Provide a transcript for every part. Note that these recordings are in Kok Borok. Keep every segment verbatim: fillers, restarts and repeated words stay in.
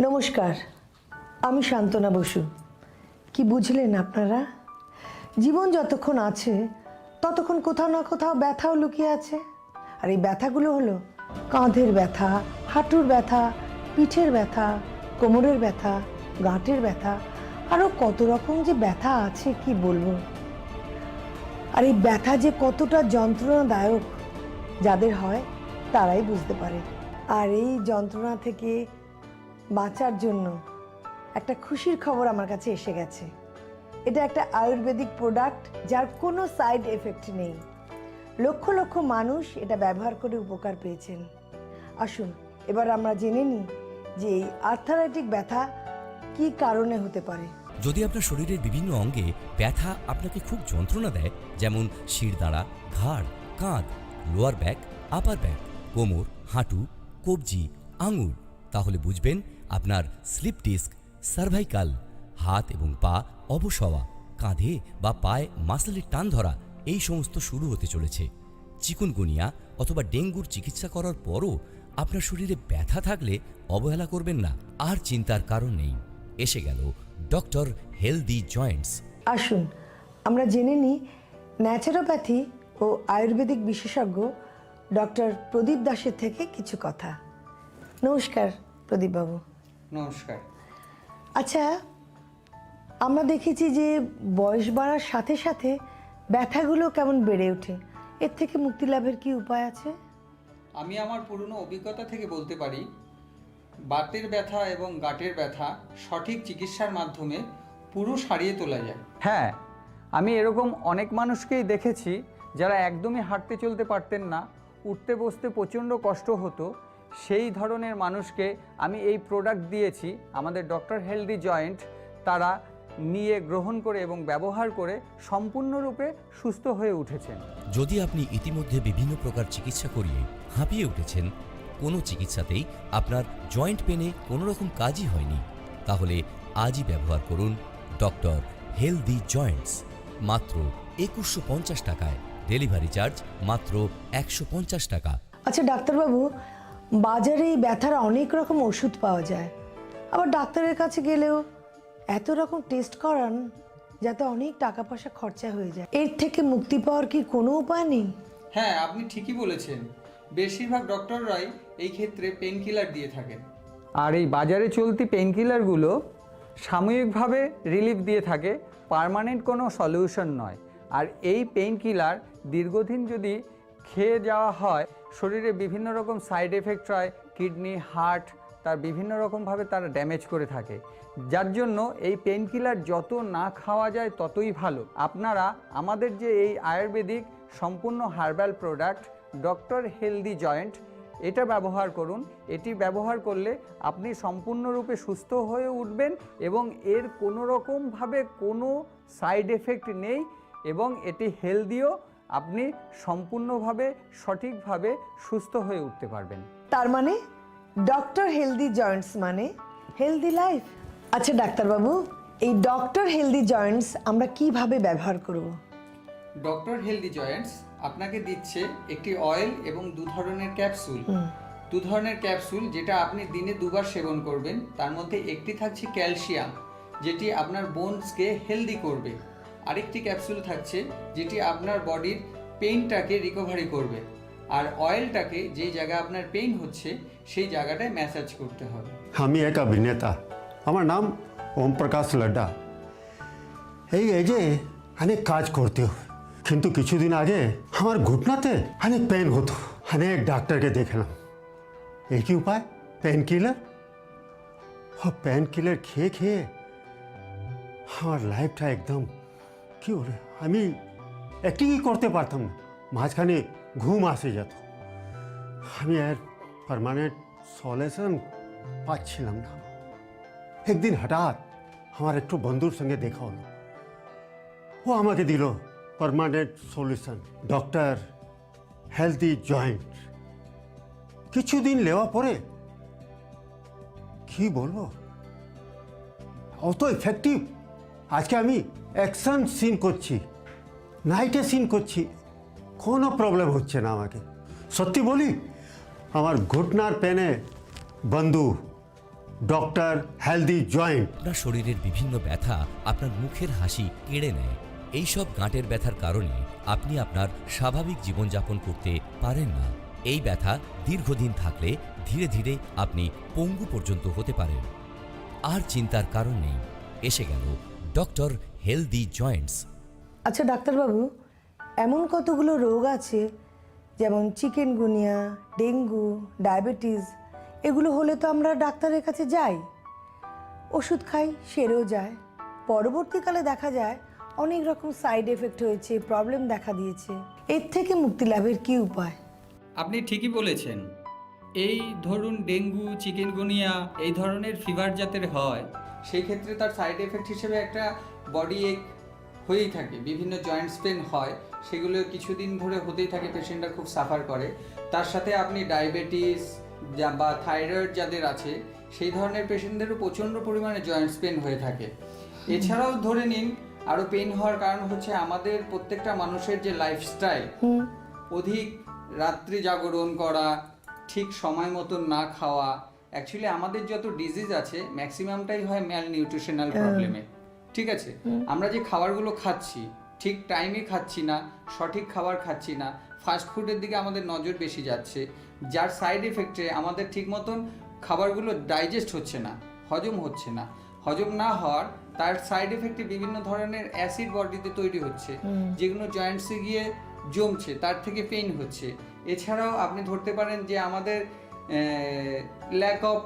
নমস্কার, আমি সান্ত্বনা বসু। কি বুঝলেন আপনারা? জীবন যতক্ষণ আছে, ততক্ষণ কোথাও না কোথাও ব্যথাও লুকিয়ে আছে। আর এই ব্যথাগুলো হলো কাঁধের ব্যথা, হাঁটুর ব্যথা, পিঠের ব্যথা, কোমরের ব্যথা, গাঁটের ব্যথা, আরও কত রকম যে ব্যথা আছে, কি বলবো। আর এই ব্যথা যে কতটা যন্ত্রণাদায়ক, যাদের হয়, তারাই বুঝতে পারে। আর এই যন্ত্রণা থেকে বাঁচার জন্য একটা খুশির খবর আমার কাছে এসে গেছে। এটা একটা আয়ুর্বেদিক প্রোডাক্ট, যার কোনো সাইড এফেক্ট নেই। লক্ষ লক্ষ মানুষ এটা ব্যবহার করে উপকার পেয়েছেন। আসুন, এবার আমরা জেনে নিই যে এই আর্থারাইটিক ব্যথা কি কারণে হতে পারে। যদি আপনার শরীরের বিভিন্ন অঙ্গে ব্যথা আপনাকে খুব যন্ত্রণা দেয়, যেমন শিরদাঁড়া, ঘাড়, কাঁধ, লোয়ার ব্যাক, আপার ব্যাক, কোমর, হাঁটু, কবজি, আঙুল, তাহলে বুঝবেন আপনার স্লিপ ডিস্ক, সার্ভাইকাল, হাত এবং পা অবশ হওয়া, কাঁধে বা পায়ে মাসেলের টান ধরা, এই সমস্ত শুরু হতে চলেছে। চিকুনগুনিয়া অথবা ডেঙ্গুর চিকিৎসা করার পরও আপনার শরীরে ব্যথা থাকলে অবহেলা করবেন না। আর চিন্তার কারণ নেই। এসে গেল ডক্টর হেলদি জয়েন্টস। আসুন, আমরা জেনে নিই ন্যাচারোপ্যাথি ও আয়ুর্বেদিক বিশেষজ্ঞ ডক্টর প্রদীপ দাসের থেকে কিছু কথা। নমস্কার প্রদীপ বাবু। নমস্কার। আচ্ছা, আমরা দেখেছি যে বয়স বাড়ার সাথে সাথে ব্যথাগুলো কেমন বেড়ে ওঠে, এর থেকে মুক্তি লাভের কি উপায় আছে? আমি আমার পুরনো অভিজ্ঞতা থেকে বলতে পারি, বাতের ব্যথা এবং গাঁটের ব্যথা সঠিক চিকিৎসার মাধ্যমে পুরো সারিয়ে তোলা যায়। হ্যাঁ, আমি এরকম অনেক মানুষকেই দেখেছি, যারা একদমই হাঁটতে চলতে পারতেন না, উঠতে বসতে প্রচণ্ড কষ্ট হতো। সেই ধরনের মানুষকে আমি এই প্রোডাক্ট দিয়েছি, আমাদের ডক্টর হেলদি জয়েন্ট, তারা নিয়ে গ্রহণ করে এবং ব্যবহার করে সম্পূর্ণরূপে সুস্থ হয়ে উঠেছেন। যদি আপনি ইতিমধ্যে বিভিন্ন প্রকার চিকিৎসা করিয়ে হাঁপিয়ে উঠেছেন, কোনো চিকিৎসাতেই আপনার জয়েন্ট পেনে কোনো রকম কাজই হয়নি, তাহলে আজই ব্যবহার করুন ডক্টর হেলদি জয়েন্টস। মাত্র একুশশো পঞ্চাশ টাকায়, ডেলিভারি চার্জ মাত্র একশো পঞ্চাশ টাকা। আচ্ছা ডাক্তারবাবু, বাজারে এই ব্যথার অনেক রকম ওষুধ পাওয়া যায়, আবার ডাক্তারের কাছে গেলেও এত রকম টেস্ট করান, যাতে অনেক টাকা পয়সা খরচা হয়ে যায়। এর থেকে মুক্তি পাওয়ার কি কোনো উপায় নেই? হ্যাঁ, আপনি ঠিকই বলেছেন। বেশিরভাগ ডক্টররাই এই ক্ষেত্রে পেইনকিলার দিয়ে থাকেন। আর এই বাজারে চলতি পেইনকিলারগুলো সাময়িকভাবে রিলিফ দিয়ে থাকে, পার্মানেন্ট কোনো সলিউশন নয়। আর এই পেইনকিলার দীর্ঘদিন যদি খেয়ে যাওয়া হয়, শরীরে বিভিন্ন রকম সাইড এফেক্ট হয়, কিডনি, হার্ট, তার বিভিন্ন রকমভাবে তারা ড্যামেজ করে থাকে। যার জন্য এই পেইনকিলার যত না খাওয়া যায়, ততই ভালো। আপনারা আমাদের যে এই আয়ুর্বেদিক সম্পূর্ণ herbal product doctor healthy joint, এটা ব্যবহার করুন। এটি ব্যবহার করলে আপনি সম্পূর্ণরূপে সুস্থ হয়ে উঠবেন এবং এর কোনো রকমভাবে কোনো সাইড এফেক্ট নেই এবং এটি হেলদিও। আপনি সম্পূর্ণভাবে, সঠিকভাবে সুস্থ হয়ে উঠতে পারবেন। তার মানে ডক্টর হেলদি জয়েন্টস মানে হেলদি লাইফ। আচ্ছা ডাক্তারবাবু, এই ডক্টর হেলদি জয়েন্টস আমরা কিভাবে ব্যবহার করব? ডক্টর হেলদি জয়েন্টস আপনাকে দিচ্ছে একটি অয়েল এবং দু ধরনের ক্যাপসুল। দু ধরনের ক্যাপসুল, যেটা আপনি দিনে দুবার সেবন করবেন। তার মধ্যে একটি থাকছে ক্যালসিয়াম, যেটি আপনার বোনসকে হেলদি করবে। আরেকটি ক্যাপসুল থাকছে, যেটি আপনার বডির পেইনটাকে রিকভারি করবে। আর অয়েলটাকে, যেই জায়গায় আপনার পেইন হচ্ছে, সেই জায়গাটায় ম্যাসাজ করতে হবে। আমি এক অভিনেতা, আমার নাম ওম প্রকাশ লাড্ডা। এই এজে অনেক কাজ করতে হয়, কিন্তু কিছুদিন আগে আমার ঘুটনাতে অনেক পেন হতো। অনেক ডাক্তারকে দেখালাম, একই উপায়, পেন কিলার। ও পেন কিলার খেয়ে খেয়ে আমার লাইফটা একদম, কি বলে, আমি অ্যাক্টিংই করতে পারতাম না। মাঝখানে ঘুম আসে যেত। আমি আর পার্মানেন্ট সলিউশন পাচ্ছিলাম না। একদিন হঠাৎ আমার একটু বন্ধুর সঙ্গে দেখা হলো। ও আমাকে দিল permanent solution, doctor healthy joint. কিছুদিন নেওয়ার পরে কি বলবো, অত এফেক্টিভ। আজকে আমি অ্যাকশন সিন করছি, নাইটে সিন করছি, কোনো প্রবলেম হচ্ছে না আমাকে। সত্যি বলি, আমার ঘুটনার পেনে বন্ধু ডক্টর হেলদি জয়েন্ট। আপনার শরীরের বিভিন্ন ব্যথা আপনার মুখের হাসি কেড়ে নেয়। এইসব গাঁটের ব্যথার কারণে আপনি আপনার স্বাভাবিক জীবনযাপন করতে পারেন না। এই ব্যথা দীর্ঘদিন থাকলে ধীরে ধীরে আপনি পঙ্গু পর্যন্ত হতে পারেন। আর চিন্তার কারণ নেই। এসে গেল ডক্টর হেলদি জয়েন্টস। আচ্ছা ডাক্তারবাবু, এমন কতগুলো রোগ আছে, যেমন চিকেনগুনিয়া, ডেঙ্গু, ডায়াবেটিস, এগুলো হলে তো আমরা ডাক্তারের কাছে যাই, ওষুধ খাই, সেরেও যায়। পরবর্তীকালে দেখা যায় অনেক রকম সাইড এফেক্ট হয়েছে, প্রবলেম দেখা দিয়েছে। এর থেকে মুক্তি লাভের কি উপায়? আপনি ঠিকই বলেছেন। এই ধরুন ডেঙ্গু, চিকেনগুনিয়া এই ধরনের ফিভার যাদের হয়, সেই ক্ষেত্রে তার সাইড এফেক্ট হিসেবে একটা বডি এক হয়েই থাকে, বিভিন্ন জয়েন্টস পেন হয়, সেগুলো কিছুদিন ধরে হতেই থাকে, পেশেন্টরা খুব সাফার করে। তার সাথে আপনি ডায়াবেটিস যা, বা থাইরয়েড যাদের আছে, সেই ধরনের পেশেন্টদেরও প্রচণ্ড পরিমাণে জয়েন্টস পেন হয়ে থাকে। এছাড়াও ধরে নিন, আরও পেন হওয়ার কারণ হচ্ছে আমাদের প্রত্যেকটা মানুষের যে লাইফস্টাইল, হুম। অধিক রাত্রি জাগরণ করা, ঠিক সময় মতন না খাওয়া। অ্যাকচুয়ালি আমাদের যত ডিজিজ আছে, ম্যাক্সিমামটাই হয় ম্যাল নিউট্রিশনাল হুম। প্রবলেমে। ঠিক আছে? হুম। আমরা যে খাবারগুলো খাচ্ছি, ঠিক টাইমে খাচ্ছি না, সঠিক খাবার খাচ্ছি না, ফাস্ট ফুডের দিকে আমাদের নজর বেশি যাচ্ছে, যার সাইড এফেক্টে আমাদের ঠিক মতন খাবারগুলো ডাইজেস্ট হচ্ছে না, হজম হচ্ছে না। হজম না হওয়ার, তার সাইড এফেক্টে বিভিন্ন ধরনের অ্যাসিড বডিতে তৈরি হচ্ছে, হুম। যেগুলো জয়েন্টসে গিয়ে জমছে, তার থেকে পেইন হচ্ছে। এছাড়াও আপনি ধরতে পারেন যে আমাদের lack of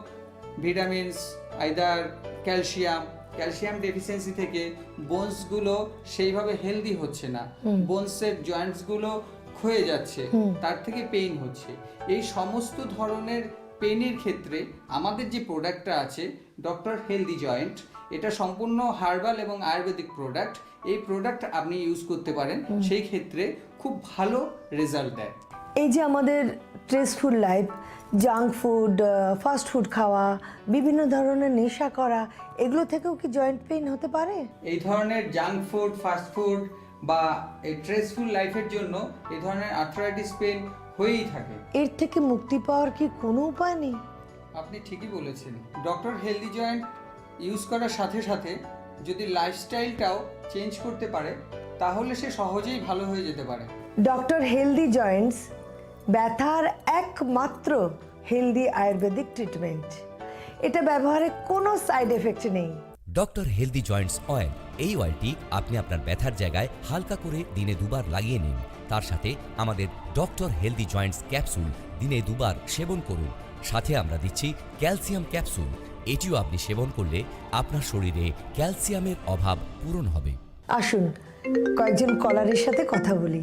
vitamins, either calcium, calcium deficiency থেকে বোনসগুলো সেইভাবে হেলদি হচ্ছে না, হুম। বোনসের জয়েন্টসগুলো ক্ষয়ে যাচ্ছে, হুম। তার থেকে পেইন হচ্ছে। এই সমস্ত ধরনের পেইনের ক্ষেত্রে আমাদের যে প্রোডাক্টটা আছে, ডক্টর হেলদি জয়েন্ট, এটা সম্পূর্ণ হার্বাল এবং আয়ুর্বেদিক প্রোডাক্ট। এই প্রোডাক্ট আপনি ইউজ করতে পারেন, হুম। সেই ক্ষেত্রে খুব ভালো রেজাল্ট দেয়। এই যে আমাদের স্ট্রেসফুল লাইফ, জাঙ্ক ফুড, আহ, ফাস্ট ফুড খাওয়া, বিভিন্ন ধরনের নেশা করা, এগুলো থেকেও কি জয়েন্ট পেইন হতে পারে? এই ধরনের জাঙ্ক ফুড, ফাস্ট ফুড বা এই স্ট্রেসফুল লাইফের জন্য এই ধরনের আর্থ্রাইটিস পেইন হয়েই থাকে। এর থেকে মুক্তি পাওয়ার কি কোনো উপায় নেই? আপনি ঠিকই বলেছেন। ডক্টর হেলদি জয়েন্ট ইউজ করার সাথে সাথে যদি লাইফস্টাইলটাও চেঞ্জ করতে পারে, তাহলে সে সহজেই ভালো হয়ে যেতে পারে। ডক্টর হেলদি জয়েন্টস ব্যথার একমাত্র হেলদি আয়ুর্বেদিক ট্রিটমেন্ট। এটা ব্যবহারে কোনো সাইড এফেক্ট নেই। ডক্টর হেলদি জয়েন্টস অয়েল, এই অয়েলটি আপনি আপনার ব্যথার জায়গায় হালকা করে দিনে দুবার লাগিয়ে নিন। তার সাথে আমাদের ডক্টর হেলদি জয়েন্টস ক্যাপসুল দিনে দুবার সেবন করুন। সাথে আমরা দিচ্ছি ক্যালসিয়াম ক্যাপসুল, এটিও আপনি সেবন করলে আপনার শরীরে ক্যালসিয়ামের অভাব পূরণ হবে। আসুন, কয়েকজন কলারের সাথে কথা বলি।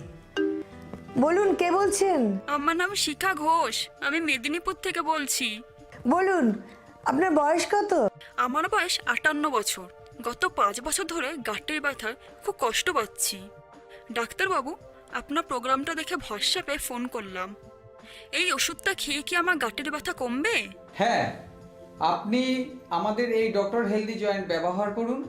বলুন, কে বলছেন? আমার নাম শিখা ঘোষ, আমি মেদিনীপুর থেকে বলছি। বলুন, আপনার বয়স কত? আমার বয়স আটান্ন বছর। গত পাঁচ বছর ধরে গাঁটের ব্যথায় খুব কষ্ট পাচ্ছি। ডাক্তারবাবু, আপনার প্রোগ্রামটা দেখে ভরসা পেয়ে ফোন করলাম। এই ওষুধটা খেয়ে কি আমার গাঁটের ব্যথা কমবে? হ্যাঁ, আপনি আমাদের এই ডক্টর হেলদি জয়েন্ট ব্যবহার করুন,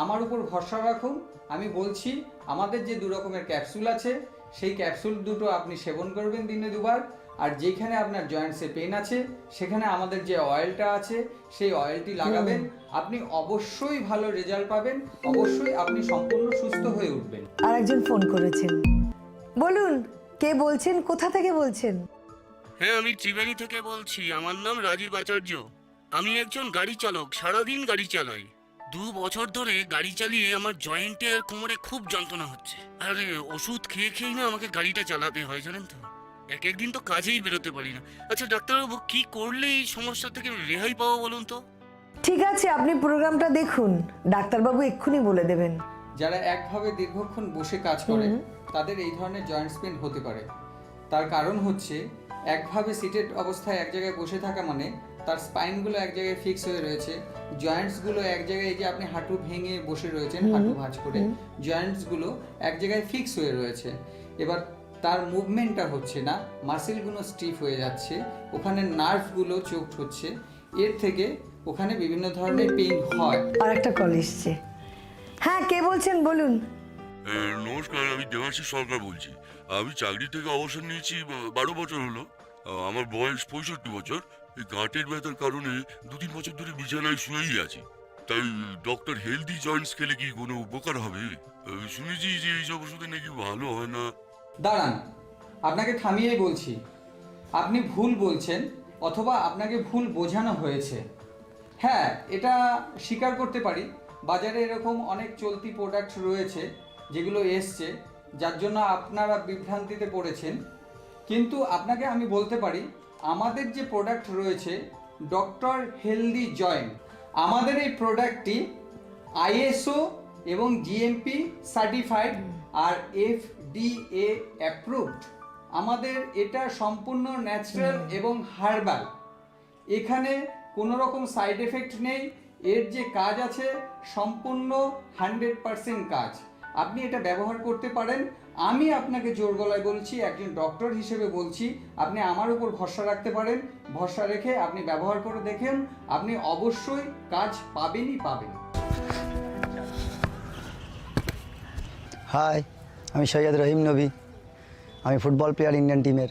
আমার উপর ভরসা রাখুন। আমি বলছি, আমাদের যে দু রকমের ক্যাপসুল আছে, সেই ক্যাপসুল দুটো আপনি সেবন করবেন দিনে দুবার। আর যেখানে আপনার জয়েন্টসে পেন আছে, সেখানে আমাদের যে অয়েলটা আছে, সেই অয়েলটি লাগাবেন। হুম। আপনি অবশ্যই ভালো রেজাল্ট পাবেন, অবশ্যই আপনি সম্পূর্ণ সুস্থ হয়ে উঠবেন। আর একজন ফোন করেছেন, বলুন, কে বলছেন, কোথা থেকে বলছেন? হ্যাঁ, আমি ত্রিবেণী থেকে বলছি। আমার নাম রাজীব আচার্য। আমি একজন গাড়ি চালক, সারাদিন গাড়ি চালাই। দু বছর ধরে গাড়ি চালিয়ে আমার জয়েন্টে আর কোমরে খুব যন্ত্রণা হচ্ছে। আরে, ওষুধ খেয়ে খেয়েই না আমাকে গাড়িটা চালাতে হয়, জানেন তো। এক একদিন তো কাজেই বেরোতে পারি না। আচ্ছা ডাক্তারবাবু, কি করলে এই সমস্যা থেকে রেহাই পাবো বলুন তো? ঠিক আছে, আপনি প্রোগ্রামটা দেখুন, ডাক্তারবাবু এক্ষুনি বলে দেবেন। যারা একভাবে দীর্ঘক্ষণ বসে কাজ করে, হুম। তাদের এই ধরনের জয়েন্টস পেন হতে পারে। তার কারণ হচ্ছে, একভাবে সিটেড অবস্থায় এক জায়গায় বসে থাকা মানে তার স্পাইনগুলো এক জায়গায় ফিক্স হয়ে রয়েছে, জয়েন্টসগুলো এক জায়গায়, এই যে আপনি হাঁটু ভেঙে বসে রয়েছেন, হুম। হাঁটু ভাঁজ করে, হুম। জয়েন্টসগুলো এক জায়গায় ফিক্স হয়ে রয়েছে। এবার তার মুভমেন্টটা হচ্ছে না, মাসেলগুলো স্টিফ হয়ে যাচ্ছে, ওখানে নার্ভগুলো চোকড হচ্ছে, এর থেকে ওখানে বিভিন্ন ধরনের পেইন হয়। আর একটা কল এসছে। হ্যাঁ, কে বলছেন? বলুন। এ, নমস্কার, আমি দেবাশিস সরকার বলছি। আমি চাকরি থেকে অবসর নিয়েছি, বা-, বারো বছর হলো। আহ, আমার বয়স পঁয়ষট্টি বছর। এই গাঁটের ব্যথার কারণে দু তিন বছর ধরে বিছানায় শুয়েই আছি। তাই ডক্টর হেলদি জয়েন্টস খেলে কি কোনো উপকার হবে? আহ, শুনেছি যে এইসব ওষুধে নাকি ভালো হয় না। দাঁড়ান, আপনাকে থামিয়েই বলছি, আপনি ভুল বলছেন অথবা আপনাকে ভুল বোঝানো হয়েছে। হ্যাঁ, এটা স্বীকার করতে পারি, বাজারে এরকম অনেক চলতি প্রোডাক্ট রয়েছে যেগুলো এসছে, যার জন্য আপনারা বিভ্রান্তিতে পড়েছেন। কিন্তু আপনাকে আমি বলতে পারি, আমাদের যে প্রোডাক্ট রয়েছে ডক্টর হেলদি জয়েন্ট, আমাদের এই প্রোডাক্টটি আইএসও এবং জিএমপি সার্টিফাইড আর এফডিএ অ্যাপ্রুভড। আমাদের এটা সম্পূর্ণ ন্যাচারাল এবং হার্বাল। এখানে কোনো রকম সাইড এফেক্ট নেই। এর যে কাজ আছে, সম্পূর্ণ হান্ড্রেড পার্সেন্ট কাজ। আপনি এটা ব্যবহার করতে পারেন। আমি আপনাকে জোর গলায় বলছি, একজন ডক্টর হিসেবে বলছি, আপনি আমার উপর ভরসা রাখতে পারেন। ভরসা রেখে আপনি ব্যবহার করে দেখেন, আপনি অবশ্যই কাজ পাবেনই পাবেন। হাই, আমি সৈয়দ রহিম নবী। আমি ফুটবল প্লেয়ার ইন্ডিয়ান টিমের।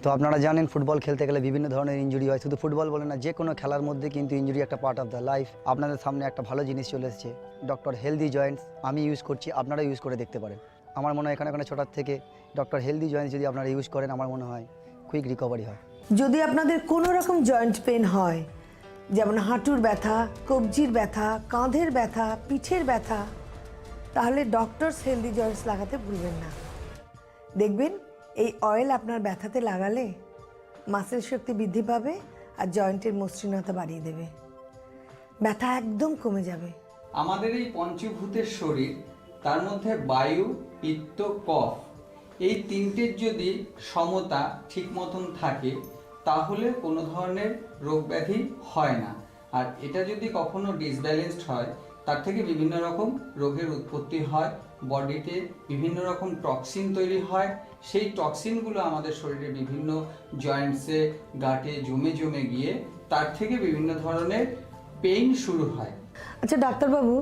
তো আপনারা জানেন, ফুটবল খেলতে গেলে বিভিন্ন ধরনের ইনজুরি হয়। শুধু ফুটবল বলে না, যে কোনো খেলার মধ্যে কিন্তু ইনজুরি একটা পার্ট অফ দ্য লাইফ। আপনাদের সামনে একটা ভালো জিনিস চলে এসেছে, ডক্টর হেলদি জয়েন্টস। আমি ইউজ করছি, আপনারা ইউজ করে দেখতে পারেন। আমার মনে হয় এখানে ওখানে ছোটার থেকে ডক্টর হেলদি জয়েন্টস যদি আপনারা ইউজ করেন, আমার মনে হয় কুইক রিকভারি হয়। যদি আপনাদের কোনো রকম জয়েন্ট পেন হয়, যেমন হাঁটুর ব্যথা, কবজির ব্যথা, কাঁধের ব্যথা, পিঠের ব্যথা, তাহলে ডক্টরস হেলদি জয়েন্টস লাগাতে ভুলবেন না। দেখবেন, এই অয়েল আপনার ব্যথাতে লাগালে মাসেল শক্তি বৃদ্ধি পাবে আর জয়েন্টের মসৃণতা বাড়িয়ে দেবে। ব্যথা একদম কমে যাবে। আমাদের এই পঞ্চভূতের শরীর, তার মধ্যে বায়ু, পিত্ত, কফ, এই তিনটের যদি সমতা ঠিক মতন থাকে, তাহলে কোনো ধরনের রোগ ব্যাধি হয় না। আর এটা যদি কখনো ডিসব্যালেন্সড হয়, তার থেকে বিভিন্ন রকম রোগের উৎপত্তি হয়, বডিতে বিভিন্ন রকম টক্সিন তৈরি হয়। সেই টক্সিনগুলো আমাদের শরীরে বিভিন্ন জয়েন্টসে, গাটে জমে জমে গিয়ে তার থেকে বিভিন্ন ধরনের পেইন শুরু হয়। আচ্ছা ডাক্তারবাবু,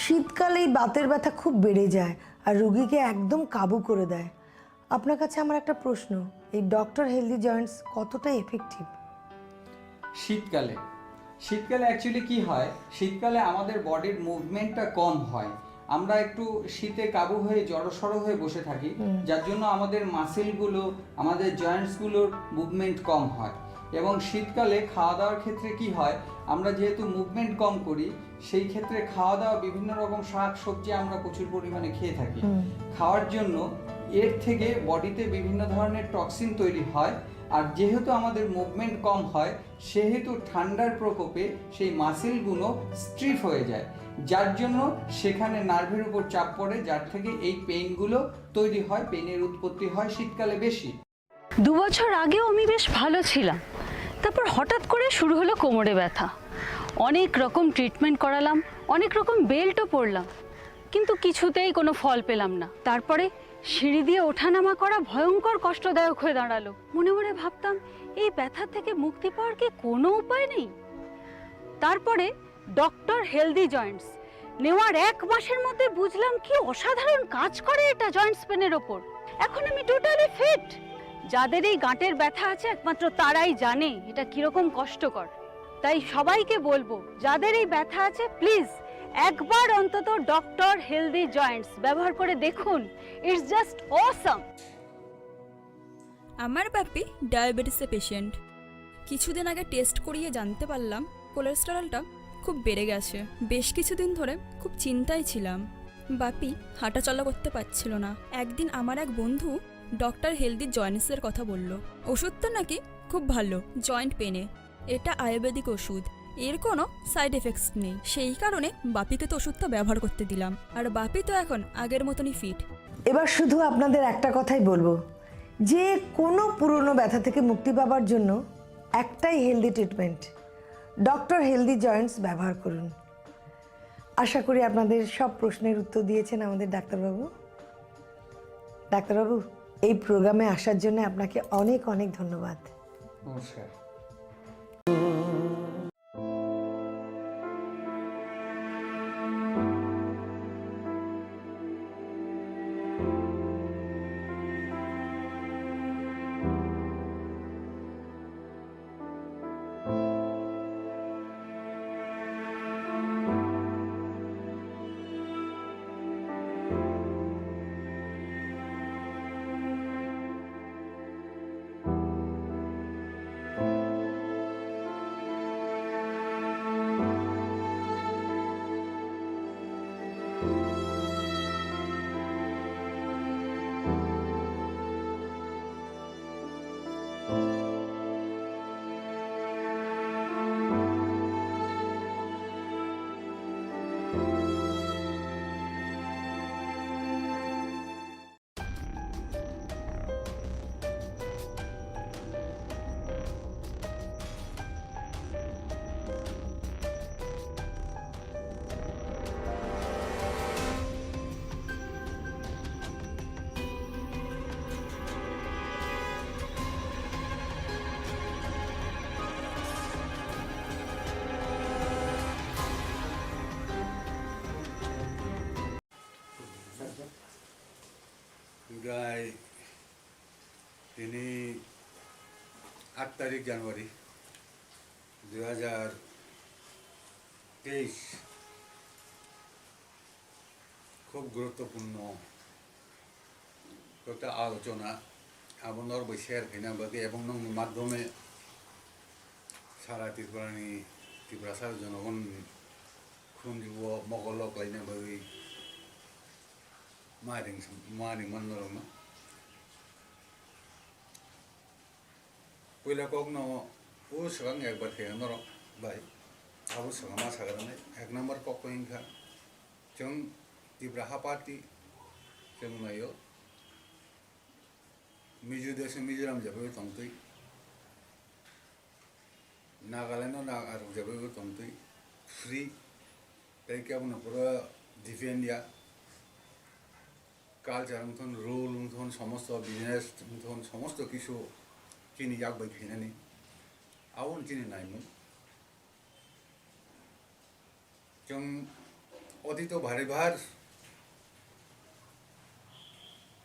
শীতকালে এই বাতের ব্যথা খুব বেড়ে যায় আর রুগীকে একদম কাবু করে দেয়। আপনার কাছে আমার একটা প্রশ্ন, এই ডক্টর হেলদি জয়েন্টস কতটা এফেক্টিভ? শীতকালে, শীতকালে অ্যাকচুয়ালি কি হয়, শীতকালে আমাদের বডির মুভমেন্টটা কম হয়। আমরা একটু শীতে কাবু হয়ে জড়সড় হয়ে বসে থাকি, হুম। যার জন্য আমাদের মাসেলগুলো, আমাদের জয়েন্টসগুলোর মুভমেন্ট কম হয়। এবং শীতকালে খাওয়া দাওয়ার ক্ষেত্রে কি হয়, আমরা যেহেতু মুভমেন্ট কম করি, সেই ক্ষেত্রে খাওয়া দাওয়া বিভিন্ন রকম শাক সবজি আমরা প্রচুর পরিমাণে খেয়ে থাকি। হুম। খাওয়ার জন্য এর থেকে বডিতে বিভিন্ন ধরনের টক্সিন তৈরি হয়। আর যেহেতু আমাদের মুভমেন্ট কম হয়, সেহেতু ঠান্ডার প্রকোপে সেই মাসেলগুলো স্টিফ হয়ে যায়, যার জন্য সেখানে নার্ভের উপর চাপ পড়ে, যার থেকে এই পেইনগুলো তৈরি হয়, পেইনের উৎপত্তি হয় শীতকালে বেশি। দু বছর আগেও আমি বেশ ভালো ছিলাম, তারপর হঠাৎ করে শুরু হলো কোমরে ব্যথা। অনেক রকম ট্রিটমেন্ট করালাম, অনেক রকম বেল্টও পরলাম, কিন্তু কিছুতেই কোনো ফল পেলাম না। তারপরে সিঁড়ি দিয়ে ওঠানামা করা ভয়ঙ্কর কষ্টদায়ক হয়ে দাঁড়ালো। মনে মনে ভাবতাম, এই ব্যথা থেকে মুক্তি পাওয়ার কি কোনো উপায় নেই? তারপরে ডক্টর হেলদি জয়েন্টস নেওয়ার এক মাসের মধ্যে বুঝলাম কি অসাধারণ কাজ করে এটা জয়েন্টস পেনের ওপর। এখন আমি টোটালি ফিট। যাদের এই গাঁটের ব্যথা আছে, একমাত্র তারাই জানে এটা কিরকম কষ্টকর। তাই সবাইকে বলবো, যাদের এই ব্যথা আছে, প্লিজ একবার অন্তত ডক্টর হেলদি জয়েন্টস ব্যবহার করে দেখুন। It's just awesome. আমার বাপি ডায়াবেটিসের পেশেন্ট। কিছুদিন আগে টেস্ট করিয়ে জানতে পারলাম কোলেস্টেরলটা খুব বেড়ে গেছে। বেশ কিছুদিন ধরে খুব চিন্তায় ছিলাম। বাপি হাঁটাচলা করতে পারছিল না। একদিন আমার এক বন্ধু ডক্টর হেলদি জয়েন্টসের কথা বলল। ওষুধটা নাকি খুব ভালো জয়েন্ট পেনে। এটা আয়ুর্বেদিক ওষুধ, এর কোনো সাইড এফেক্টস নেই। সেই কারণে বাপিকে তো ওষুধটা ব্যবহার করতে দিলাম। আর বাপি তো এখন আগের মতনই ফিট। এবার শুধু আপনাদের একটা কথাই বলবো, যে কোনো পুরনো ব্যথা থেকে মুক্তি পাবার জন্য একটাই healthy treatment, doctor healthy Joints ব্যবহার করুন। আশা করি আপনাদের সব প্রশ্নের উত্তর দিয়েছেন আমাদের ডাক্তারবাবু। ডাক্তারবাবু, এই প্রোগ্রামে আসার জন্য আপনাকে অনেক অনেক ধন্যবাদ। নমস্কার। Tarik January dui hajar teis, khub guruttopurno ekta alochona, abo norok bai share khaina bagwi ebong nokni madhyome sara Tripurani, Tiprasa jonogonni khunjugo mokolo khlaina bagwi ma ring, ma ringmani norokno. Puila kokno o swkang ekbar khe norok bai abo swkang ma sagra nai. Ek number kok ko wngkha, chwng Tipra ha party chwng naio Mizo desh Mizoram jagao tongtwi, Nagaland no na arok jagao tongtwi free, tei kebono pura defend ya. Culture wngthon, rule wngthon, somosto business wngthon, somosto kisu chini yak bai khainani, aboni chini naimung. Chwng otito bhari bhar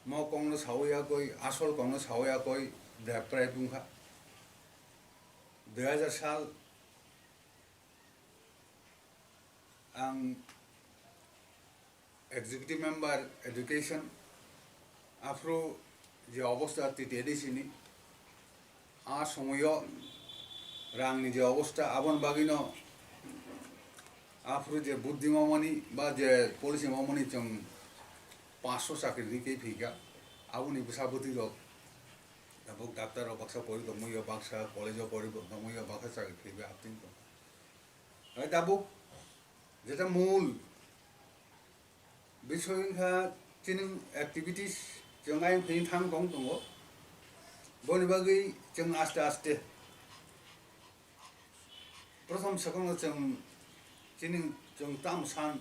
mo kongno sawi yakoi, asol kongno sawi yakoi, bebrai bungkha. Dui hajar sal ang Executive Member Education, aphuru je obosta T T A D C ni, a somoyo rangni je obosta, aboni bagwino aphuru je buddhi mamani ba je policy mamani chwng panchsho chakri ri khe phika, aboni bwsa bwtwi rok tabuk doctor rok baksa pori tongmani, baksa college o pori tongmani, baksa chakri khe apting tong. Hai tabuk jeta mul bisoy wngkha chini activities chwng ayang phai thang tong tongo. Boni bagwi chwng aste aste prothom swkangno chwng chini chwng tam san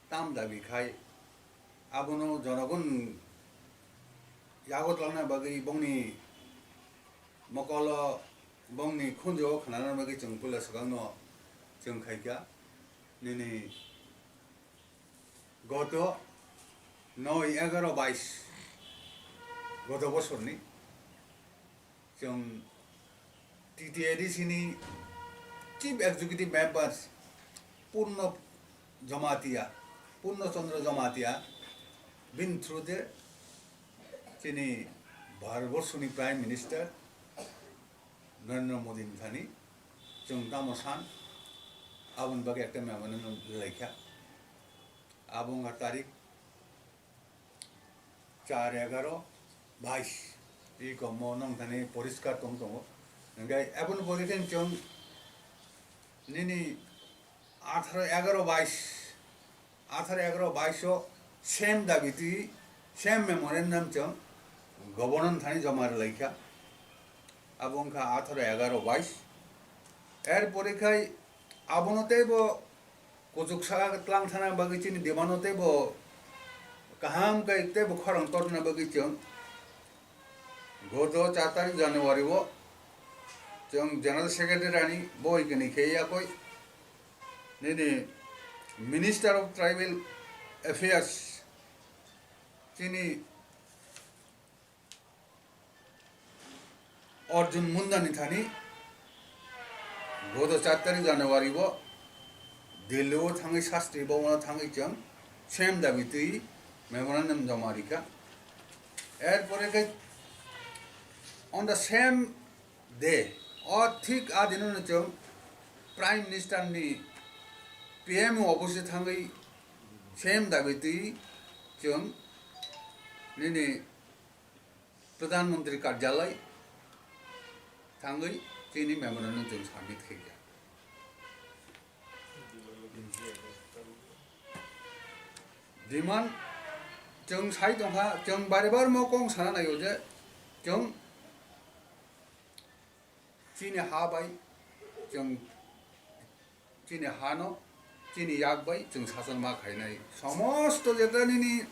tam dabi khai abono jonogon yago twlangna bagwi bongni mokolo bongni khunjugo khnana bagwi chwng puila swkangno chwng khaikha nini goto noi egaroh bais goto bosorni chwng T T A D C ni Chief Executive Members Purno Jamatia, Purno Chandra Jamatia, bini through de chini Bharatborsoni Prime Minister Narendra Modi ni thani chwng tamo san aboni bagwi ekta memorandum laikha. Abo wngkha tarik char egaroh bais, iko mo nong thani poriskar tong tongo. Hingke aboni pore khe chwng nini atharo egaroh bais, atharo egaroh bais o same dabi twi, same memorandum chwng governor thani joma rwlaikha. Abo wngkha atharo egaroh bais. Er pore khai abono teibo kuchuk saka tlang thana bagwi chini demand no teibo kaham khe teibo khorang torna bagwi chwng goto char tarik January o chwng General Secretary ani boi kani khe yakoi nini Minister of Tribal Affairs chini Arjun Munda ni thani goto char tarik January o Delhi o thangwi Shastri Bhavan o thangwi chwng same dabi twi memorandum joma rikha. Er pore khe on the same day, o thik a dino no chwng Prime Minister ni P M office o thangwi same dabi twi chwng nini Pradhan Mantri Karjalay thangwi chini memorandum chwng submit khaikha. Demand chwng sai tongkha, chwng bare bar mo kong sana naio je chwng chini ha bai chwng chini hano, chini yak bai chwng sachon ma khainai. Somosto jeta nini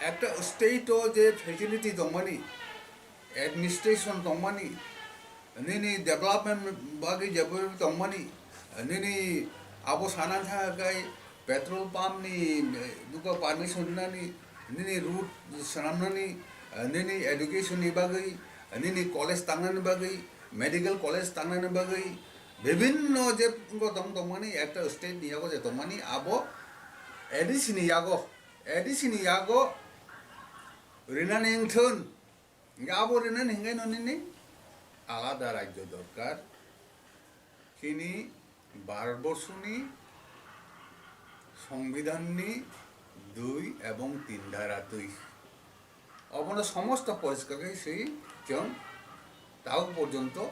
ekta state o je facility tongmani, administration tongmani, nini development bagwi jebo tongmani, nini abo sana thangkha kai petrol pump ni, eh, duka permission nani, nini road swnamnani, eh, nini education ni bagwi, nini college tangnani bagwi, medical college tangnani bagwi, bibhinno je wngkha tong tongmani, ekta state ni yago je tongmani, abo A D C ni yago, A D C ni yago rinani wngthun. Hingke abo rinani hingaino nini alada rajyo dorkar. Chini Bharatborsoni Songbidanni dui ebong tin dhara twi. Obono somosto poriskar khe swi chwng tabuk porjonto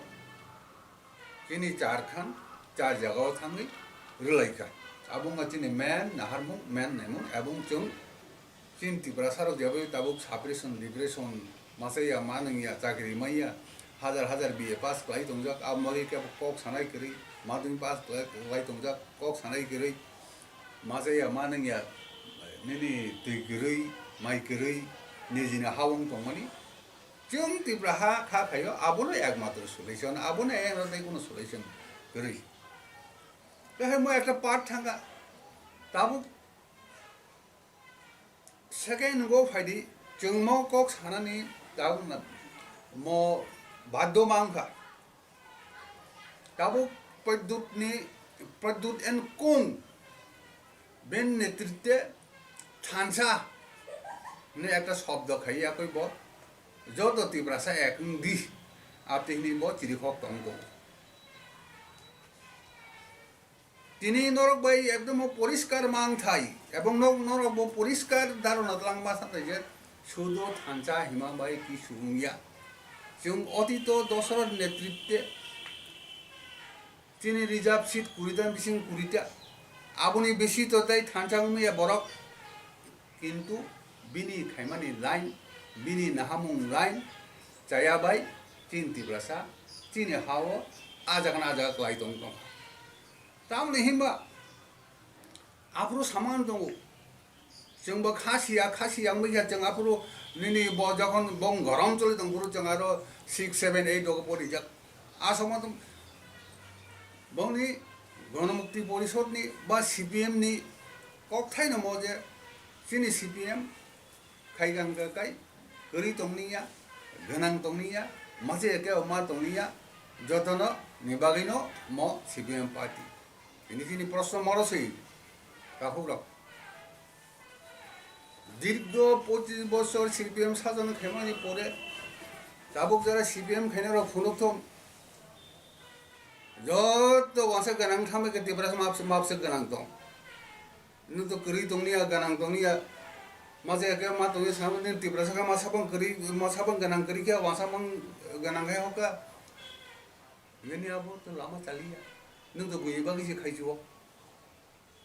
chini char khan, char jagao thangwi rwlaikha. Abo wngkha chini main naharmung, main naimung, ebong chwng chini Tiprasarok jebai tabuk suppression, repression, masa ya, ma nung ya, chakri mai ya, hajar hajar B A pass khlai tongjak, abo bagwi kebo kok sanai kwrwi, madhyamik pass khlai, khlai tongjak, kok sanai kwrwi, masa ya, ma nung ya, nini twi kwrwi, mai kwrwi, nijini ha wng tongmani. Chwng Tipra ha kha khaio, abono ekmatro solution, abono eno tei kono solution kwrwi. Tei hai mo ekta part thangkha, tabuk second go phaidi, chwng mo kok sanani tabuk na mo baddo ma wngkha. Tabuk Pradyutni, Pradyut and Kung, ben netritwe thansa hwnwi ekta shobdo khai yakwi bo joto Tiprasa ek wng di, ati hwnwi bo chirikhok tong tongo. Tini norok bai ekdom poriskar mang thai, ebong nok norok bo poriskar dharona twlang ma sa thai je sudo thansa hima bai kisu wngya. Chwng otito Dosoroth netritwe chini reserve seat kurita bising kurita, aboni bisi to tei thansa wngya borok, kintu bini khaimani line, bini nahamung line chaya bai chini Tiprasa chini hao ajak na ajak lai tong tong. Tamoni himba aphuru saman tongo. Chwng bo kha siya, kha siya wngwi kha chwng aphuru nini bo jokhon bong gorom choli tong phuru chwng aro six, seven, eight rogo porijak. A somo tong bongni Ganamukti Porishod ni ba C P M ni kokthaino mo je chini C P M khai gang kai kwrwi tongniya, gwnang tongniya, mase eke ma tongniya, jotono ni bagwino mo C P M party. Ini chini proshno moro se, takhuk rok. Dirgho pochis bochor C P M sajon khaimani pore, tabuk jara C P M khainai rok phunuk thung. Joto wangsa gwnang thambai khe Tiprasa mapse, mapse gwnang tong. Nwng to kwrwi tongni ya, gwnang tongni ya. Mase eke ma tongni samo din Tiprasa khe ma sabang kwrwi, ma sabang gwnang kwrwi khe wangsa mang gwnang khe hokha. Bini abo to lama chaliya. Nwng to buini bagwi se khaijio.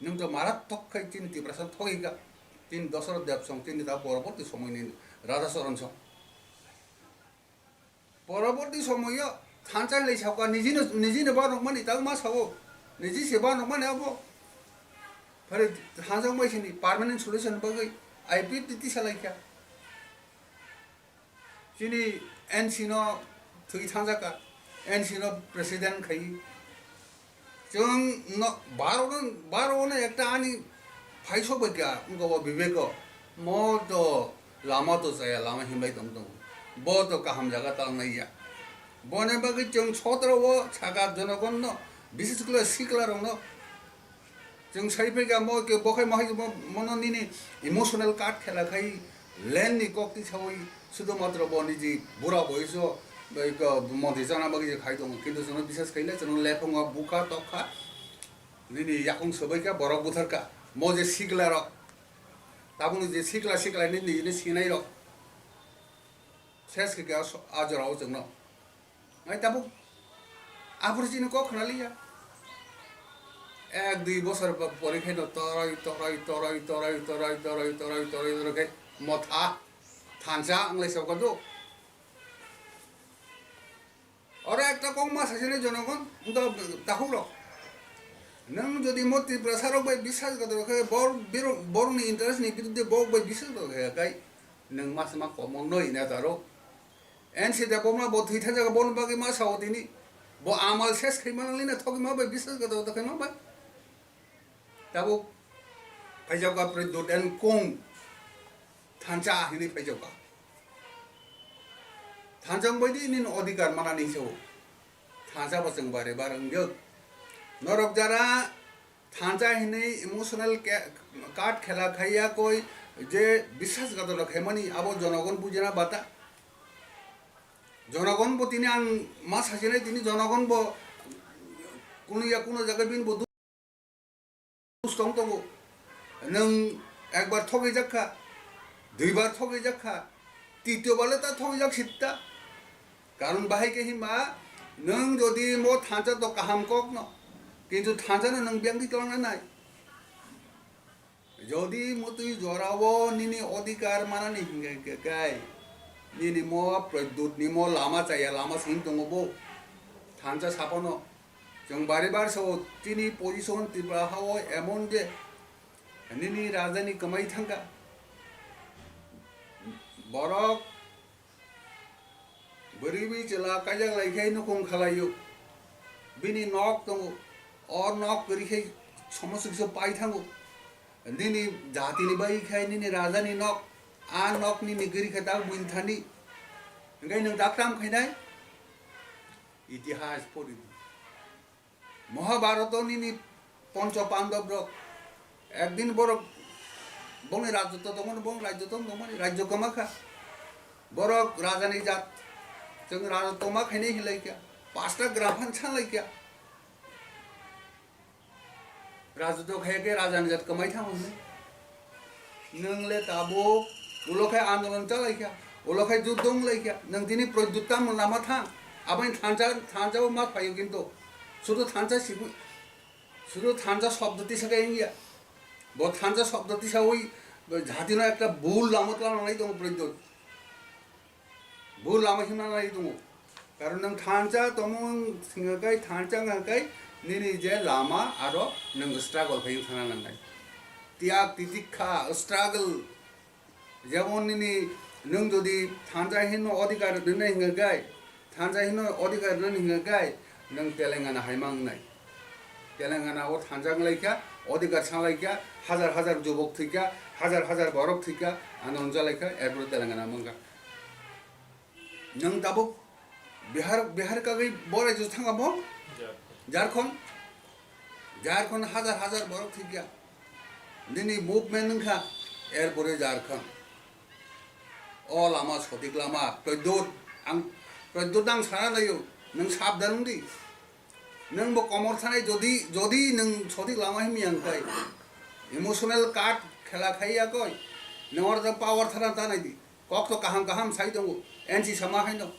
Nwng to maratwk khai chini Tiprasa thogika. Chini Dosoroth Deb song, chini ta poroborti somoini Radha Charan song. Poroborti somoyo thansa lai sauka nijino, nijino ba nokmani tang ma sao. Niji se ba nokmani abo. Phare thansa mai sini permanent solution bagwi I P T T salai kha. Chini N C no thwi thangjak ka, N C no president khai. Chwng no baro no, baro no ekta ani phaisok bai kha, wngkha bo Vivek o. Mo to lama to chaya, lama himlai tong tong. Bo to kaham jaga tal nai ya. Boni bagwi chwng sotro o saka jonogon no, bises kole sikla rok no. Chwng sai phaikha mo ke bo khai mo hai mo, mono nini emotional cut khela khai land ni kok ti sawi sudo matro bo niji bura boiso bai ko monti chana bagwi je khai tongo, kintu chwngno bisas khaile chwngno lephungo bukha tokha nini yakung sobai kha borok buthar kha mo je sikla rok tabukni je sikla sikla nini nini sinai rok ses khe khe a jorao chwngno. Ngai tabuk aphuru chini kok khna liya. Ek dui bosor po-, pore khe no toroi, toroi, toroi khe motha thansa wnglai sa kadu. Oro ekta kok ma sasini jonogon, wngkha takhuk rok. Nwng jodi mo Tiprasa rok bai bisas gotor khe bor-, biro-, borokni interest ni biruddhe borok bai bisas gotor khe kai nwng ma sama komo noi neta rok. N C Debbarma bo thwi thajak, boni bagwi ma sao tini. Bo amal ses khai manlina thogwi ma bai bisas goto goto khai ma bai. Tabuk phaijak ba Pradyut and Kung thansa hini phaijak ba. Thansa wngbai di nini odhikar manani se o. Thansa bo chwng bare bar wngjak. Norok jara thansa hinwi emotional ke-, card khela khaiya koi je biswasghatona khaimani abo jonogon bujina bata. Jonogon bo tini ang ma sasinai tini jonogon bo kuno ya kuno jaga bini bo Bustong tongo. Nwng ekbar thogwijak kha, duibar thogwijak kha, titiyo bale ta thogwijak sitta. Karon bahai khe hima, nwng jodi mo thansa to kaham kokno, kintu thansano nwng biyang di tongna nai. Jodi motwi jorao nini odhikar manani hingkhe kai, nini mo Pradyut ni mo lama chaya lama sing tongo bo. Thansa sapono. Chwng bari bar sao chini position Tripura hao emon je nini raja ni kwmai thangkha. Borok bwrwi bwi chwla kaijak lai khe nukhung khalaio. Bini nok tongo. O nok kwrwi khe somoso kisa pai thango. Nini jati ni bai khe nini raja ni nok. A nok nini kwrwi khe tak buini thani. Hingkhe nwng tak tam khainai? Itihas pori di. Mahabharato nini Poncho Pandab rok ekdin borok bongni rajyotw tongmani, bong rajyotw tongmani, rajyo kwma kha. Borok rajani jat, chwng rajyotw ma khainai hinlai kha, pasta gram phan sanlai kha. Rajyotw khaiya khe rajani jat kwmai thango hinwi. Nwng le tabuk ulo khai andolon chalaikha, ulo khai juddho wnglaikha. Nwng tini Pradyut tamo lama thang, aboni thansa, thansa bo ma phaio kintu. Sudu thansa sibui, sudu thansa shobdo tisa khe wngya. Bo thansa shobdo tisaui jatino ekta bul lama tlanglai tongo Pradyut. Bo lama himna nai tongo. Karon nwng thansa tongmung singha kai, thansa wngkha kai, nini je lama aro nwng struggle khai thangna nangnai. Tiyag titikha struggle. Jemon nini nwng jodi thansa hino odhikar rwnai hingkha kai, thansa hino odhikar rwnai hingkha kai, nwng Telangana hai mangnai. Telangana o thansa wnglaikha, odhikar sanglaikha, hajar hajar jubok thwikha, hajar hajar borok thwikha, ano wngja laikha, erboro Telangana mangkha. Nwng tabuk Bihar, Bihar kagwi bo rajyo thangkha bo? Jharkhand. Jharkhand. Jharkhand hajar hajar borok thwikha. Nini movement wngkha, erboro Jharkhand. O lama sotik lama, Pradyut, ang, Pradyut ang sana laio, nwng sabdan wngdi. Nwng bo komor thanai jodi, jodi nwng sotik lama himya wngkhai, emotional card khela khaiya koi, nwng oro power thana tanai di. Kok to kaham kaham sai tongo, N C sama haino.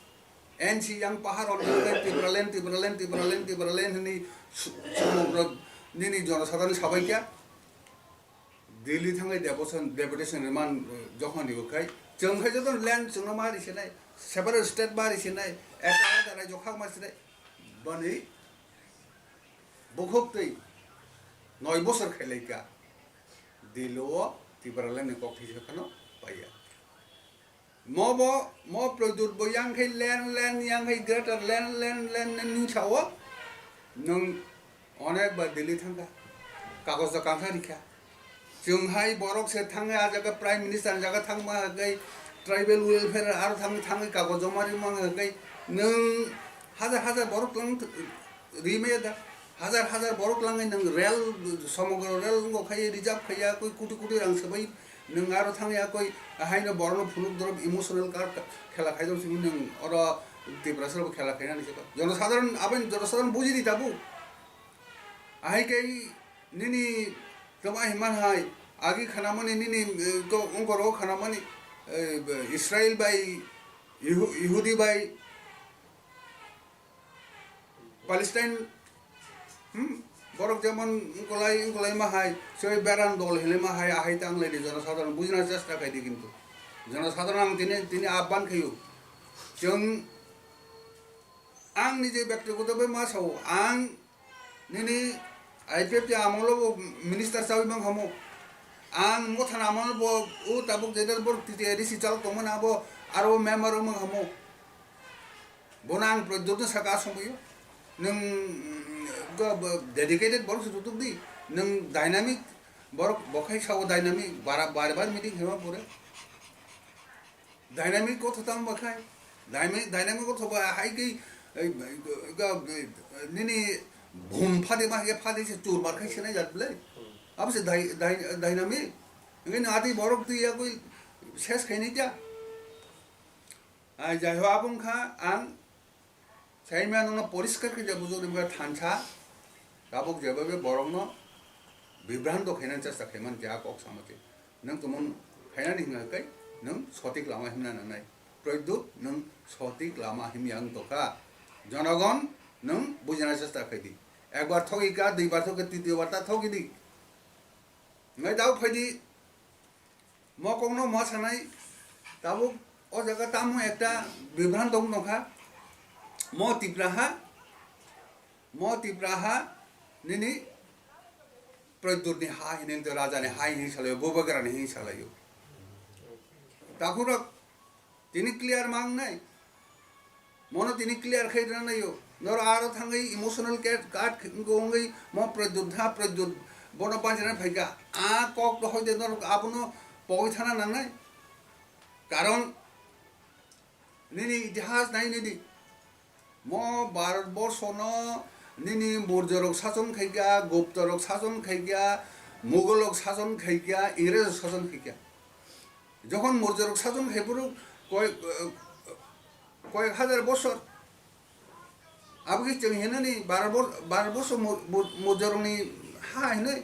N C yang pahar on Tipraland, Tipraland, Tipraland, Tipraland hwnwi su-, sumogro nini jonosadharoni sabai kya? Delhi thangwi deputation, deputation rwman, uh, jokhon ribo khai. Chwng khai joto land chwngno ma risinai, separate state ma risinai, ekta alada rajyo khak ma sinai. Bani bukhuk twi noi bosor khailai kha. Delhi o Tipraland ni kok thai se phano paiya. Mo bo, mo Pradyut bo yang khai len, len, yang khai greater len, len, len, len, ning sao. Nwng onek bar Delhi thangkha. Kagoj da kangkha rikha. Chwng hai borok se thangwi a jaga Prime Minister ni jaga thangma hai, tribal welfare aro thang, thangwi kagoj joma rima hai, nwng hajar hajar borok twlang rimaya da. Hajar hajar borok langwi nwng rel, somogro rel wngkha khai reserve khaiya, koi koti koti rang swbai nwng aro thangya, koi haino borokno phunuk dorop emotional kar khela khaijak simi nwng oro Tiprasa rok khela khainani se. Jonosadharon, aboni jonosadharon buji di tabuk. Ahai khe nini tamo himan hai agi khanamani nini, eh, to ongkoro khanamani, eh, Israel bai Ihu-, Ihudi bai Palestine, hmm, borok jemon wngkolai, wngkolai ma hai, soi beran dol hinwi ma hai, ahai ta wnglaidi jonosadharon bujina chesta khaidi kintu. Jonosadharon ang tini, tini abban khaio. Chwng, ang nije bektigoto bai ma sao, ang nini I P F T amolo bo minister chawi mang hamo. Ang mothana amolo bo o tabuk jedak borok T T A D C chal tongmani abo aro member wng mang hamo. Bono ang Pradyutno saka asombaio. Nwng, mm, go, bo, dedicated borok se tutuk di. Nwng dynamic borok, bo khai sao dynamic, bara, bar bar meeting khaima pore. Dynamic kotha tang ba khai. Dynamic, dynamic wngkha ba hai khe, eh, eh, eh, nini bhum phadi ma hai khe phadi se chur mar khai sinai jat bwle. Abo se dy-, dy-, dynamic. Hingke no ati borok twi ya koi ses khai nai kya. Ai jai ho abo wngkha ang Saimya nungno poriskar khe je bujok rimkha thansa, tabuk jeba be borokno bibranto khainani chesta khaimani je a kok sama khe. Nwng tumung khainani hwnka khe nwng sotik lama himna nangnai. Prodyut nwng sotik lama himya wng tongkha. Jonogon nwng bujina chesta khaidi. Ekbar thogika, duibar thogika, titiyo bar ta thogidi. Ngai dao phaidi. Mo kokno ma sanai, tabuk o jaga tamo ekta bibranto wng tongkha. Mo Tipra ha, mo Tipra ha, nini Prodyutni ha hinwi wngtong, rajani ha hinwi salaio, Bubagrani hinwi salaio. Takhurok tini clear ma wngnai. Mono tini clear khai rwna naio. Noro aro thangwi emotional card, card wngwi mo Prodyut ha Prodyut bono banchina phaikha. A kok to hoide norok abono pogwi thana nangnai. Karon nini itihas nai nini. Mo Bharat borsho no nini Mourya rok sason khaikha, Gupta rok sason khaikha, Mughal rok sason khaikha, Ingres rok sason khaikha. Jokhon Mourya rok sason khai phuru koi, koi hajar bosor. Abo khe chwng hinani Bharat bor-, Bharat borsho Mo-, Mo-, Mourya rokni ha hinwi.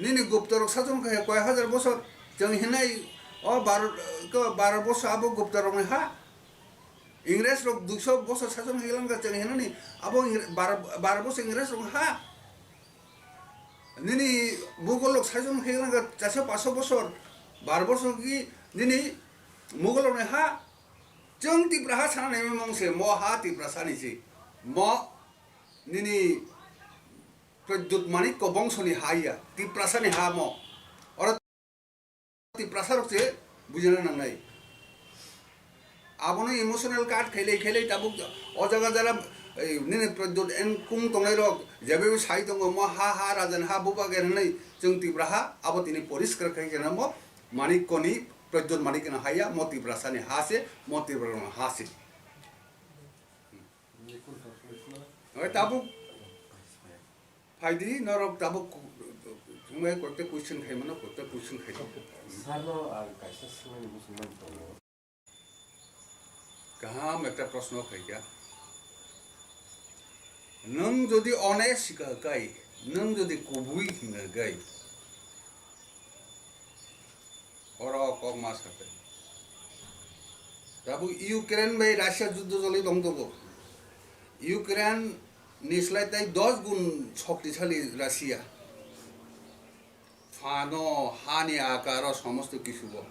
Nini Gupta rok sason khai koi hajar bosor. Chwng hinai o Bharat, ko Bharat borsho abo Gupta rokni ha. Ingres rok duiso bosor sason khai langkha chwng hinani abo Ingre-, Bharat, Bharat borsho Ingres rokni ha. Nini Mughal rok saison khe langkha charso paso bosor, bar bosor ki nini Mughal rokni ha. Chwng Tipra ha sana nai mong se, mo ha Tiprasa ni se. Mo nini Pradyut Manikya bongso ni ha ya, Tiprasa ni ha mo. Oro Tiprasa rok se bujina nangnai. Abono emotional cut khailai khailai tabuk o jaga jara, eh, nini Pradyut en kung tongnai rok jebe sai tongo mo ha ha rajan ha bubager hinwi chwng Tipra ha abo tini poriskar khai khe namo Manikya ni Pradyut Manikya ni ha ya mo Tiprasa ni ha se mo Tipra ni ha se. Oi, tabuk phaidi, norok tabuk ku-, chwngbai koita question khai mano, koita question khai mano. Sir no ang kaisa swngmani muchungmani tongo. Kaham ekta proshno khaikha. Nwng jodi honest hwnkha kai, nwng jodi kubui hwnkha kai, oro kok ma sakai. Tabuk Ukraine bai Russia juddo joli tong tongo. Ukraine ni slai tai dos gun shoktisali Russia. Phano, hani akaro somosto kisubo.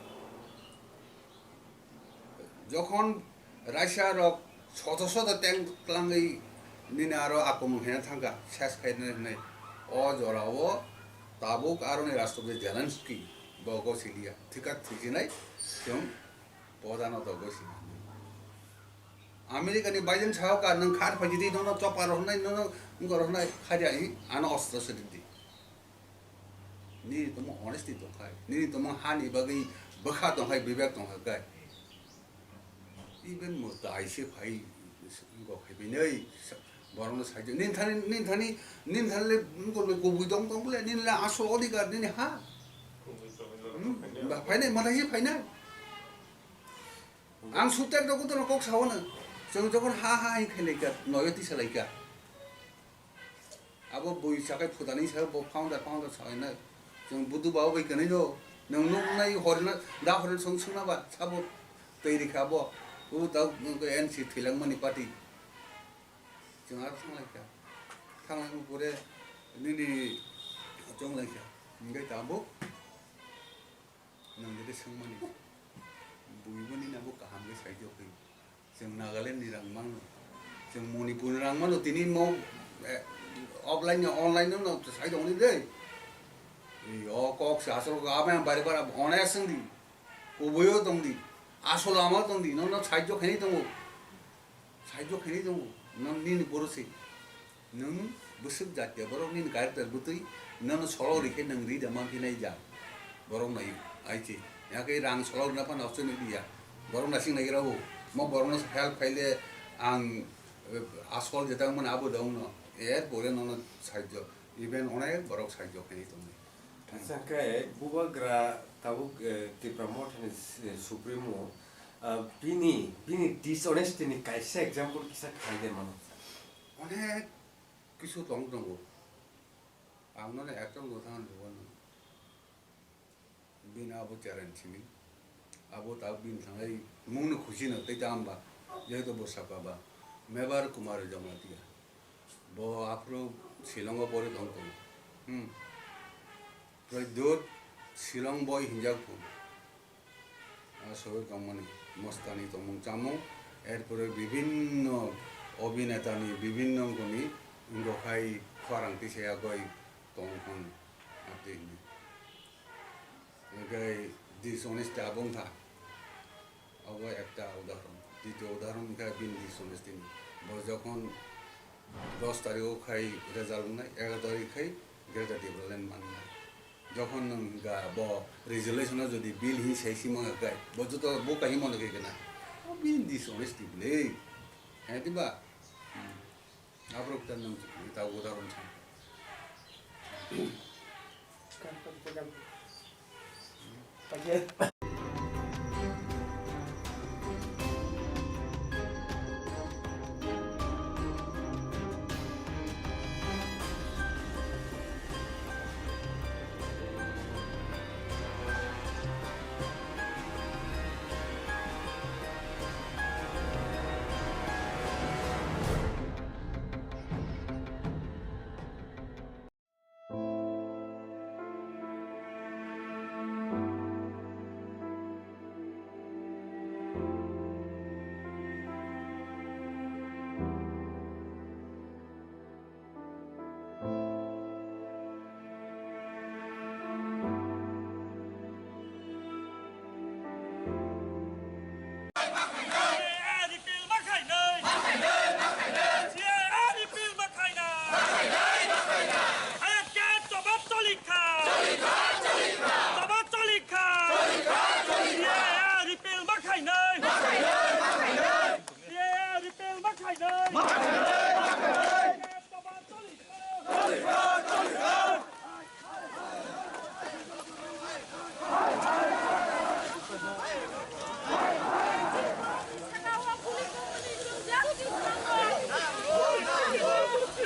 Jokhon Russia rok soto soto tank tlangwi nini aro akomung hena thangkha, ses khainai hwnwi. O jorao tabuk aroni rashtrapati Zelensky bo gosiliya, thika thwijinai chwng podano to gosi. America ni Biden sao ka nwng khar phaidi di nono chopar rok hnai nono wngkor rok hnai khaja hi ano ostro sedi di. Nini tongmo honesty tongkhai, nini tongmo hani bagwi bwkha tongkhai, bibek tongkhai kai. Even mo tai se phai, go khai binai, borokno saijak. Nini thani, nini thani, nini thani le, wngkor le kubui tong tong bole, nini le asol odhikar, nini ha. Hmm? Ba, phainai, mathai se phainai. Ang sutek dogo to kok sao na. Chwng jokhon ha ha hai khailai ka, noyo tisa lai ka. Abo bui sakai phutani sa bo founder, founder saina. Chwng budu babo bai kanai do. Nang nuk nai horna, da horna song sungna ba, sabo tei rikha bo. U tau N C thilangmani party. Chwng aro thanglaikha. Thanglaima pore nini chonglaikha. Hingke tabuk nwng jodi swngmani, buibo nini abo kaham khe saijak khe. Chwng Nagaland ni rang mano, chwng Manipur ni rang mano, tini mo, eh, offline ni online no sai tongni de. Ei, o kok se asol kok abo yang bare bare honest wng di. Kubuio tong di, asol lama tong di, nono saijo khainai tongo, saijo khainai tongo, non nini borok se, nwng bwswk jatiya borok nini character bwtwi, nono solok rikhe nwng ri da mankhe nai ja, borok nai, ai se, ya khe rang solok rina phano option ni ya, borok naising nai rabo, Mo borokno help khaile ang, eh, asol jeta wngmani abo da wngno. Er pore nono sahajyo, even onek borok sahajyo khainai tongo. Acha, hwnkhe bubagra tabuk, eh, Tipra Mothani, eh, Supremo, ah, bini, bini dishonesty ni kaisa example kisa khlai de mano. Onek kisu tong tongo. Ang nono ekdom gotha hwnwi bugo no. Bini abo challenge simi. Abo ta bini thangai mungno khusi no tei ta hamba. Jehetu bo saka ba. Mebar Kumar Jamatia. Bo aphuru Shillong o pori tong tongo. Hmm. Pradyot Shillong boi hinjak tongo. Asogwi tongmani mostani tongmung chamung, erpore bibinno obhinetani bibinno wngkoni wngkok hai khorang tisayagwi tong hwn atwi hwnwi. Hwnkhe dishonesty abo wngkha, obo ekta udahoron. Ditiyo udahoron wngkha bini dishonesty ni. Bo jokhon dos tarikh o khai result wngnai, egaroh tarikh khai Greater Tipraland mannai. Jokhon nwng hwnkha bo resolution o jodi bill hin sai sima hwnkha kai, bo joto bo kahim mano khe gana. O bill dishonesty bwle. Hai diba? Hmm. Aborok ta nwng ta udahoron sa.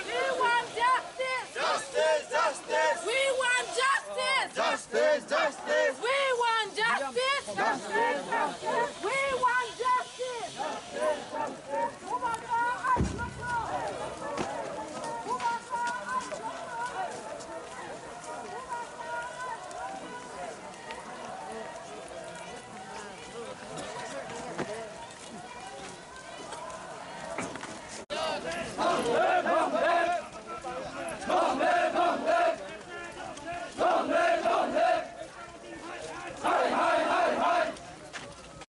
We want justice! Justice! Justice! Justice! We want justice! Justice! Justice! We want justice!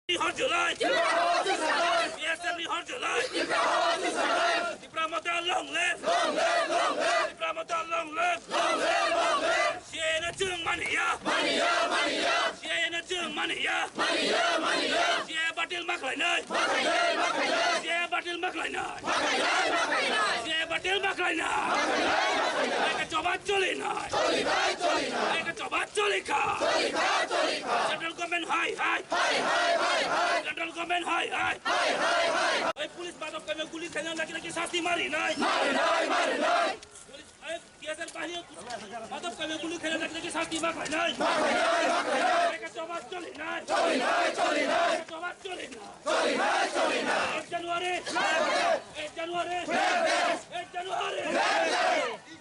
Ni hor July! P S F ni hor July! Tipra Motha long live! Long live, long live! Tipra Motha long live! Long live, long live! C A A no chwng mani ya! Mani ya, mani ya! C A A no chwng mani ya! Mani ya, mani ya! C A A batil ma khlainai! Ma khlainai, ma khlainai! C A A batil ma khlainai! Ma khlainai, ma khlainai! C A A batil ma khlainai! Ma khlainai, ma khlainai! Eka choba choli nai! Choli nai, choli nai! Eka choba choli kha! Choli kha, choli kha! Central government hai hai! Hai hai, hai hai! Central government hai hai! Hai hai, hai hai! Oi police madop kami guli khaina lagi lagi sasti mari nai! Mari nai, mari nai! Police, eh, T S R bahini madop kami guli khaina lagi lagi sasti ma khlainai. Ma khlainai, ma khlainai. Eka choba choli nai. Choli nai, choli nai. Eka choba choli nai. Choli nai, choli nai. Ek January. Ek January. Ek January.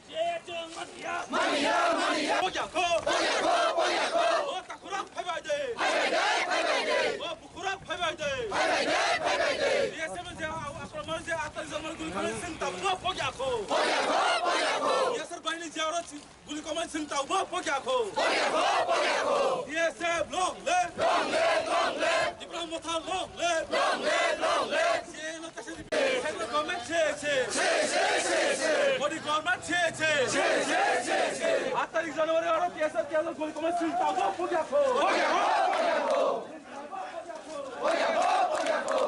Ye chwng mania. Mania, mania. Poja ko. Poja ko, poja ko. O takhurok phaibai de. Phaibai de, phaibai de. O Khurok phaibai de. Phaibai de, phaibai de. B S F je a-, akromon je atai jamar guli khamani sing tabuk bo pogya kho. Pogya kho, pogya kho. B S F bahini je aro si-, guli khamani sing tabuk bo pogya kho. Pogya kho, pogya kho. B S F long live. Long live, long live. Tipra Motha long live. Long live, long live. Je no kase di federal government se, se. Se, se, se, se. Modi government se, se. Se, se, se, se. Aat tarik January aro B S F ke guli khamani sing tabuk bo pogya kho. Pogya kho, pogya kho.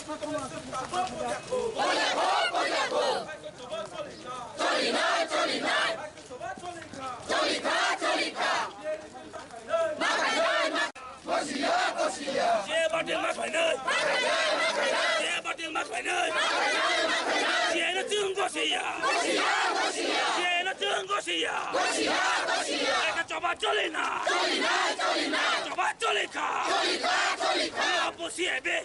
Siya batil ma khlainai. Siya batil ma khlainai. Siya no chwng gosiya. Siya no chwng gosiya. Eka choba choli na. Choba choli kha. Apo siya be.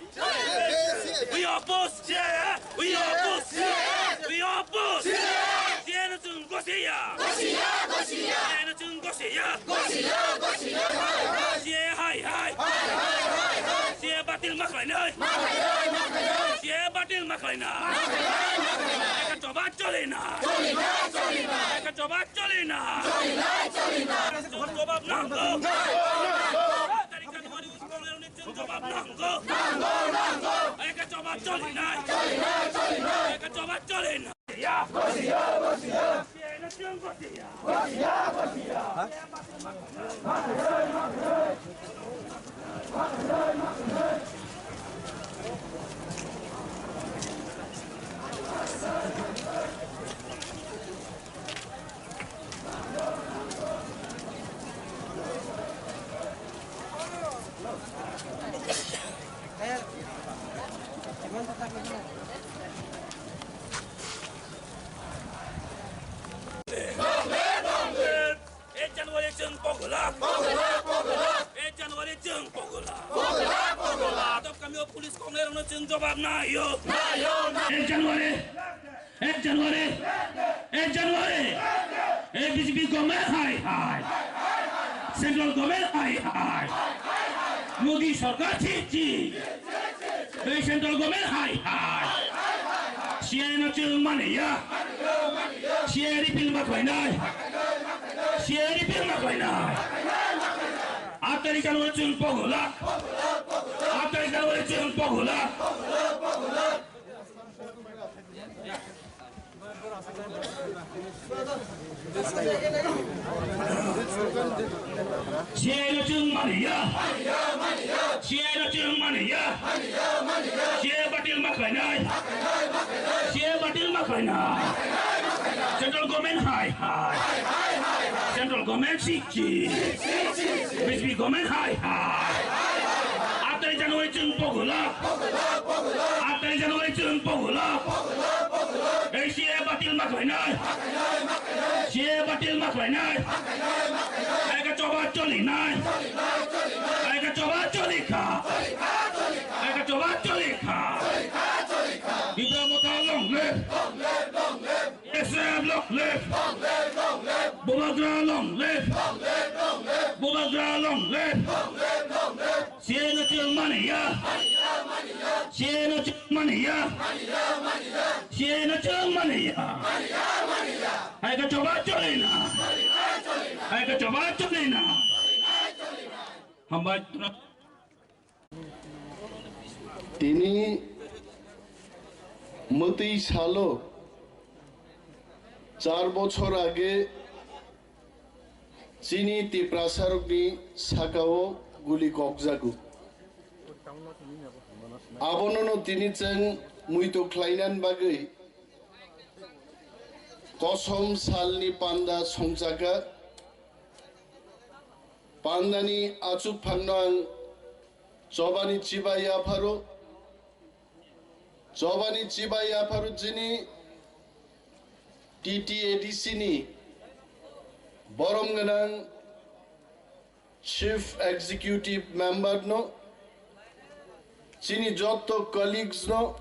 We oppose C A A! We oppose C A A! We oppose C A A! C A A no chwng gosiya! Gosiya, gosiya! C A A no chwng gosiya! Gosiya, gosiya! Hai, hai! C A A hai, hai! Hai, hai, hai, hai! C A A batil ma khlainai! Ma khlainai, ma khlainai! C A A batil ma khlaina! Ma khlainai, ma khlainai! Eka choba choli na! Choli na, choli na! Eka choba choli na! Choli na, choli na! Jobab nango! Nango, nango! Jobab nango! Nango, nango! Eka choba choli nai! Choli nai, choli nai! Eka choba choli nai! Ya! Gosiya, gosiya! Gosiya, gosiya! Gosiya, gosiya! Ek January chwng pogolak. Pogolak, pogolak. Ek January chwng pogolak. Pogolak, pogolak. Adop kamio police kongnai rokno chwng jobab naio. Naio, naio. Ek January. Ek January, ek January, ei B J P government hai hai, central government hai hai, Modi sarkar chhi chhi, ei central government hai hai, C A A no chwng mani ya, C A A repeal ma khlainai, C A A repeal ma khlainai, aat tarikh January chwng pogolak, aat tarikh January chwng pogolak. C A A no chwng mani ya. C A A no chwng mani ya. C A A batil ma khlainai. C A A batil ma khlainai. Central government hai hai. Central government si Chhi. B J P government hai hai. Aat tarikh January chwng pogolak. Aat tarikh January chwng pogolak. Ei C A A batil ma khlainai. C A A batil ma khlainai. Eka choba choli nai. Eka choba choli kha. Eka choba choli kha. Tipra Motha long live. T S F long live! Bubagra long live! Bubagra long live! C A A no chwng mani ya! C A A no chwng mani ya! C A A no chwng mani ya! Hai ka choba choli na! Hai ka choba choli na! Hambai. Tini mwtwi salo char bochor age chini Tiprasarokni sakao guli kokjago. Abonono tini chwng muitu khlainani bagwi kosom salni panda songchakha. Pandani achukphangno ang chobani chibai yapharo. Chobani chibai yapharo chini T T A D C ni borom gwnang Chief Executive Member no, chini jotto colleagues no,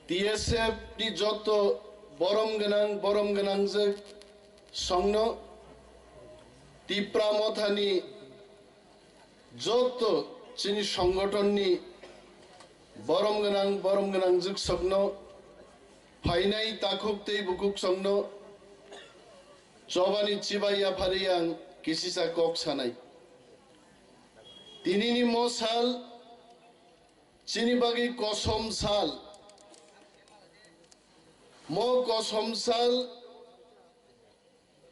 T S F ni jotto borom gwnang, borom gwnangjwk songno, Tipra Mothani jotto chini songgothonni borom gwnang, borom gwnangjwk sokno, phainai takhuk tei bukhuk songno chobani chibai yaphari ang kisisa kok sanai. Tinini mo sal chini bagwi kosom sal. Mo kosom sal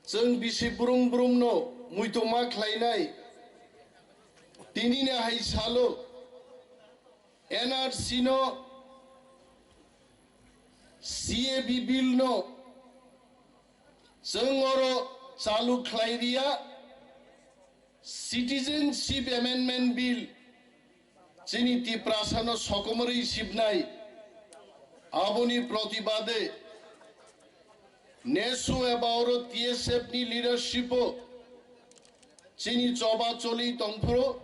chwng bisi brum brumno muitu ma khlainai. Tinini hai salo N R C no, C A B bill no chwng oro chalu khlai riya, Citizenship Amendment Bill chini Tiprasano sokomorwi sibnai, aboni protibade nesu eba oro T S F ni leadership o chini choba choli tongphuru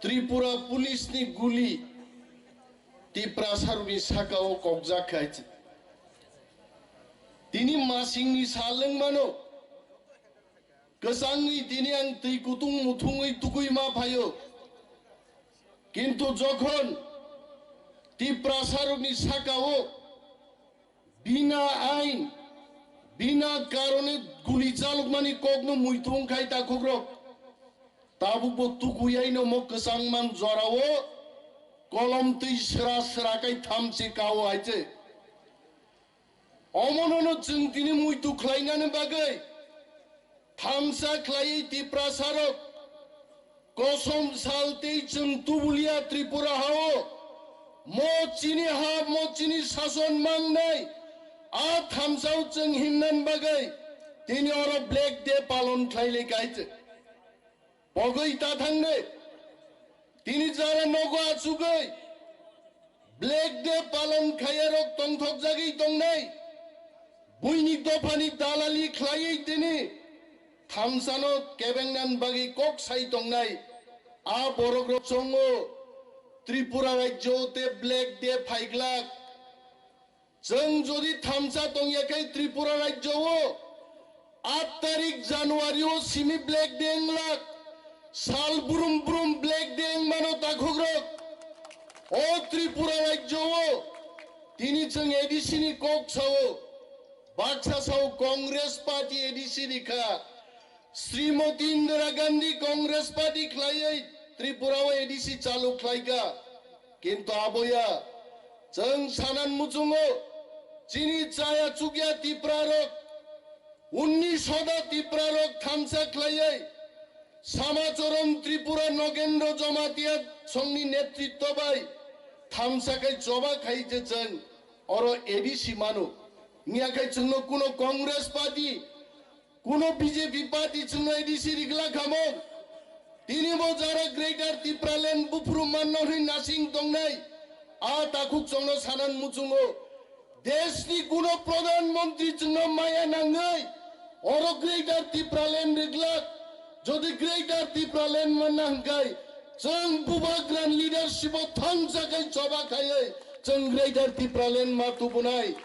Tripura Police ni guli Tiprasarokni sakao kokjak khai. Tini masingni sal wngmano, kwchangwi tini ang twi kutung muthungwi tugwi ma phaio. Kintu jokhon Tiprasarokni sakao bina ain, bina karone guli chalokmani kokno muitu wngkhai takhukrok. Tabukbo tukuyaino mo kwchangman jorao kolom twi sra sra khai thamchi kao hai se. Omonono chwng tini muitu khlainani bagwi thamsa khlaiwi Tiprasarok kosom sal tei chwng tubulia Tripura hao mo chini ha, mo chini sason mangnai a thamsao chwng himnan bagwi tini oro Black Day palon khlailai kaise. Pogwi ta thangnai. Tini jara nogo achugwi Black Day palon khaiyarok tongthokjagwi tongnai. Buini dophani dalali khlaiwi tini thamsano kebengnan bagwi kok sai tongnai. A borokrok chongo Tripura rajyo te Black Day phaiglak. Chwng jodi thamsa tongya khe Tripura rajyo o aat tarik January o simi Black Day wnglak, sal brum brum Black Day wngmano takhukrok. O Tripura rajyo o tini chwng A D C ni kok sao, baksa sao Congress party A D C rikha. Srimati Indira Gandhi Congress party khlaiwi Tripura o A D C chalu khlaika. Kintu aboya chwng sanan muchungo chini chaya chukya Tipra rok, unni soda Tipra rok thamsa khlaiwi Samacharan Tripura Nogendra Jamatia songni netritto bai thamsa khai choba khai je chwng oro A D C manu. Niya khai chwngno kuno Congress party, kuno B J P party chwngno A D C rikla khamung. Tini bo jara Greater Tipraland buphuru manno hwnwi nasing tongnai. A takhuk chwngno sanan muchungo. Deshni kuno Pradhan Mantri chwngno maya nangwi oro Greater Tipraland riglak. Jodi Greater Tipraland manna hwnkhe chwng Bubagra ni leadership o thansa khai choba khaiwi chwng Greater Tipraland ma tubunai.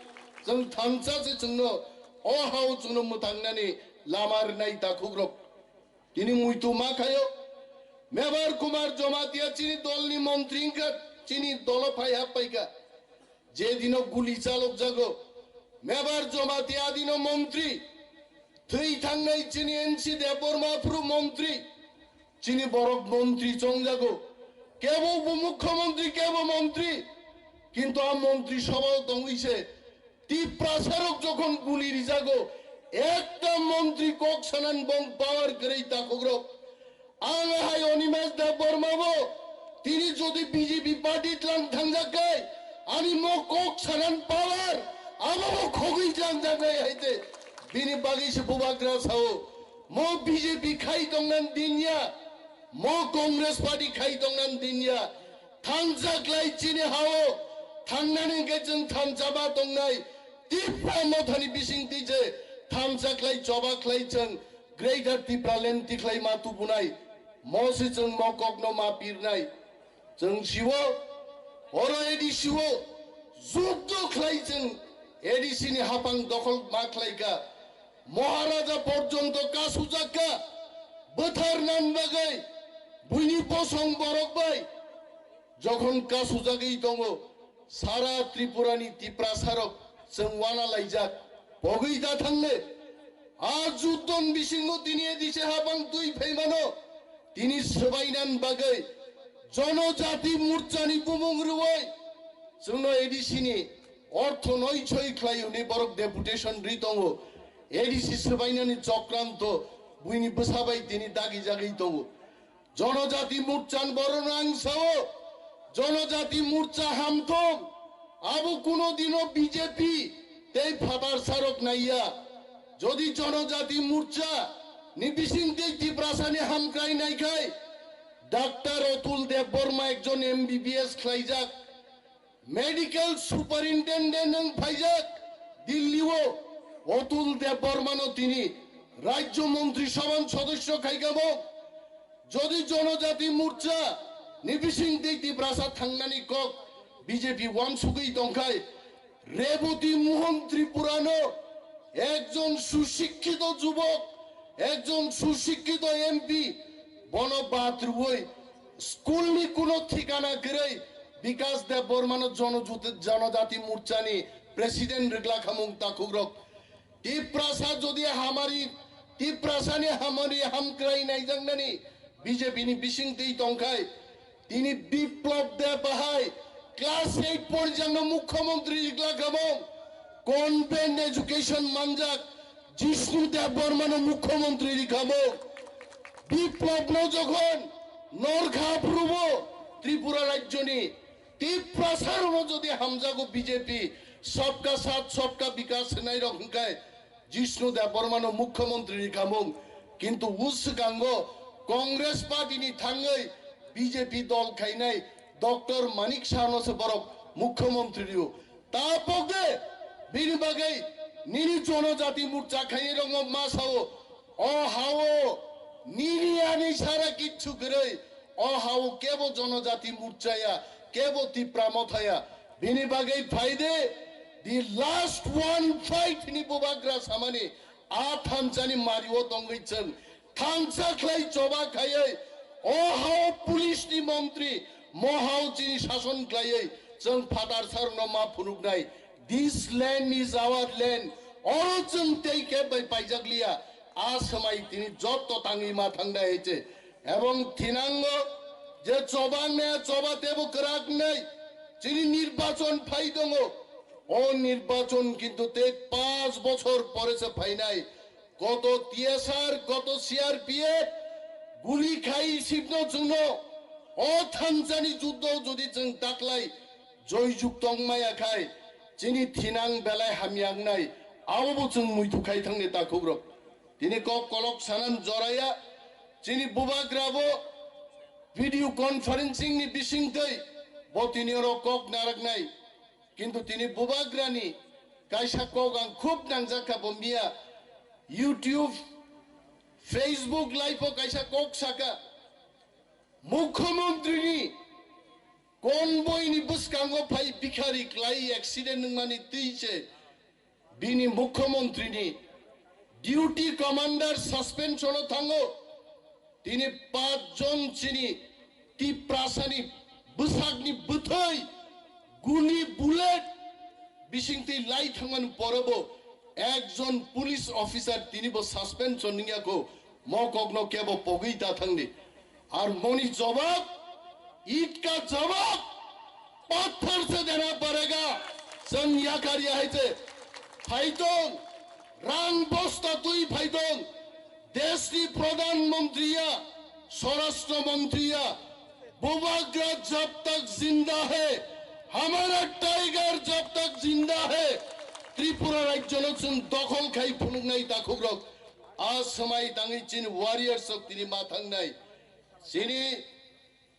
Chwng thansa se chwngno o hao chwngno mwtangnani lama rwnai takhukrok. Tini muitu ma khaio. Mebar Kumar Jamatia chini dolni montri wngkha, chini dolo phai hap paikha. Je dino guli chalok jago, Mebar Jamatia dino montri. Thwi thangnai chini N C Debbarma phuru montri. Chini borok montri chongjago. Kebo bo mukhyamantri, kebo montri. Kintu a montri sabhao tongwi se Tiprasarok jokhon guli rijago, ekta montri kok sanan bong power kwrwi takhukrok. Ang hai Animesh Debbarma bo tini jodi B J P party tlang thangjak khe ani mo kok sanan power abo bo khogwi tlangjak nai hai te bini bagwi se Bubagra sao mo B J P khai tongnan dinya. Mo Congress party khai tongnan dinya, thansa khlai chini hao, thangnani hwnkhe chwng thansa ba tongnai, Tipra mothani bising twi je thansa khlai choba khlai chwng Greater Tipraland tikhlai ma tubunai, mo se chwng mo kokno ma pirnai. Chwng siwo, oro A D C o, juddo khlai chwng A D C ni hapang dokhol ma khlaika. Maharaja porjonto kasujak kha, bwtharnan bagwi buini bosong borok bai jokhon kasujagwi tongo, sara Tripura ni Tiprasarok chwng wana laijak, pogwi da thangle. A juddon bisingo tini A D C hapang twi phaimano, tini swbainan bagwi Jonojati Morchani bumung rwui chwngno A D C ni ortho noi soi khlai hwnwi borok deputation ri tongo. A D C swbainani chokranto buini bwsa bai tini dagi jagwi tongo. Jonojati Morchan borokno ang sao, Jonojati Morcha hamthong, abo kuno dino B J P tei phatar sarok naiya. Jodi Jonojati Morcha ni bisingtwi Tiprasani hamkrai naikhai, Doctor Atul Debbarma ekjon M B B S khlaijak, medical superintendent wng phaijak Delhi o, Atul Debbarmano tini Rajya Montri Sabha sodosyo khaikamo. Jodi Jonojati Morcha ni bisingtwi Tiprasa thangnani kok B J P uansugwi tongkhai, Reboti Mohan Tripurano ekjon susikkito jubok, ekjon susikkito M P, bono bathroom-oi school ni kuno thikana kwrwi Bikash Debbarmano Jonojuti-, Jonojati Morchani president rwgla khamung takhukrok. Tiprasa jodi hamari, Tiprasani hamari hamkrai naijaknani B J P ni bisingtwi tongkhai, tini Biplab Deb bahai class eight porijakno mukhyamantri rikla khamung, convent education manjak Jishnu Debbarmano mukhyamantri rikhamung. Biplabno jokhon norkha phrubo Tripura rajyoni Tiprasarokno jodi hamjago B J P, Sabka Saath Sabka Vikas hwnai rok hwnkhe Jishnu Debbarmano mukhyamantri ni khamung, kintu uswkango Congress party ni thangwi B J P dol khainai Doctor Manik Sahno se borok mukhyamantri rio. Tapok de bini bagwi nini Jonojati Morcha khainai rokno ma sao, o hao nini ani sara kichu kwrwi. O hao kebo Jonojati Morcha ya, kebo Tipra Motha ya. Bini bagwi phai de, the last one fight ni bubagra samani, a thansa ni mari o tongwi chwng thansa khlai choba khaiwi, o hao police ni montri, mo hao chini sason khlaiwi chwng phatar sarno ma phunuknai. This land is our land. Oro chwng tei khe bai paijak liya. A swmai tini jotto tangwi ma thangnai hai se. Ebong thinango je choba wngnai, choba tebo kwrak wngnai. Chini nirbachon phai tongo. O nirbachon kintu tei panch bochor pore se phainai. Koto T S R, koto C R P F guli khai sipno chwngno. O thansani juddo jodi chwng taklai joyjukto wngmaya khai, chini thinang belai hamya wngnai, abobo chwng muitu khai thangni takhukrok. Tini kok kolok sanan joraya, chini bubagrabo video conferencing ni bisingtwi bo tini oro kok naraknai. Kintu tini bubagrani kaisa kok ang khub nangjak kha, bo miya YouTube, Facebook live o kaisa kok saka, Mukhyamantri ni convoy ni bwskango phai bikhari klai accident wngmani twi se bini Mukhyamantri ni duty commander suspension o thango. Tini panch jon chini Tiprasani bwsakni bwthai guli bullet bisingtwi lai thangmani porobo ekjon police officer tinibo suspension wngya kho, mo kokno kebo pogwi ta thangdi. Ar moni jawab, id ka jawab, pathar se dena padega. Chwng yakar ya hai se phaitong, rang bosta twi phaitong, deshni pradhan mantri ya, swarashtra mantri ya, Bubagra jab tak jinda hai, hamara tiger jab tak jinda hai, Tripura rajyo no chwng dokhol khai phunuknai takhukrok. A swmai tangwi chini warriors rok tini ma thangnai. Chini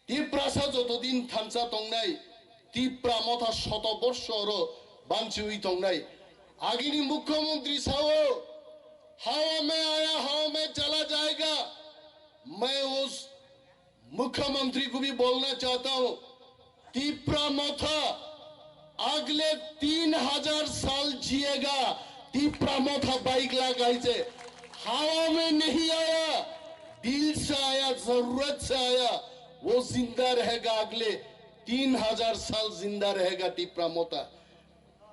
Tiprasa jotodin thansa tongnai, Tipra motha shoto borsho oro banchiwi tongnai. Agini mukhyamantri sao, "Hawa mein aya, hawa mein chala jayega." Main us mukhyamantri ko bhi bolna chahta hoon, Tipra motha agle teen hajar saal jiyega, Tipra motha bike lagai se hawa mein nahi aaya, dil se aaya, zarurat se aaya, wo zinda rahega, agle teen hajar saal zinda rahega Tipra motha.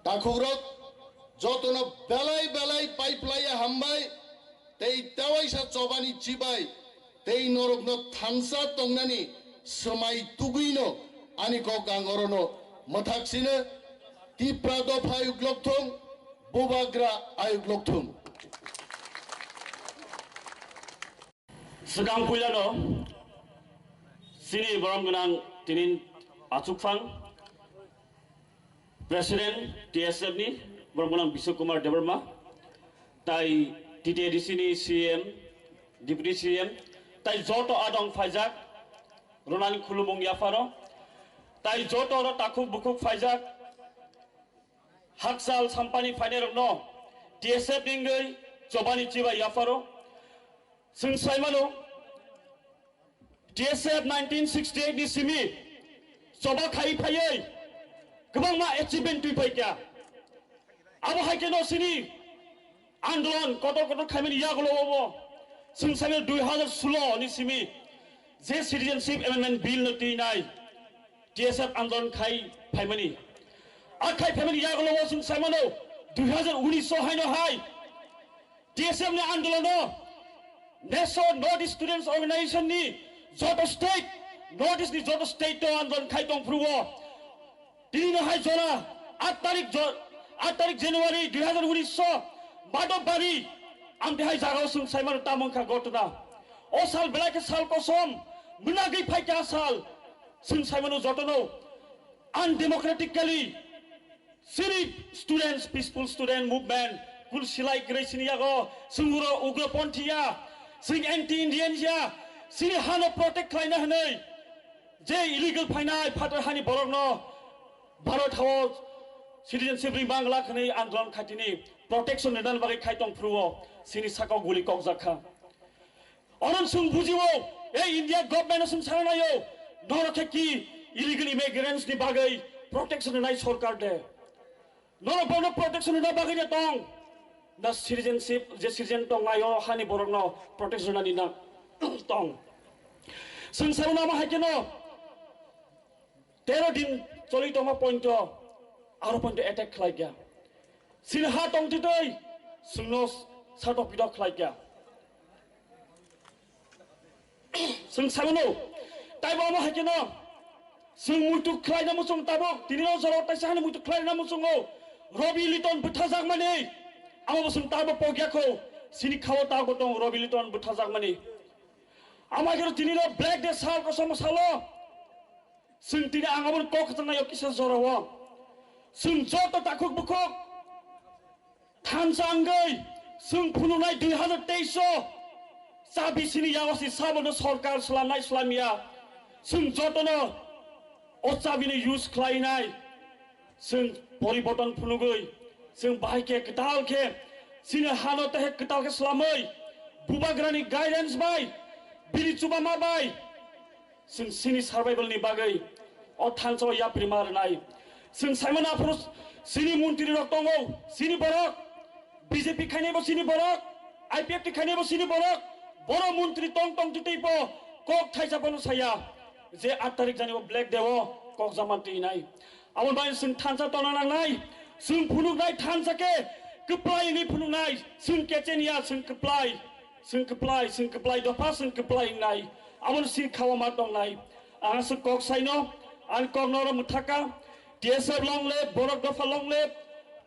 Takhukrok jotono belai belai paiplaiya hambai, tei tewaisa chobani chibai, tei norokno thansa tongnani swmai tugwino ani kok ang orono mwthak sino, Tipra dopha ayuk lokthung, Bubagra ayuk lokthung. Swkang puilano chini borom gwnang tinin Achukphang, President T S F ni, borok mwnang Biswa Kumar Debbarma, tai T T A D C ni C M, Deputy C M, tai joto adong phaijak, ronani khulumung yapharo, tai joto oro takhuk bukhuk phaijak, hakchal sampani phainairokno T S F ni wngwi chobani chibai yapharo. Chwng sai mano, T S F nineteen sixty-eight ni simi choba khai phaiwi kwbangma achievement twi phaikha. Abo hai kheno chini andolon kotor kotor khaimani yagulo obo chwng sai mano dui hazar sulo ni simi je Citizenship Amendment Bill no twi nai T S F andolon khai phaimani. A khai phaimani yagulo o chwng sai mano dui hazar unis o haino hai T S F ni andolono Nation North East Students Organization ni joto state, North East ni joto state o andolon khai tong phuru o. Tini no hai jora aat tarik jo-, aat tarik January dui hazar unis o Madhobari amte hai jaga o chwng sai mano tamo wngkha ghotona. O sal belai khe sal kosom, mwnagwi phaikha sal, chwng sai mano jotono undemocratically Chini students, peaceful student movement, kul silai kwrwi chini yago, chwng uro ugroponthi ya, chwng anti-Indian ya, chini hano protect khlaina hwnwi, je illegal phainai phatar hani borokno Bharat hao citizenship ri mangla hwnwi andolon khaitini protection rwnani bagwi khai tong phuru o, chini sakao guli kokjak kha. Oron chwng bujio, ei India government o chwng sana naio, norok khe ki illegal immigrants ni bagwi protection rwnai sorkar de. Norok bono protection rwna bagwi de tong. Na citizenship, je citizen tong naio hani borokno protection rwnani na tong. Chwng sai mano hai kheno tero din choli tongma point o, aro point o attack khlai kha. Chini ha tong twi twi chwngno satok pitok khlai kha. Chwng sai mano, taibo omo hai kheno chwng muitu khlaina muchung tabuk, tini no jora taisa hani muitu khlaina muchungo Robi Liton bwthajakmani, amo bo chwng taibo pogya kho, chini khao tabuk tong Robi Liton bwthajakmani. Amo hai kheno tini no Black Day sal kosom salo, chwng tini ang aboni kok kwchangnaio kisa jorao. Chwng joto takhuk bukhuk thansa wngwi chwng phunuknai dui hazar teis o chabi chini yago si sabono sorkar slamnai slamya. Chwng jotono o chabini use khlainai. Chwng poriborton phunugwi, chwng bahai khe kwtal khe, chini hano tehe kwtal khe slamwi, bubagrani guidance bai, bini chubama bai, chwng chini survival ni bagwi o thansa o yapri ma rwnai. Chwng sai mano aphuru chini montri rok tongo, chini borok, B J P khainai bo chini borok, I P F T khainai bo chini borok, boro montri tong tong twi twi bo kok thaisa bono saya je aat tarik jani bo Black Day o kok jama twi nai. Aboni bagwi chwng thansa tongna nangnai, chwng phunuknai thansa khe kwplai wngwi phunuknai, chwng kechenia, chwng kwplai, chwng kwplai, chwng kwplai dopha, chwng kwplai wngnai, aboni sini khawa ma tongnai. Ang aswk kok saino, ang kok noro mwthaka, T S F long live, Borok Dopha long live,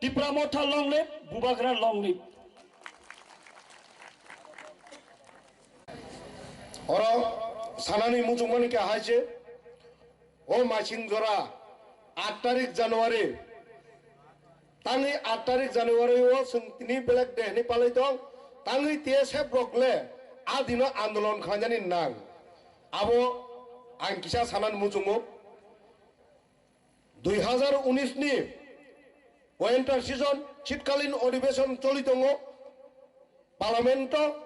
Tipra Motha long live, Bubagra long live. Oro sanani muchungmani khe hai se, o masing jora aat tarik January, tangwi aat tarik January o chwng tini Black Day hinwi palai tong, tangwi T S F rok le a dino andolon khlainani nang. Abo ang kisa sanani muchungo. Dui hazar unis ni winter season, shitkalin odhibeshon choli tongo. Parliament o,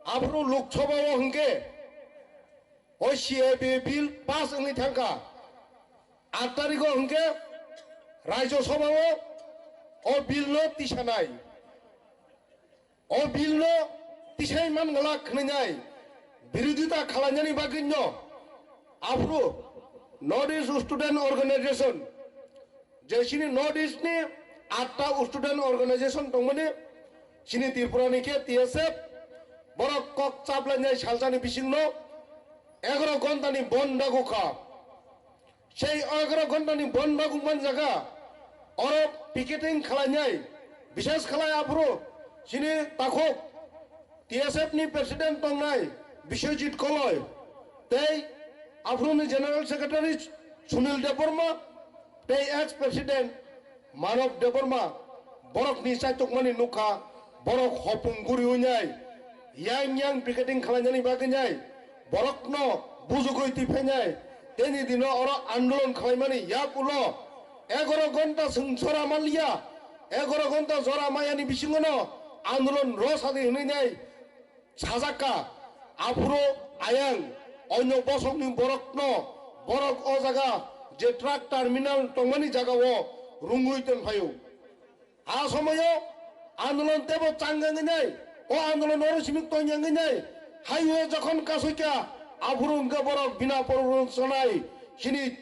aphuru Lok Sabha o hwnkhe o C A A bill pass wngwi thangkha. Aat tarikh o hwnkhe Rajya Sabha o o bill no tisanai. O bill no tisai man glak hwnwi nai birodita khwlainani bagwi no aphuru North East Student Organization, je chini North East ni atta student organization tongmani, chini Tripura ni khe T S F, borok kok chaplainai salsani bisingno egaroh ghontani bon dagukha. Sei egaroh ghontani bon bagukmani jaga oro picketing khwlainai, bishes khlai aphuru chini takhuk T S F ni president tongnai Biswajit Koloi tei aphuru ni general secretary Sunil Debbarma tei ex president Manob Debbarma borokni chaitukmani nukha, borok hopung guri wngnai, yang yang picketing khlainani bagwi nai, borokno bujugwi twi phainai, teni dino oro andolon khlaimani yak ulo egaro gonta chwng jora manliya, egaro gonta jora mayani bisingono andolon rw sadi hwnwi nai. Sajak kha, aphuru ayang onyo bosongni borokno, borok o jaga je truck terminal tongmani jagao rungwi tongphaio. A somoyo andolon tebo chang wngwi nai, o andolon oro simi tong wngwi nai, highway jokhon kasui kha, aphuru hwnkhe borok bina porong chonai, chini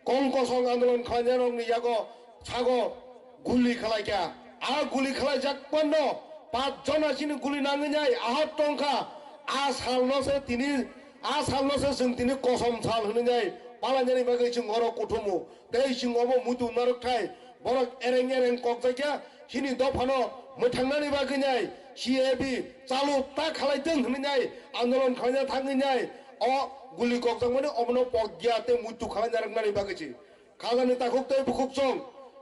kong kosong andolon khlainairokni yago sago guli khlaikha. A guli khlaijak pano pach jona chini guli nangwi nai ahok tongkha. A salno se tini, a salno se chwng tini kosom sal hwnwi nai palainani bagwi chwng oro kuthumu. Tei chwng obo muitu narwkthai borok ereng ereng kokjakya. Chini dophano mwthangnani bagwi nai C A B chalu ta khalai tong hwnwi nai andolon khlaina thangwi nai o guli kokjakmani obono pokya tei muitu khlaina rwknani bagwi se. Khajani takhuk tei bukhuk chwng,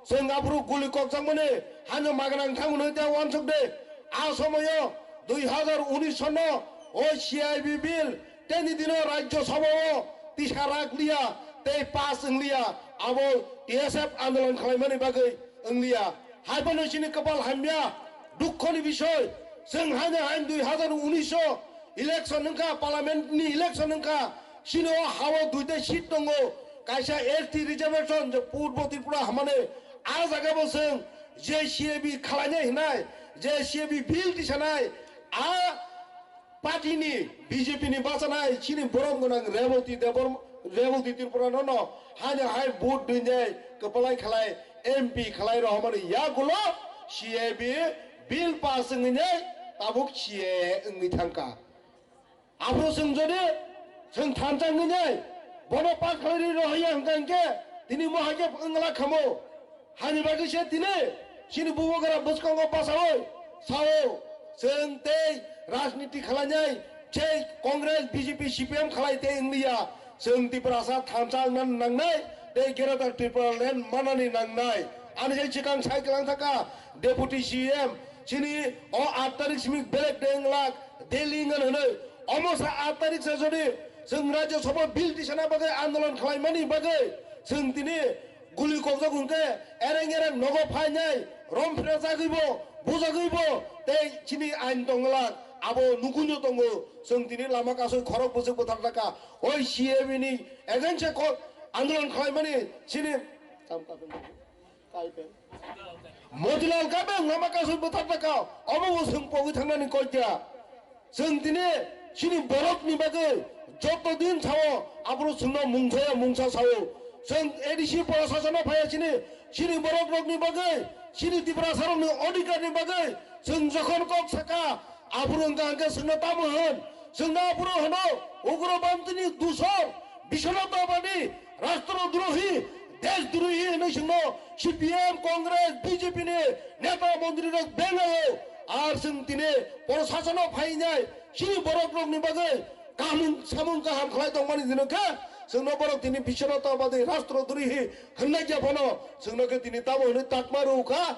chwng aphuru guli kokjakmani hano magnang thangmani tei uansuk de. A somoyo dui hazar unis sono o C I B bill teni dino Rajya Sabha o tisa rak liya tei pass wng liya, abo T S F andolon khlaimani bagwi wng liya. Hai phano chini kwpal hamya, dukhoni bisoy, chwng haino hain dui hazar unis o election wngkha, parliament ni election wngkha, chini o hao duita seat tongo, kaisa S T reservation je Purbo Tripura hamani, a jaga bo chwng je C A B khalainai hinai, je C A B bill tisanai, a party ni B J P ni bachanai chini borom gwnang Reboti Debor-, Reboti Tripura no no haino hai vote dwinai kwpalai khalai M P khalai rohormani yagulo C A B bill pass wngwi nai tabuk C A A wngwi thangkha. Aphuru chwng jodi chwng thansa wngwi nai bono pass khalai rwi rohorya hwnkha hinkhe tini mohai khe wngla khamo. Hani bagwi se tini chini bubagra bwskango bachaui sao, chwng tei rajniti khwlainai, tei Congress, B J P, C P M khwlai tei wngliya. Chwng Tiprasa thansa wngna nangnai tei Greater Tripura Land manani nangnai. Ani jai swkang sai kwlang thaka Deputy C M, chini o aat tarik simi belek de wnglak, Delhi wngna hwnwi. Omo sa aat tarik se jodi chwng Rajya Sabha bill tisana bagwi andolon khwlaimani bagwi chwng tini guli kokjak hwnkhe ereng ereng nogo phainai, romphirajagwibo, bujagwibo tei chini ain tongla abo nukuino tongo. Chwng tini lama kasui khorok bwswk bwthar taka oi C A B ni against-o ko-, andolon khlaimani chini Motilal Kabeng lama kasui bwthar taka omo bo chwng pogwi thangnani koi kya. Chwng tini chini borokni bagwi joto din sao, aphuru chwngno mungsaya mungsa sao. Chwng A D C prasasano phaiya chini, chini borokrokni bagwi, chini Tiprasarokni odhikarni bagwi chwng jokhon kok saka, aphuru wngkha hwnkhe chwngno tamo hwn? Chwngno aphuru hwno, ugrobantini dusor, Biswanath Badi, rastrodrohi, deshdrohi hwnwi chwngno C P M, Congress, B J P ni neta montrirok bengaio. Ar chwng tini prasasano phainai chini borokrokni bagwi kamung samung kaham khlai tongmani dino khe chwngno borok tini Biswanath Badi, rastrodrohi hwnna khe phano chwngno khe tini tamo hwnwi takma rwkha.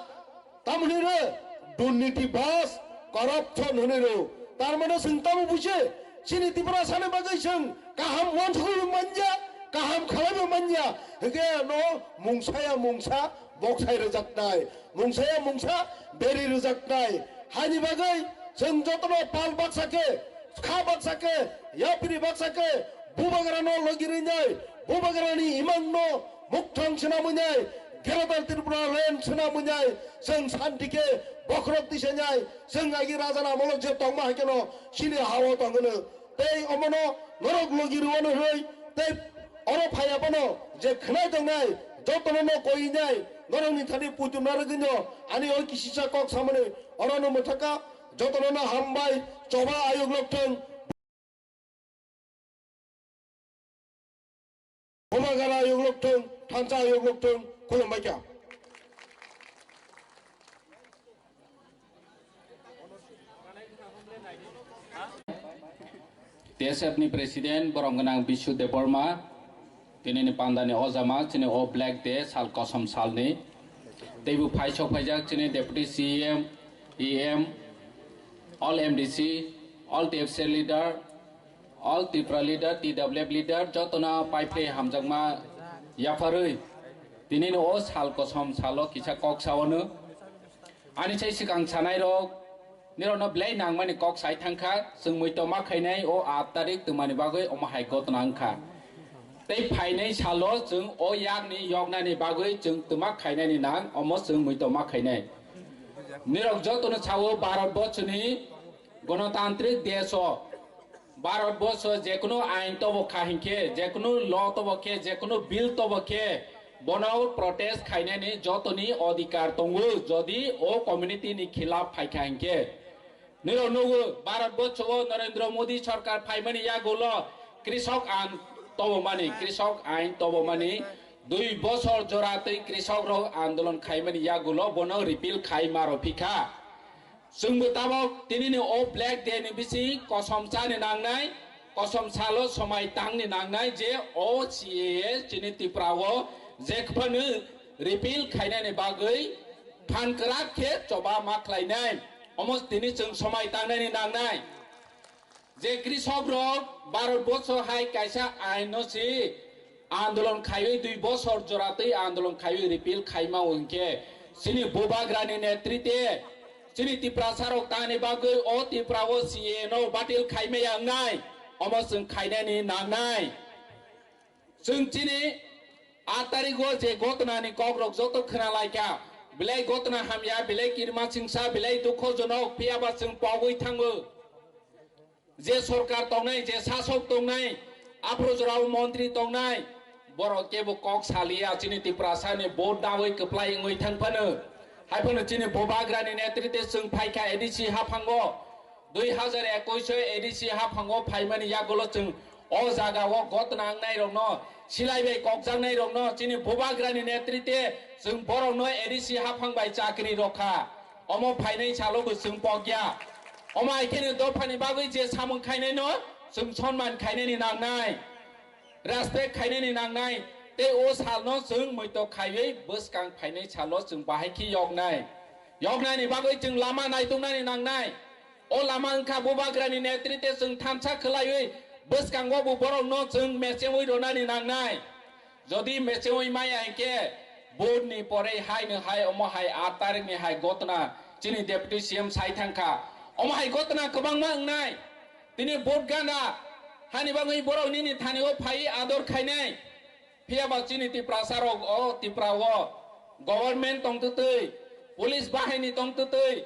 Tamoni re durniti bas, corruption hwnwi rw. Tar mane chwng tamo buji, chini Tiprasani bagwi chwng kaham uansukwi manya, kaham khalaiwi manya. Hwnkhe no mungsaya mungsa boksai rwjaknai, mungsaya mungsa beri rwjaknai. Haini bagwi chwng jotono pal baksa khe, kha baksa khe, yapri baksa khe, bubagrano logi rwnai, bubagrani imangno mukthang swnamwi nai, Greater Tripura Land swnamwi nai, chwng santi khe bokhorok tisa nai, chwng agi raja ni amolo je tongma hai kheno chini hao tongwno. Tei omono norok logi rwano hwnwi, tei oro phaiya bono je khwnai tongnai, jotono no koi nai, norokni thani puitu narwgwino ani o kisisa kok samani orono mwthaka, jotono no hambai, choba ayuk lokthwng. Bumagara ayuk lokthwng, thansa ayuk lokthwng, khulumbai kha. T S F ni President, borom gwnang Bishu Debbarma, Tinini pandani o jama chini o Black Day sal kosom salni. Teibo phaisok phaijak chini Deputy C E M, E M, all M D C, all T F C leader, all Tripura leader, T W F leader, jotono paiphai hamjakma yapharwi. Tinini o sal kosom salo kisa kok saono. Ani sai swkang sanairok, nirokno belai nangmani kok sai thangkha, chwng muitok ma khainai o aat tarik twmani bagwi omo hai gotna wngkha. Tei phainai salo chwng o yakni yoknani bagwi chwng twma khainani nang, omo chwng muitok ma khainai. Nirok jotono sao Bharat borsoni gonotantrik desh o Bharat borsho jekunu ain tobo kha hinkhe, jekunu law tobo khe, jekunu bill tobo khe, bono protest khainani jotoni odhikar tongo, jodi o community ni khilaf phaikha hinkhe. Nirok nugo, Bharat borsho o Narendra Modi sarkar phaimani yagulo krishok ain tobomani, krishok ain tobomani, dui bosor jora twi krishok rok andolon khaimani yagulo bono repeal khai maro phikha. Chwngbo tabok tinini o Black Day ni bisi kosom chani nangnai, kosom salo somai tangni nangnai je o C A A chini Tripura o jekphanu repeal khainani bagwi phan kwrak khe choba ma khlainai. Omo tini chwng somai tangnani nangnai. Je krishok rok Bharat borsho hai kaisa ain no si andolon khaiwi dui bosor jora twi andolon khaiwi repeal khaima hinkhe chini bubagrani netrite chini Tiprasa rok tani bagwi o Tripura o C A A no batil khaimaya wngnai, omo chwng khainani nangnai. Chwng chini aat tarigo je gotnani kokrok joto khwnalaikha, belai gotna hamya, belai kirma singsa, belai dukhojonok, phiyaba chwng pogwi thango. Je sorkar tongnai, je sasok tongnai, aphuru jorao montri tongnai, borok kebo kok saliya, chini Tiprasani vote dawi kwplai wngwi thang phano. Hai phano chini bubagrani netrite chwng phaikha A D C haphango, dui hajar ekush o A D C haphango phaimani yagulo chwng o jagao gotna wngnairokno, silai bai kokjaknairokno, chini bubagrani netrite chwng borokno A D C haphang bai chakri rokha. Omo phainai salo bo chwng pokya. Omo hai kheno dophani bagwi je samung khainaino chwng sonman khainani nangnai, respect khainani nangnai, tei o salno chwng muitok khaiwi bwskang phainai salo chwng bahai khe yoknai. Yoknani bagwi chwng lama naituknani nangnai. O lama wngkha bubagrani netrite chwng thansa khwlaiwi bwskango bo borokno chwng mechewi rwnani nangnai. Jodi mechewi maya hinkhe, vote ni pore hai no hai omo hai aat tarik ni hai gotna chini Deputy C M sai thangkha. Omo hai gotna kwbangma wngnai. Tini vote gana hani bagwi borok nini thani o phai ador khainai. Phiyaba chini Tiprasa rok o Tripura o government tongtwtwi, police bahini tongtwtwi,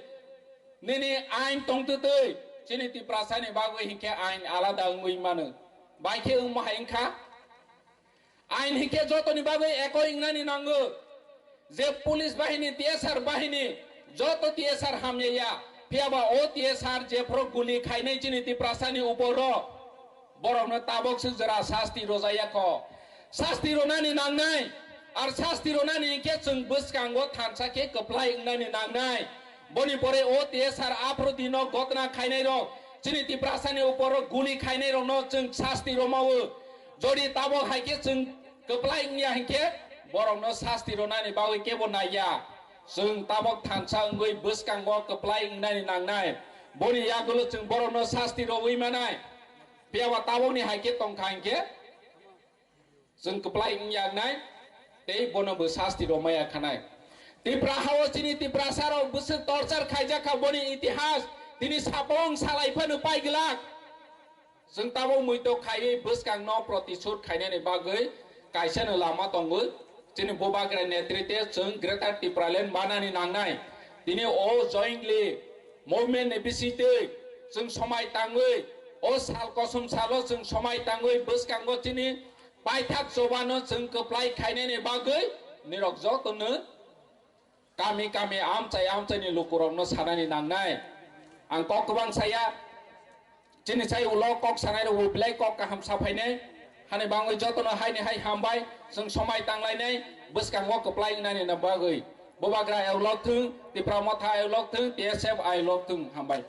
nini ain tongtwtwi, chini Tiprasa ni bagwi hinkhe ain alada wngwi mano. Bai khe wngma hai wngkha? Ain hinkhe jotoni bagwi ekoi wngnani nango. Je police bahini, T S R bahini, joto T S R hamya ya, phiyaba o T S R jephuru guli khainai chini Tiprasani uporo, borokno tabok se jora sasti rojaya kho. Sasti ronani nangnai, ar sasti ronani hinkhe chwng bwskango thansa khe kwplai wngnani nangnai. Boni pore o T S R aphuru dino gotna khainairok, chini Tiprasani uporo guli khainairokno chwng sasti romao. Jodi tabok hai khe chwng kwplai wngya hinkhe borokno sasti ronani bagwi kebo naiya. Chwng tabok thansa wngwi bwskango kwplai wngnani nangnai. Boni yagulo chwng borokno sasti rowi manai. Phiyaba tabokni hai khe tongkha hinkhe chwng kwplai wngya wngnai tei bono bo sasti romaya khanai. Tripura hao chini Tiprasa rok bwswk torchar khaijakha boni itihas tini sapong salai phano paiglak. Chwng tabok muitok khaiwi bwskangno protisud khainani bagwi kaisano lama tongo. Chini bubagra netrite chwng Greater Tipraland manani nangnai. Tini o jointly movement ni bisingtwi chwng somai tangwi, o sal kosom salo chwng somai tangwi bwskango chini paithak chobano chwng kwplai khainani bagwi nirok jotono kami kami amchai amchaini lukurokno sanani nangnai. Ang kok kwbang saya, chini sai ulo kok sanai rok belai kok kaham saphainai. Hani bangwi jotono haini hai hambai, chwng somai tanglainai, bwskango kwplai wngnani na bagwi. Bubagra ayolok thung, Tipra Motha ayolok thung, T S F ayolok thung, hambai.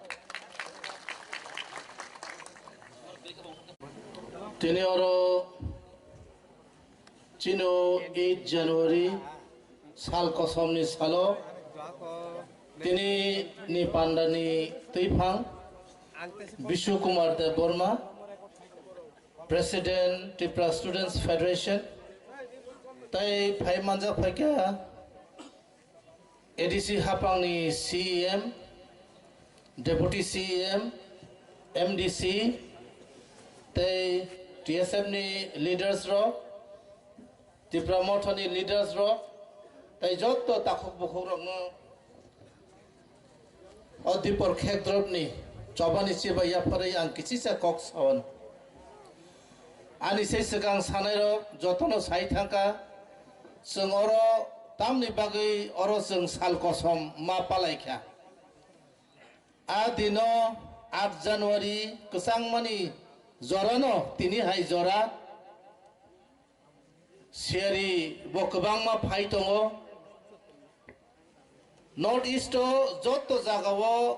Tini oro Chino eight January sal kosomni salo tini ni pandani twiphang Bishu Kumar Debbarma, President Tripura Students Federation, tai phai manjak phaikha A D C hapangni C E M, Deputy C E M, M D C, tei T S F ni leaders rok, Tipra Motha ni leaders rok, tei joto takhuk bukhuk rokno o Dipor Khekdrop ni chobani chibai yapharwi ang kichisa kok sawan. Ani se swkang sanai rok jotono sai thangkha, chwng oro tamni bagwi oro chwng sal kosom ma palaikha. A dino aat January kwchangmani jorano tini hai jora siyari bo kwbangma phai tongo. North East o joto jagao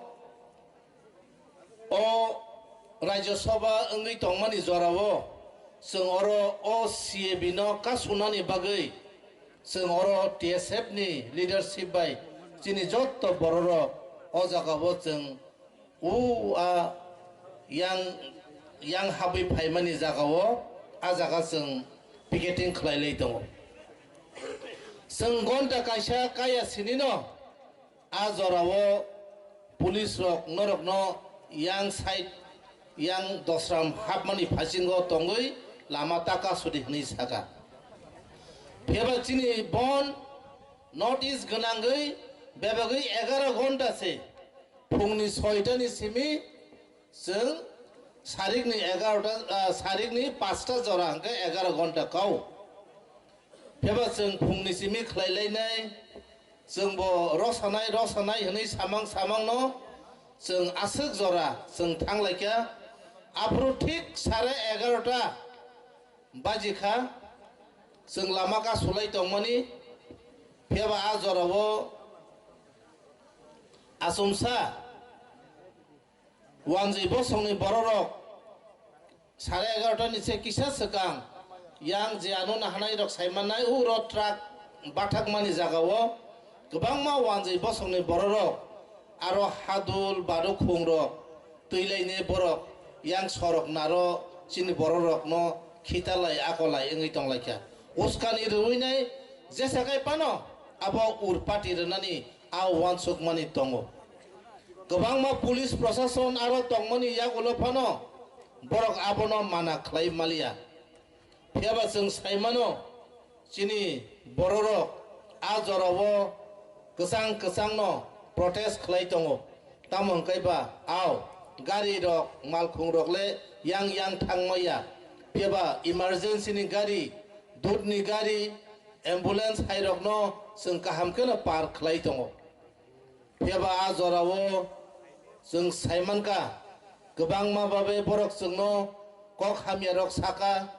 o Rajya Sabha wngwi tongmani jorao chwng oro o C A B no kasunani bagwi chwng oro T S F ni leadership bai chini joto bororok o jagao chwng o a yang, yang habwi phaimani jagao a jaga chwng picketing khlai lai tongo. Chwng gonta kaisa kaya sinino a jorao police rok norokno yang side yang dosram hapmani phasingo tongwi lama taka sudi hwnwi saka. Phiyaba chini bon North East gwnangwi bebagwi egaro ghonta se phungni soitani simi chwng sarikni egarota, ah, sarikni pasta jora hwnkhe egaro ghonta kau. Phiyaba chwng phungni simi khlai lainai, chwngbo rosanai, rosanai hwnwi samang samangno chwng aswk jora chwng thang laikha. Aphuru thik sare egarota baji kha, chwng lama kasulai tongmani, phiyaba a jorao achomsa wanjwi bosongni bororok sare egarota ni se kisa swkang yang je ano nahanai rok sai mannai, uro truck bathakmani jagao kwbangma wanjwi bosongni bororok aro hadul barukhung rok twi lainai borok yang sorok naro chini bororokno khitalai akolai wngwi tonglaikha. Uskani rwinai jesa kai phano abo urpati rwnani a uansukmani tongo. Kwbangma police prosason aro tongmani yagulo phano borok abono mana khlai maliya. Phiyaba chwng sai mano, chini bororok a jorao kwchang kwchangno protest khlai tongo. Tamo hwnkhe ba, ao, gari rok, malkhung rok le yang yang thang maya. Phiyaba emergency ni gari, dudh ni gari, ambulance hai rokno chwng kaham kheno par khlai tongo. Phiyaba a jorao chwng sai mankha, kwbangma babe borok chwngno kok hamya rok saka.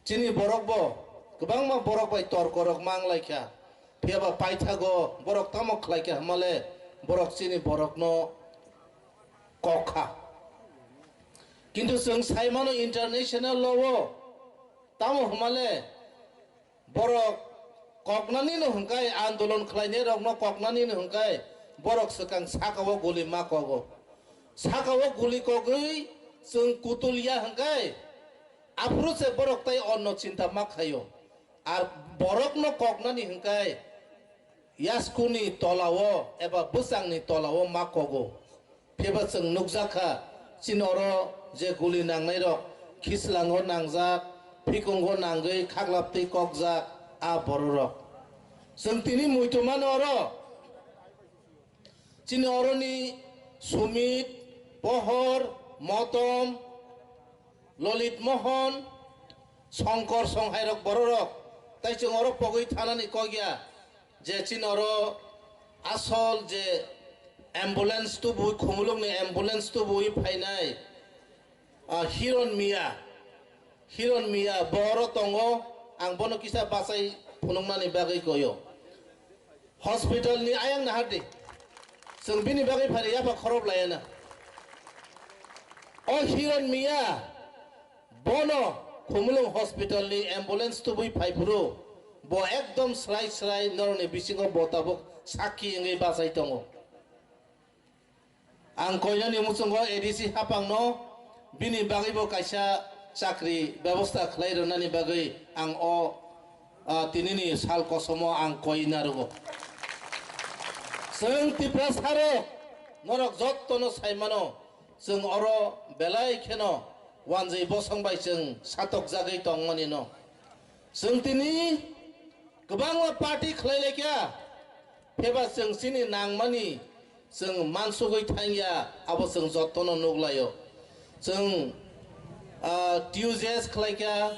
Chini borok bo kwbangma borok bai torko rok mang lai kha. Phiyaba paithago borok tamo khlai kha hwnmale borok chini borokno kok kha. Kintu chwng sai mano international law o tamo hwnmale borok koknani no hwnkhai, andolon khlainai rokno koknani no hwnkhai borok swkang saka o guli ma kogo. Saka o guli kogwi chwng kutul ya hwnkhai aphuru se borok tai onno chinta ma khaio. Ar borokno koknani hwnkhai yaskuni tolao eba bwsangni tolao ma kogo. Phiba chwng nukjakha, chini oro je guli nangnairok, khislango nangjak, phikungo nangwi khaklaptwi kokjak a bororok. Chwng tini muitu mano oro. Chini oroni Sumit, Pohor, Motom, Lolit Mohon, Songkor songhairok bororok, tai chwng oro pogwi thanani kokya je chini oro asol je ambulance tubui, Khumulwngni ambulance tubui phainai, ah, Hiron Miya, Hiron Miya bo oro tongo, ang bono kisa bachai phunuknani bagwi koyo. Hospital ni ayang nahardi. Chwng bini bagwi phani yapha khorop layana. O Hiron Miya bono Khumulwng hospital ni ambulance tubui phai phuru bo ekdom srai srai norokni bisingo bo tabuk sakki wngwi bachai tongo. Ang koinani muchungo A D C hapangno bini bagwibo kaisa chakri bebosta khlai rwnani bagwi ang o, ah, tinini sal kosomo ang koi narugo. Chwng Tiprasarok norok jottono sai mano, chwng oro belai kheno wanjwi bosong bai chwng satokjagwi tongmani no. Chwng tini kwbangma party khlai laikha, pheba chwng chini nangmani chwng mansugwi thangya, abo chwng jottono nuglaio. Chwng, ah, T U J S khlaikha,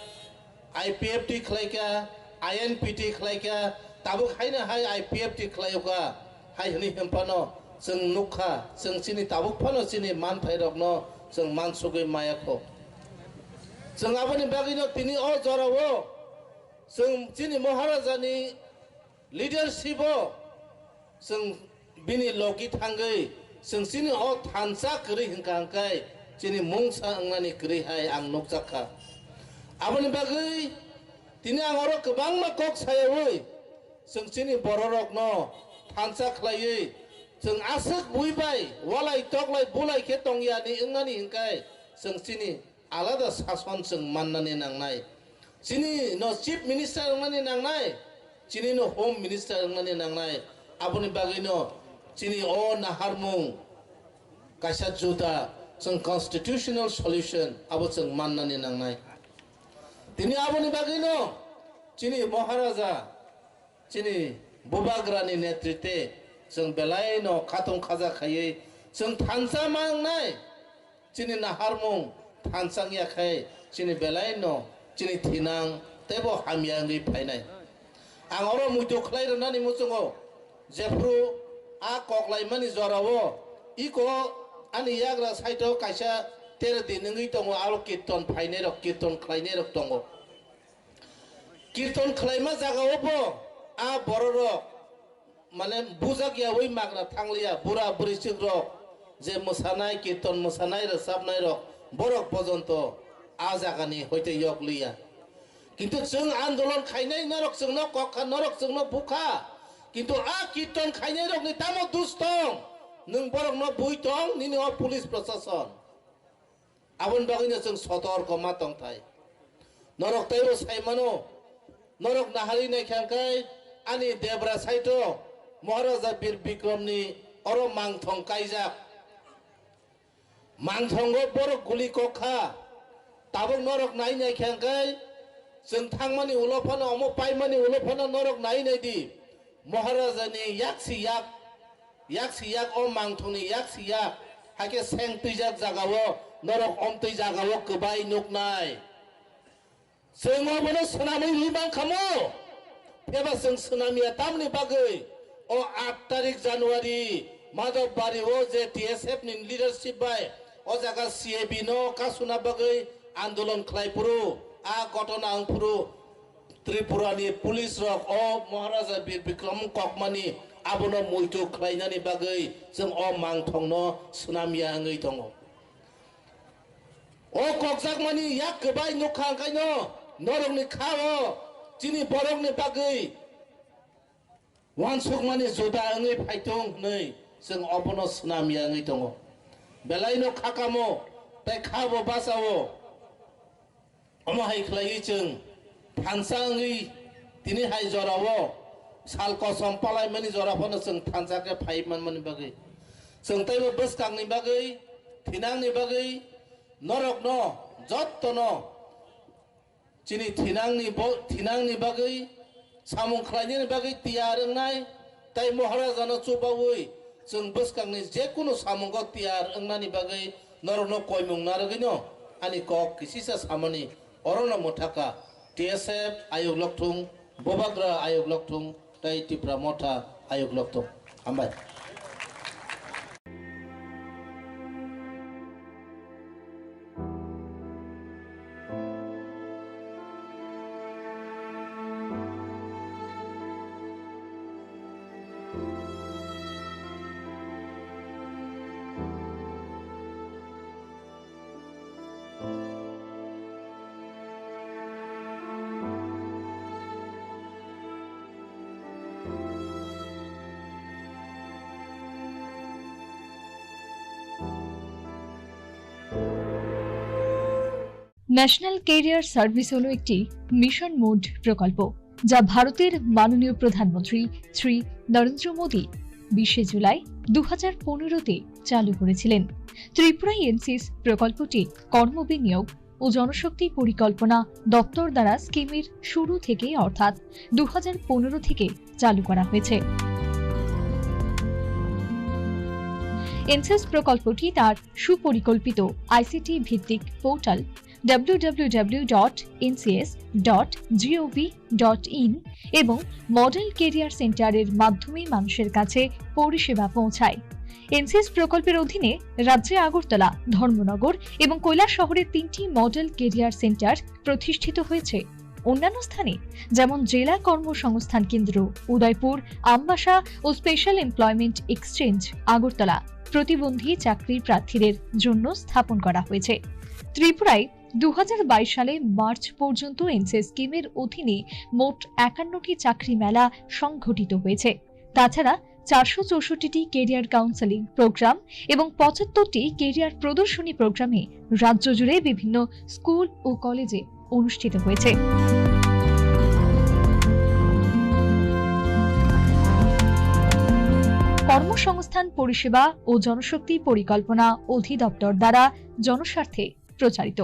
I P F T khlaikha, I N P T khlaikha, tabuk haino hai I P F T khlaiyokha, hai hwnwi hwnphano chwng nukha, chwng chini tabuk phano chini manthairokno chwng mansugwi mayakho. Chwng aboni bagwino tini o jorao chwng chini Maharajani leadership o chwng bini logi thangwi chwng chini o thansa kwrwi hwnkha hwnkhe chini mungsa wngnani kwrwi hai ang nukjakha. Aboni bagwi tini ang oro kwbangma kok sayawi chwng chini bororokno thansa khlaiwi chwng aswk bui bai walai toklai bulai khe tongyani wngnani hwnkhe chwng chini alada sason chwng mannani nangnai. Chini no Chief Minister wngnani nangnai, chini no Home Minister wngnani nangnai. Aboni bagwi no chini o naharmung kaisa juda chwng constitutional solution abo chwng mannani nangnai. Tini aboni bagwi no chini Maharaja chini Bubagrani netritwe chwng belai no khatung khaja khaiwi chwng thansa mangnai, chini naharmung thansa wngya khai chini belai no chini thinang teibo hamya wngwi phainai. Ang oro muitu khlai rwnani muchungo jephru a koklaimani jorao iko ani yagra side o kaisa tere din wngwi tongo, aro kirton phainai rok, kirton khlainai rok tongo. Kirton khlaima jagao bo a bororok, mane, bujak yaui magra thangliya, bura bwrwichwk rok je mwsanai, kirton mwsanai, rwchapnai rok, borok pojonto a jagani hoite yok liya. Kintu chwng andolon khainai norok chwngno kok kha, norok chwngno bukha. Kintu a kirton khainai rokni tamo dus tong? Nwng borokno bui tong, nini o police prosason. Aboni bagwino chwng sotorko ma tongthai. Norok teibo sai mano, norok naharwi naikha hwnkhe ani debra side o Maharaja Bir Bikromni oro mangthong kaijak. Mangthongo borok guli kok kha. Tabuk norok nai naikha hwnkhe chwng thangmani ulo phano, omo paimani ulo phano norok nai naidi. Maharajani yaksi yak, yaksi yak o mangthongni yaksi yak, haikhe seng twijak jagao, norok omtwi jagao kwbai nuknai. Chwng obono swnamwi rwi mankha mo? Phiyaba chwng swnamya tamni bagwi o aat tarik January Madhobari o je T S F ni leadership bai o jaga C A B no kasuna bagwi andolon khlai phuru, a gotona wng phuru, Tripura ni police rok o Maharaja Bir Bikram kokmani abono muitu khlainani bagwi chwng o mangthongno swnamya wngwi tongo. O kokjakmani yak kwbai nukha, hwnkhaino norokni kha o chini borokni bagwi uansukmani juda wngwi phaitung hwnwi chwng obono swnamya wngwi tongo. Belaino kha kamo tei kha bo bachao. Omo hai khlaiwi chwng thansa wngwi tini hai jorao sal kosom palaimani jora phano chwng thansa khe phai manmani bagwi, chwng teibo bwskangni bagwi, thinangni bagwi norokno jottono chini thinangni bo-, thinangni bagwi samung khlainani bagwi tiyar wngnai, tei Maharajano chubaui chwng bwskangni jekunu samungo tiyar wngnani bagwi norokno koimung narwgwino ani kok kisisa samani orono mwthaka. T S F ayuk lokthung, Bubagra ayuk lokthung, tei Tipra Motha ayuk lokthung. Hambai. National career service হলো একটি mission mode প্রকল্প, যা ভারতের মাননীয় প্রধানমন্ত্রী শ্রী নরেন্দ্র মোদী বিশে জুলাই দু হাজার পনেরোতে চালু করেছিলেন। ত্রিপুরায় এনসিএস প্রকল্পটি কর্মবিনিয়োগ ও জনশক্তি পরিকল্পনা দপ্তর দ্বারা স্কিমের শুরু থেকে, অর্থাৎ দু হাজার পনেরো থেকে চালু করা হয়েছে। এনসিএস প্রকল্পটি তার সুপরিকল্পিত আইসিটি ভিত্তিক portal W W W dot NCS dot G O V dot in এবং মডেল ক্যারিয়ার সেন্টারের মাধ্যমে মানুষের কাছে পরিষেবা পৌঁছায়। এনসিএস প্রকল্পের অধীনে রাজ্যে আগরতলা, ধর্মনগর এবং কৈলাসহরে তিনটি মডেল ক্যারিয়ার সেন্টার প্রতিষ্ঠিত হয়েছে। অন্যান্য স্থানে, যেমন জেলা কর্মসংস্থান কেন্দ্র উদয়পুর, আমবাসা ও স্পেশাল এমপ্লয়মেন্ট এক্সচেঞ্জ আগরতলা, প্রতিবন্ধী চাকরি প্রার্থীদের জন্য স্থাপন করা হয়েছে। ত্রিপুরায় দু হাজার বাইশ সালে মার্চ পর্যন্ত এনসিএস স্কিমের অধীনে মোট একান্নটি চাকরি মেলা সংঘটিত হয়েছে। তাছাড়া চারশো চৌষট্টিটি ক্যারিয়ার কাউন্সেলিং প্রোগ্রাম এবং পঁচাত্তরটি ক্যারিয়ার প্রদর্শনী প্রোগ্রামে রাজ্য জুড়ে বিভিন্ন স্কুল ও কলেজে অনুষ্ঠিত হয়েছে। কর্মসংস্থান পরিষেবা ও জনশক্তি পরিকল্পনা অধিদপ্তর দ্বারা জনস্বার্থে প্রচারিত।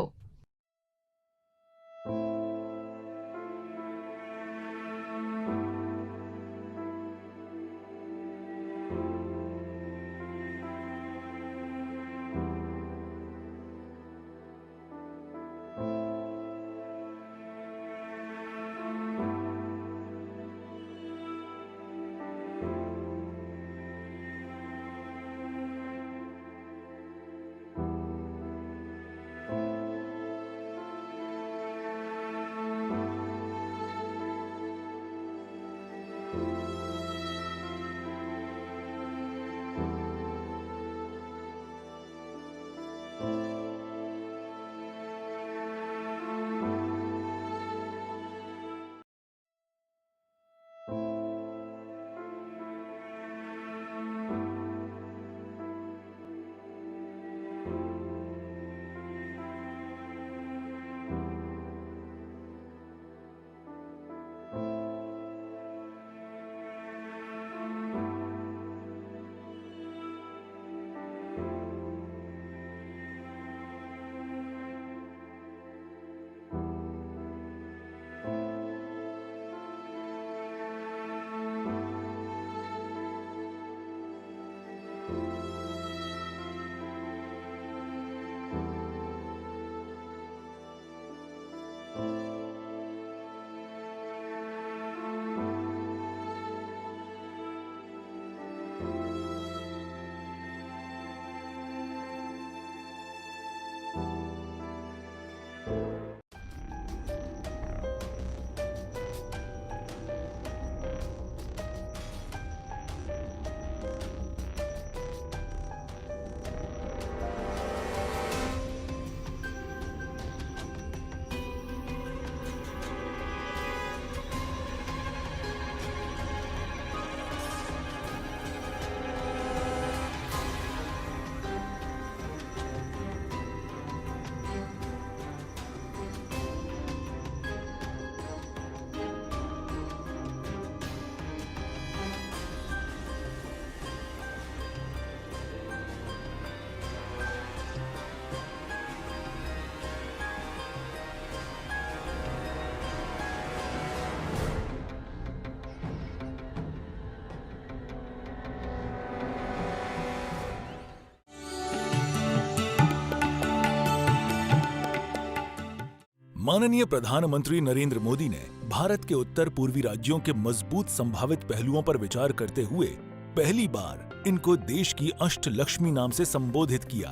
माननीय प्रधानमंत्री नरेंद्र मोदी ने भारत के उत्तर पूर्वी राज्यों के मजबूत संभावित पहलुओं पर विचार करते हुए पहली बार इनको देश की अष्टलक्ष्मी नाम से संबोधित किया।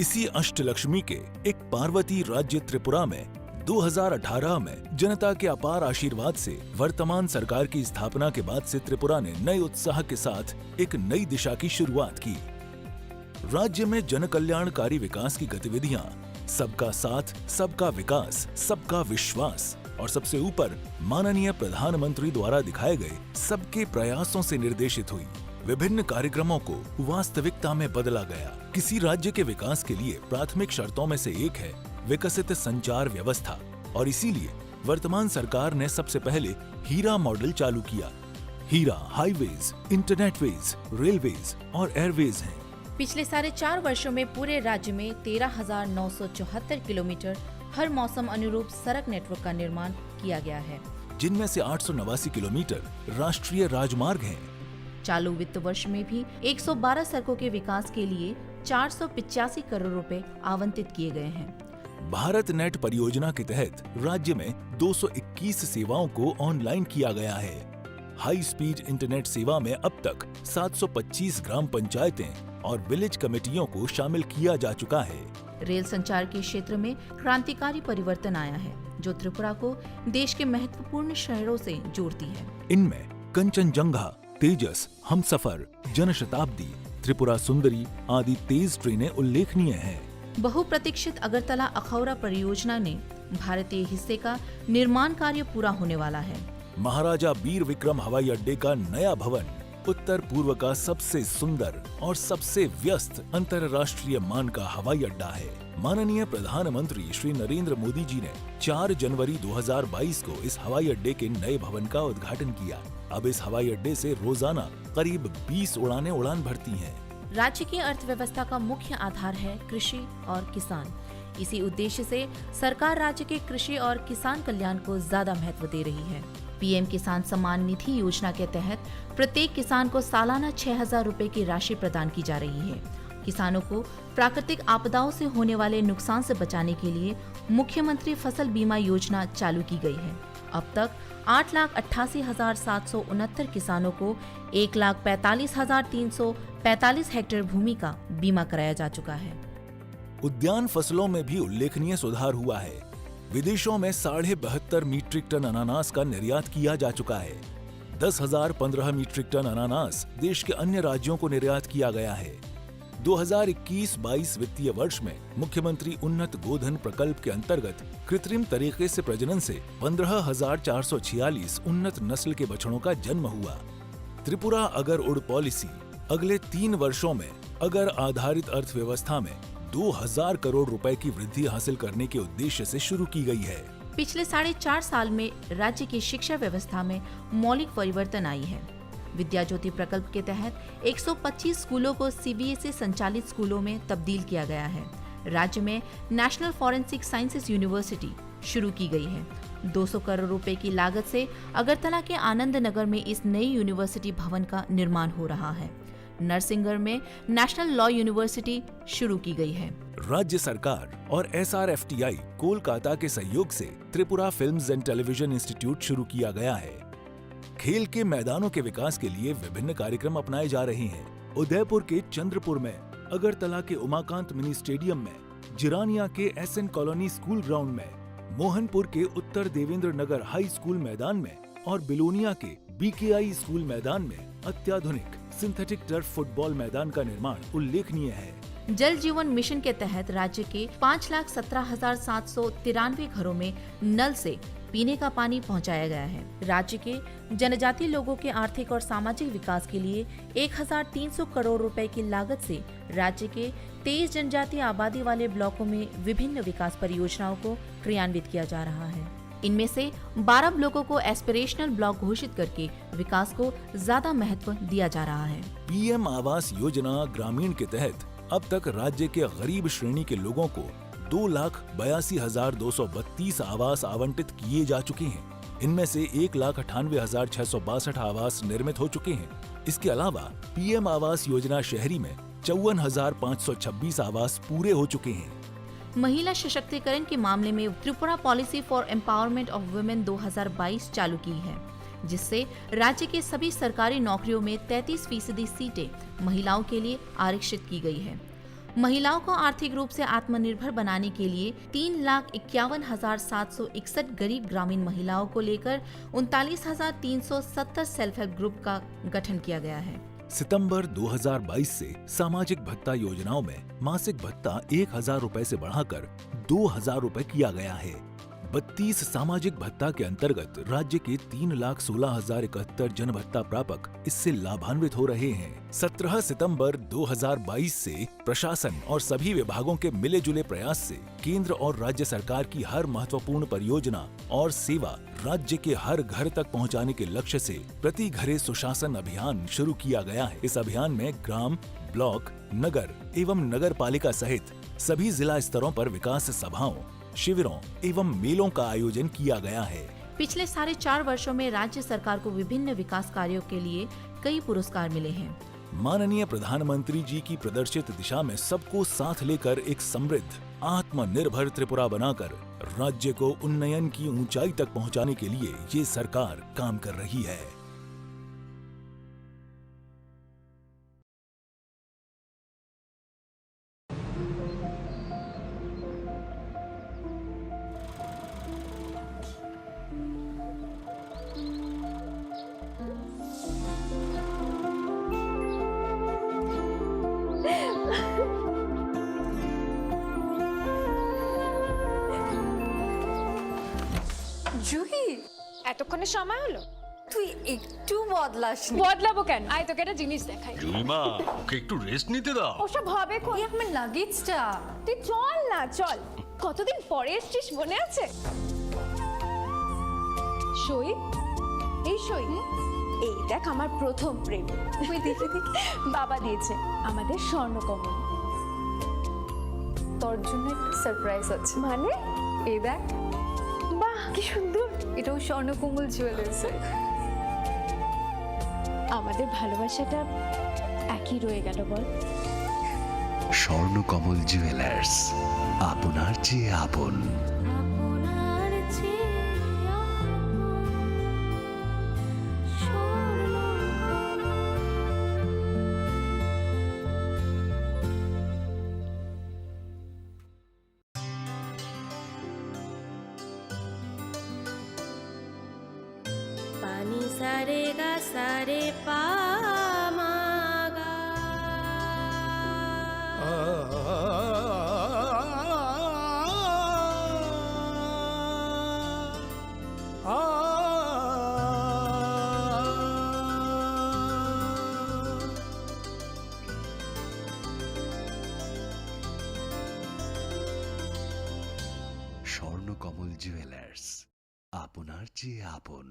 इसी अष्टलक्ष्मी के एक पार्वती राज्य त्रिपुरा में दो हज़ार अठारह में जनता के अपार आशीर्वाद से वर्तमान सरकार की स्थापना के बाद से त्रिपुरा ने नए उत्साह के साथ एक नई दिशा की शुरुआत की। राज्य में जन कल्याणकारी विकास की गतिविधियां सबका साथ, सबका विकास, सबका विश्वास और सबसे ऊपर माननीय प्रधानमंत्री द्वारा दिखाए गए सबके प्रयासों से निर्देशित हुई। विभिन्न कार्यक्रमों को वास्तविकता में बदला गया। किसी राज्य के विकास के लिए प्राथमिक शर्तों में से एक है विकसित संचार व्यवस्था और इसीलिए वर्तमान सरकार ने सबसे पहले हीरा मॉडल चालू किया। हीरा हाईवेज, इंटरनेटवेज, रेलवेज और एयरवेज हैं। पिछले साढ़े चार वर्षों में पूरे राज्य में तेरह हज़ार नौ सौ चौहत्तर किलोमीटर हर मौसम अनुरूप सड़क नेटवर्क का निर्माण किया गया है। जिनमें से आठ सौ नवासी किलोमीटर राष्ट्रीय राजमार्ग हैं। चालू वित्त वर्ष में भी एक सौ बारह सड़कों के विकास के लिए चार सौ पिचासी करोड़ रुपए आवंटित किए गए हैं। भारत नेट परियोजना के तहत राज्य में दो सौ इक्कीस सेवाओं को ऑनलाइन किया गया है। हाई स्पीड इंटरनेट सेवा में अब तक सात सौ पच्चीस ग्राम पंचायतें और विलेज कमेटियों को शामिल किया जा चुका है। रेल संचार के क्षेत्र में क्रांतिकारी परिवर्तन आया है, जो त्रिपुरा को देश के महत्वपूर्ण शहरों से जोड़ती है। इनमें कंचनजंगा, तेजस, हमसफर, जनशताब्दी, त्रिपुरा सुंदरी आदि तेज ट्रेनें उल्लेखनीय हैं। बहुप्रतीक्षित अगरतला अखौरा परियोजना ने भारतीय हिस्से का निर्माण कार्य पूरा होने वाला है। महाराजा बीर विक्रम हवाई अड्डे का नया भवन उत्तर पूर्व का सबसे सुंदर और सबसे व्यस्त अंतर्राष्ट्रीय मान का हवाई अड्डा है। माननीय प्रधानमंत्री श्री नरेंद्र मोदी जी ने चार जनवरी दो हज़ार बाईस को इस हवाई अड्डे के नए भवन का उद्घाटन किया। अब इस हवाई अड्डे से रोजाना करीब बीस उड़ानें उड़ान भरती हैं। राज्य की अर्थव्यवस्था का मुख्य आधार है कृषि और किसान। इसी उद्देश्य से सरकार राज्य के कृषि और किसान कल्याण को ज्यादा महत्व दे रही है। पीएम किसान सम्मान निधि योजना के तहत प्रत्येक किसान को सालाना छह हज़ार रुपए की राशि प्रदान की जा रही है। किसानों को प्राकृतिक आपदाओं से होने वाले नुकसान से बचाने के लिए मुख्यमंत्री फसल बीमा योजना चालू की गई है। अब तक आठ लाख अट्ठासी हजार सात सौ उनहत्तर किसानों को एक लाख पैंतालीस हजार तीन सौ पैंतालीस हेक्टेयर भूमि का बीमा कराया जा चुका है। उद्यान फसलों में भी उल्लेखनीय सुधार हुआ है। विदेशों में साढ़े बहत्तर मीट्रिक टन अनानास का निर्यात किया जा चुका है। दस हज़ार पन्द्रह मीट्रिक टन अनानास देश के अन्य राज्यों को निर्यात किया गया है। दो हज़ार इक्कीस बाईस वित्तीय वर्ष में मुख्यमंत्री उन्नत गोधन प्रकल्प के अंतर्गत कृत्रिम तरीके से प्रजनन से पन्द्रह हज़ार चार सौ छियालीस उन्नत नस्ल के बछड़ों का जन्म हुआ। त्रिपुरा अगर उड़ पॉलिसी अगले तीन वर्षों में अगर आधारित अर्थव्यवस्था में दो हज़ार करोड़ रुपए की वृद्धि हासिल करने के उद्देश्य से शुरू की गई है। पिछले साढ़े चार साल में राज्य की शिक्षा व्यवस्था में मौलिक परिवर्तन आई है। विद्या ज्योति प्रकल्प के तहत एक सौ पच्चीस स्कूलों को सीबीएसई संचालित स्कूलों में तब्दील किया गया है। राज्य में नेशनल फॉरेंसिक साइंसेज यूनिवर्सिटी शुरू की गई है। दो सौ करोड़ रुपए की लागत से अगरतला के आनंद नगर में इस नई यूनिवर्सिटी भवन का निर्माण हो रहा है। नरसिंहगढ़ में नेशनल लॉ यूनिवर्सिटी शुरू की गई है। राज्य सरकार और एसआरएफटीआई कोलकाता के सहयोग से Tripura films and television institute शुरू किया गया है। खेल के मैदानों के विकास के लिए विभिन्न कार्यक्रम अपनाए जा रहे हैं। उदयपुर के चंद्रपुर में, अगरतला के उमाकांत मिनी स्टेडियम में, जिरानिया के एसएन कॉलोनी स्कूल ग्राउंड में, मोहनपुर के उत्तर देवेंद्र नगर हाई स्कूल मैदान में और बिलोनिया के बीकेआई स्कूल मैदान में अत्याधुनिक सिंथेटिक टर्फ फुटबॉल मैदान का निर्माण उल्लेखनीय है। जल जीवन मिशन के तहत राज्य के पाँच लाख सत्रह हजार सात सौ तिरानवे घरों में नल से पीने का पानी पहुंचाया गया है। राज्य के जनजातीय लोगों के आर्थिक और सामाजिक विकास के लिए एक हज़ार तीन सौ करोड़ रुपए की लागत से राज्य के तेईस जनजातीय आबादी वाले ब्लॉकों में विभिन्न विकास परियोजनाओं को क्रियान्वित किया जा रहा है। इनमें से बारह ब्लॉकों को एस्पिरेशनल ब्लॉक घोषित करके विकास को ज्यादा महत्व दिया जा रहा है। पीएम आवास योजना ग्रामीण के तहत अब तक राज्य के गरीब श्रेणी के लोगों को दो लाख बयासी हजार दो सौ बत्तीस आवास आवंटित किए जा चुके हैं। इनमें से एक लाख अट्ठानवे हजार छह सौ बासठ आवास निर्मित हो चुके हैं। इसके अलावा पीएम आवास योजना शहरी में चौवन हजार पाँच सौ छब्बीस आवास पूरे हो चुके हैं। महिला सशक्तिकरण के मामले में Tripura policy for empowerment of women दो हज़ार बाईस चालू की है, जिससे राज्य के सभी सरकारी नौकरियों में तैंतीस फीसदी सीटें महिलाओं के लिए आरक्षित की गई है। महिलाओं को आर्थिक रूप से आत्मनिर्भर बनाने के लिए तीन लाख इक्यावन हजार सात सौ इकसठ गरीब ग्रामीण महिलाओं को लेकर उनतालीस हजार तीन सौ सत्तर सेल्फ हेल्प ग्रुप का गठन किया गया है। सितंबर दो हज़ार बाईस से सामाजिक भत्ता योजनाओं में मासिक भत्ता एक हज़ार रुपए से बढ़ाकर दो हज़ार रुपए किया गया है। बत्तीस सामाजिक भत्ता के अंतर्गत राज्य के तीन लाख सोलह हजार इकहत्तर जन भत्ता प्रापक इससे लाभान्वित हो रहे हैं। सत्रह सितंबर दो हज़ार बाईस से प्रशासन और सभी विभागों के मिले जुले प्रयास से केंद्र और राज्य सरकार की हर महत्वपूर्ण परियोजना और सेवा राज्य के हर घर तक पहुंचाने के लक्ष्य से प्रति घरे सुशासन अभियान शुरू किया गया है। इस अभियान में ग्राम, ब्लॉक, नगर एवं नगर पालिका सहित सभी जिला स्तरों पर विकास सभाओं, शिविरों एवं मेलों का आयोजन किया गया है। पिछले साढ़े चार वर्षों में राज्य सरकार को विभिन्न विकास कार्यों के लिए कई पुरस्कार मिले हैं। माननीय प्रधानमंत्री जी की प्रदर्शित दिशा में सबको साथ लेकर एक समृद्ध, आत्मनिर्भर त्रिपुरा बनाकर राज्य को उन्नयन की ऊंचाई तक पहुंचाने के लिए ये सरकार काम कर रही है। জুহি, এতক্ষণে সময় হলো? তুই একটু বদলাসনি। বদলাবো কেন? আয়, তোকে একটা জিনিস দেখাই। জুলিমা, ওকে একটু রেস্ট নিতে দাও। ওসব হবে কোন? এই আমার লাগেজটা। তুই চল না, চল। কতদিন পরে এসছিস, মনে আছে? সই, এই সই। হুম? এই দেখ, আমার প্রথম প্রেম। ওই দেখে দেখে। বাবা দিয়েছে, আমাদের স্বর্ণকমল। তোর জন্য একটা সারপ্রাইজ আছে। মানে? এই দেখ। বাহ, কি সুন্দর। এটাও স্বর্ণকমল জুয়েলার্সের। আমাদের ভালোবাসাটা একই রয়ে গেল, বল? স্বর্ণকমল জুয়েলার্স, আপনার চেয়ে আপন। আপনার চেয়ে আপন। Swarnakamal. Pani sa re ga sa re pa ma ga. Swarnakamal jewellers, আপনার চেয়ে আপন।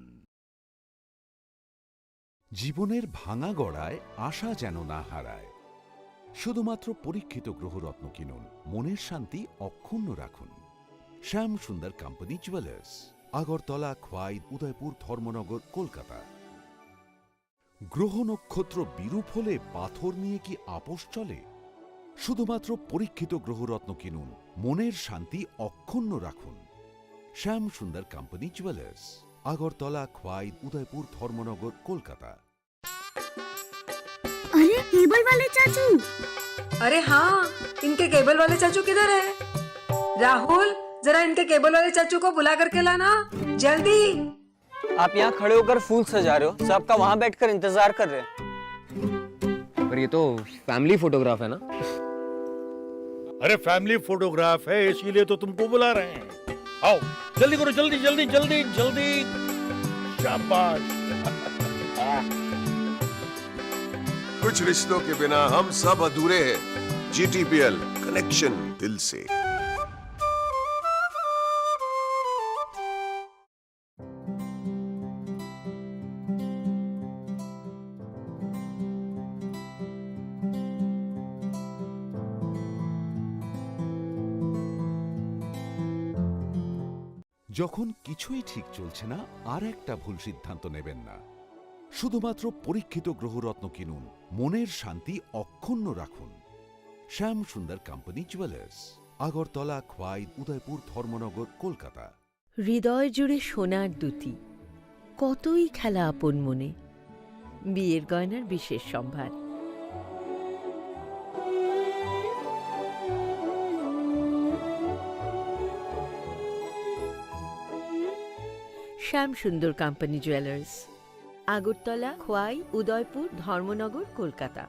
জীবনের ভাঙা গড়ায় আশা যেন না হারায়। শুধুমাত্র পরীক্ষিত গ্রহরত্ন কিনুন, মনের শান্তি অক্ষুণ্ণ রাখুন। শ্যাম সুন্দর কোম্পানি জুয়েলার্স, আগরতলা, খোয়াই, উদয়পুর, ধর্মনগর, কলকাতা। গ্রহ নক্ষত্র বিরূপ হলে পাথর নিয়ে কি আপোষ চলে? শুধুমাত্র পরীক্ষিত গ্রহরত্ন কিনুন, মনের শান্তি অক্ষুণ্ণ রাখুন। শ্যাম সুন্দর কোম্পানি জুয়েলার্স, আগরতলা, খোয়াই, উদয়পুর, ধর্মনগর, কলকাতা। अरे, केबल वाले चाचू। अरे हाँ, इनके केबल वाले चाचू किधर है? राहुल, जरा इनके केबल वाले चाचू को बुला करके लाना, जल्दी। आप यहाँ खड़े होकर फूल सजा रहे हो, सब आपका वहाँ बैठकर इंतजार कर रहे हैं। पर ये तो फैमिली फोटोग्राफ है ना? अरे, फैमिली फोटोग्राफ है, इसीलिए तो तुमको बुला रहे हैं। आओ, जल्दी करो, जल्दी, जल्दी, जल्दी, जल्दी। शाबाश। कुछ रिश्तों के बिना हम सब अधूरे हैं। जीटीपीएल, कनेक्शन दिल से। যখন কিছুই ঠিক চলছে না, আর একটা ভুল সিদ্ধান্ত নেবেন না। শুধুমাত্র পরীক্ষিত গ্রহরত্ন কিনুন, মনের শান্তি অক্ষুণ্ণ রাখুন। শ্যাম সুন্দর কোম্পানি জুয়েলার্স, আগরতলা, খোয়াই, উদয়পুর, ধর্মনগর, কলকাতা। হৃদয় জুড়ে সোনার দ্যুতি, কতই খেলা আপন মনে। বিয়ের গয়নার বিশেষ সম্ভার। শ্যাম সুন্দর কোম্পানি জুয়েলার্স, আগরতলা, খোয়াই, উদয়পুর, ধর্মনগর, কলকাতা।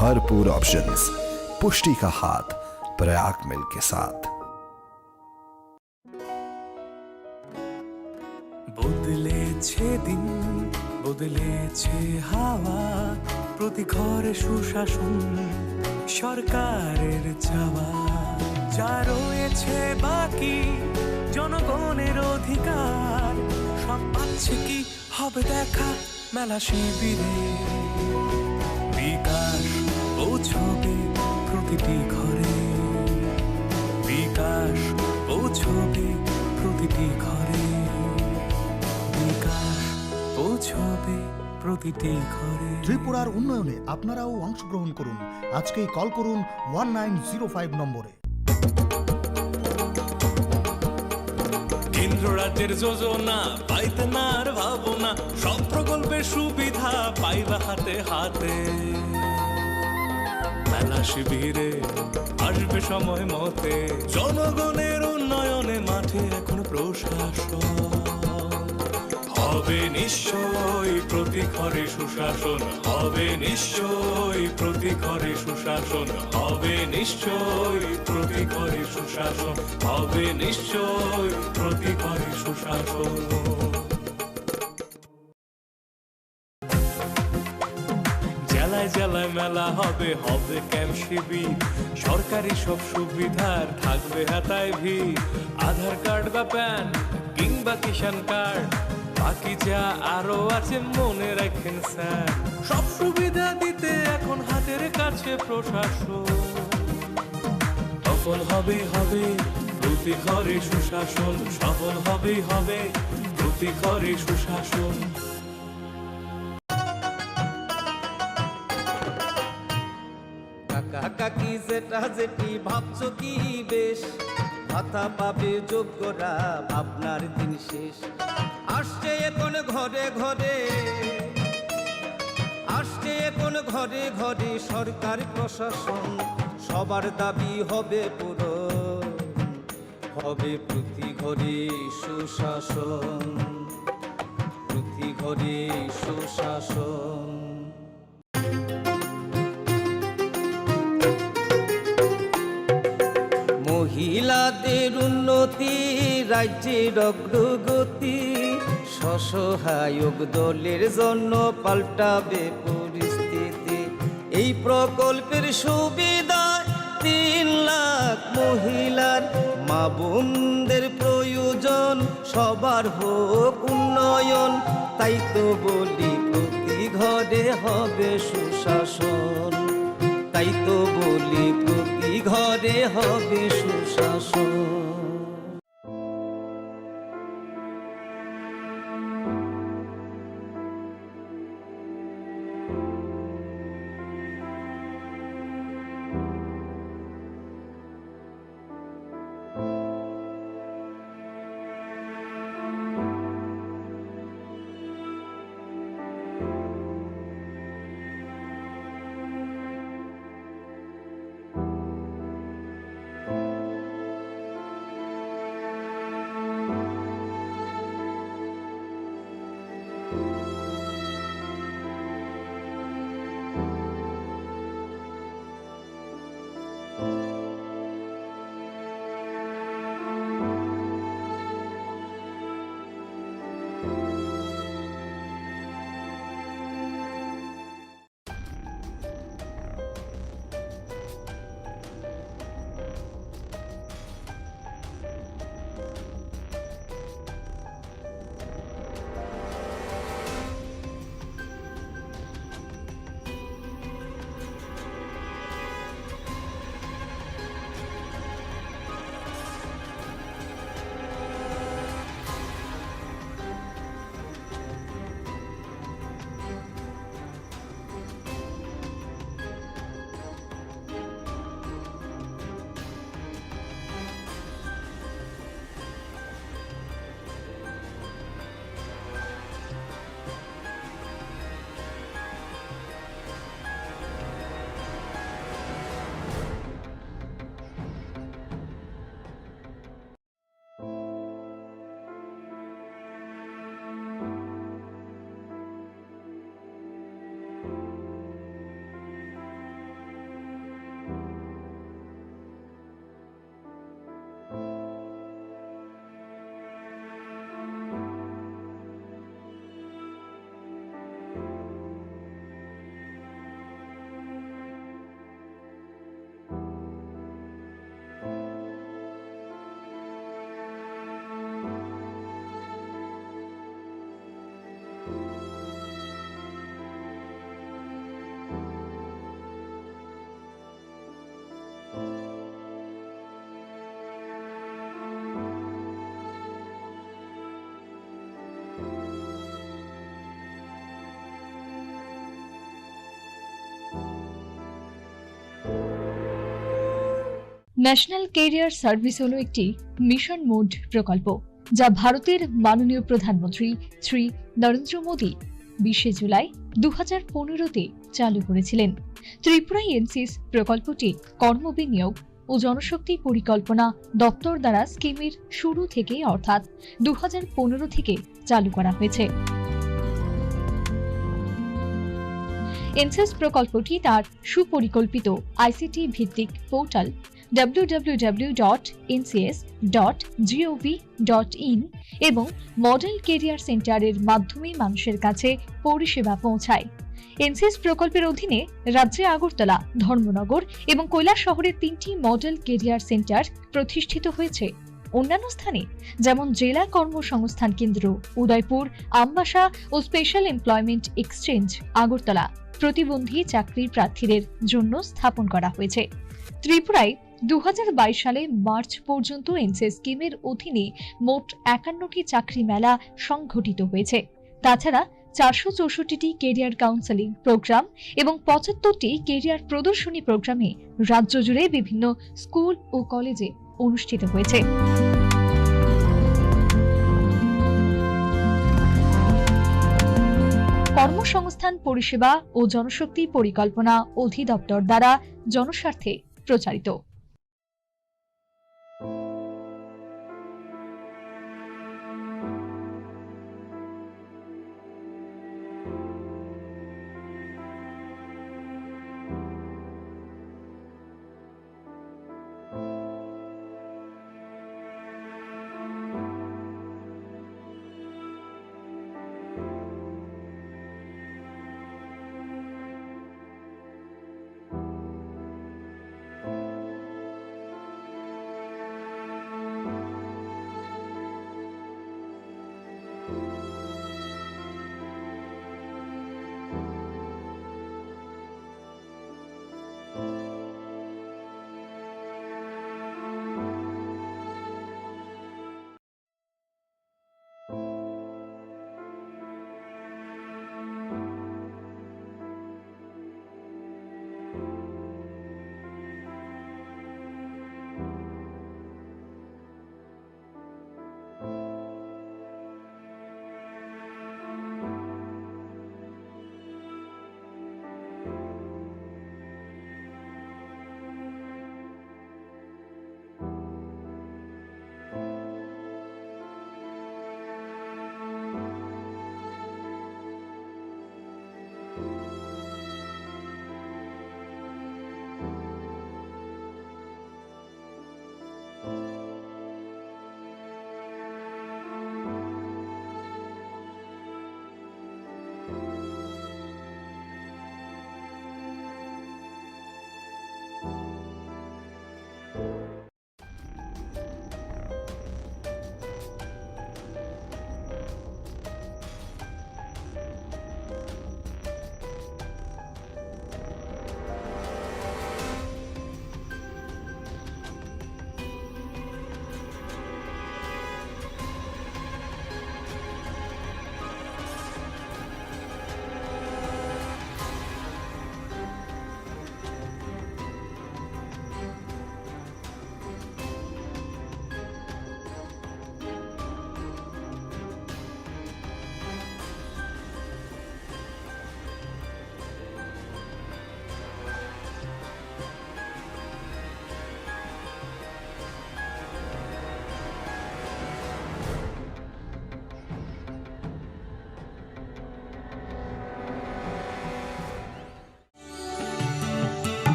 भरपूर ऑप्शंस, पुष्टि का हाथ, प्रयाग मिल्क के साथ। বদলেছে দিন, বদলেছে হাওয়া, প্রতি ঘরে সুশাসন সরকারের চাওয়া। যা রয়েছে বাকি জনগণের অধিকার, সব পাচ্ছে কি হবে দেখা মেলা শিবিরে। বিকাশ পৌঁছবে প্রতিটি ঘরে, বিকাশ পৌঁছবে প্রতিটি ঘরে, বিকাশ পৌঁছবে প্রতিটি ঘরে। ত্রিপুরার উন্নয়নে আপনারাও অংশগ্রহণ করুন। আজকেই কল করুন ওয়ান নাইন জিরো ফাইভ নম্বরে। কেন্দ্র রাজ্যের যোজনা পাইতে না আর ভাবনা, সব প্রকল্পের সুবিধা পাইবা হাতে হাতে। মেলা শিবিরে আসবে সময় মতে, জনগণের উন্নয়নে মাঠে এখন প্রশাসন। হবে নিশ্চয়ই প্রতি ঘরে সুশাসন, হবে নিশ্চয়ই প্রতি ঘরে সুশাসন, হবে নিশ্চয়ই প্রতি ঘরে সুশাসন, হবে নিশ্চয়ই প্রতি ঘরে সুশাসন। জেলায় জেলায় মেলা হবে, হবে ক্যাম্প শিবির, সরকারি সব সুবিধার থাকবে হাতায় ভিড়। আধার কার্ড বা প্যান কিংবা কিষাণ কার্ড, বাকি যা আরো আছে মনে রাখেন স্যার। সব সুবিধা দিতে এখন হাতের কাছে প্রশাসন। তখন হবে, হবে প্রতি ঘরে সুশাসন, সফল হবে, হবে প্রতি ঘরে সুশাসন। কাকা কাকি জেঠা জেঠি ভাবছো কি বেশ, ভাতা পাবে যোগ্যরা, ভাবনার দিন শেষ। আসছে এখন ঘরে ঘরে, আসছে এখন ঘরে ঘরে সরকার প্রশাসন, সবার দাবি হবে পূরণ। হবে প্রতি ঘরে সুশাসন, প্রতি ঘরে সুশাসন। মহিলাদের উন্নতি, রাজ্যের অগ্রগতি, স্বসহায়ক দলের জন্য পাল্টাবে পরিস্থিতি। এই প্রকল্পের সুবিধায় তিন লাখ মহিলার, মা বোনদের প্রয়োজন সবার হোক উন্নয়ন। তাই তো বলি প্রতি ঘরে হবে সুশাসন, তাই তো বলি প্রতি ঘরে হবে সুশাসন। ন্যাশনাল ক্যারিয়ার সার্ভিস হলো একটি মিশন মোড প্রকল্প, যা ভারতের মাননীয় প্রধানমন্ত্রী শ্রী নরেন্দ্র মোদী বিশে জুলাই দু হাজার পনেরোতে চালু করেছিলেন। ত্রিপুরায় এনসিএস প্রকল্পটি কর্মবিনিয়োগ ও জনশক্তি পরিকল্পনা দপ্তর দ্বারা স্কিমের শুরু থেকে, অর্থাৎ দু হাজার পনেরো থেকে চালু করা হয়েছে। এনসিএস প্রকল্পটি তার সুপরিকল্পিত আইসিটি ভিত্তিক portal W W W dot NCS dot G O V dot in এবং মডেল ক্যারিয়ার সেন্টারের মাধ্যমে মানুষের কাছে পরিষেবা পৌঁছায়। এনসিএস প্রকল্পের অধীনে রাজ্যে আগরতলা, ধর্মনগর এবং কৈলাসহরের তিনটি মডেল ক্যারিয়ার সেন্টার প্রতিষ্ঠিত হয়েছে। অন্যান্য স্থানে, যেমন জেলা কর্মসংস্থান কেন্দ্র উদয়পুর, আমবাসা ও স্পেশাল এমপ্লয়মেন্ট এক্সচেঞ্জ আগরতলা, প্রতিবন্ধী চাকরি প্রার্থীদের জন্য স্থাপন করা হয়েছে। ত্রিপুরায় দু হাজার বাইশ সালে মার্চ পর্যন্ত এনসিএস স্কিমের অধীনে মোট একান্নটি চাকরি মেলা সংঘটিত হয়েছে। তাছাড়া চারশো চৌষট্টিটি ক্যারিয়ার কাউন্সেলিং প্রোগ্রাম এবং পঁচাত্তরটি ক্যারিয়ার প্রদর্শনী প্রোগ্রামে রাজ্য জুড়ে বিভিন্ন স্কুল ও কলেজে অনুষ্ঠিত হয়েছে। কর্মসংস্থান পরিষেবা ও জনশক্তি পরিকল্পনা অধিদপ্তর দ্বারা জনস্বার্থে প্রচারিত।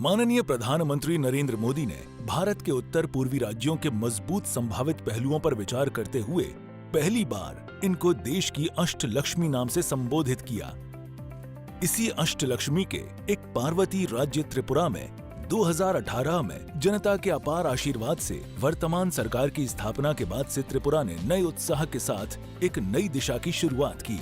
माननीय प्रधानमंत्री नरेंद्र मोदी ने भारत के उत्तर पूर्वी राज्यों के मजबूत संभावित पहलुओं पर विचार करते हुए पहली बार इनको देश की अष्टलक्ष्मी नाम से संबोधित किया। इसी अष्टलक्ष्मी के एक पार्वती राज्य त्रिपुरा में दो हज़ार अठारह में जनता के अपार आशीर्वाद से वर्तमान सरकार की स्थापना के बाद से त्रिपुरा ने नए उत्साह के साथ एक नई दिशा की शुरुआत की।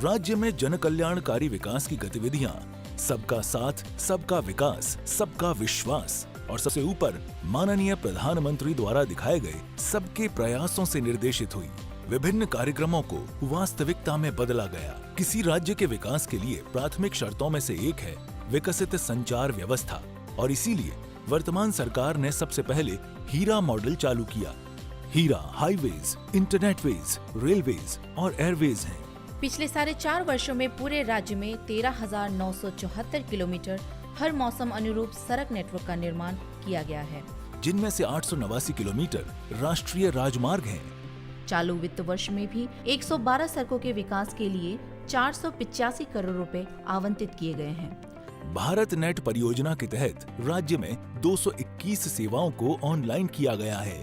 राज्य में जनकल्याणकारी विकास की गतिविधियां सबका साथ, सबका विकास, सबका विश्वास और सबसे ऊपर माननीय प्रधानमंत्री द्वारा दिखाए गए सबके प्रयासों से निर्देशित हुई। विभिन्न कार्यक्रमों को वास्तविकता में बदला गया। किसी राज्य के विकास के लिए प्राथमिक शर्तों में से एक है विकसित संचार व्यवस्था और इसीलिए वर्तमान सरकार ने सबसे पहले हीरा मॉडल चालू किया। हीरा हाईवेज, इंटरनेटवेज, रेलवेज और एयरवेज हैं। पिछले साढ़े चार वर्षों में पूरे राज्य में तेरह हज़ार नौ सौ चौहत्तर किलोमीटर हर मौसम अनुरूप सड़क नेटवर्क का निर्माण किया गया है। जिनमें से आठ सौ नवासी किलोमीटर राष्ट्रीय राजमार्ग हैं। चालू वित्त वर्ष में भी एक सौ बारह सड़कों के विकास के लिए चार सौ पिचासी करोड़ रुपए आवंटित किए गए हैं। भारत नेट परियोजना के तहत राज्य में दो सौ इक्कीस सेवाओं को ऑनलाइन किया गया है।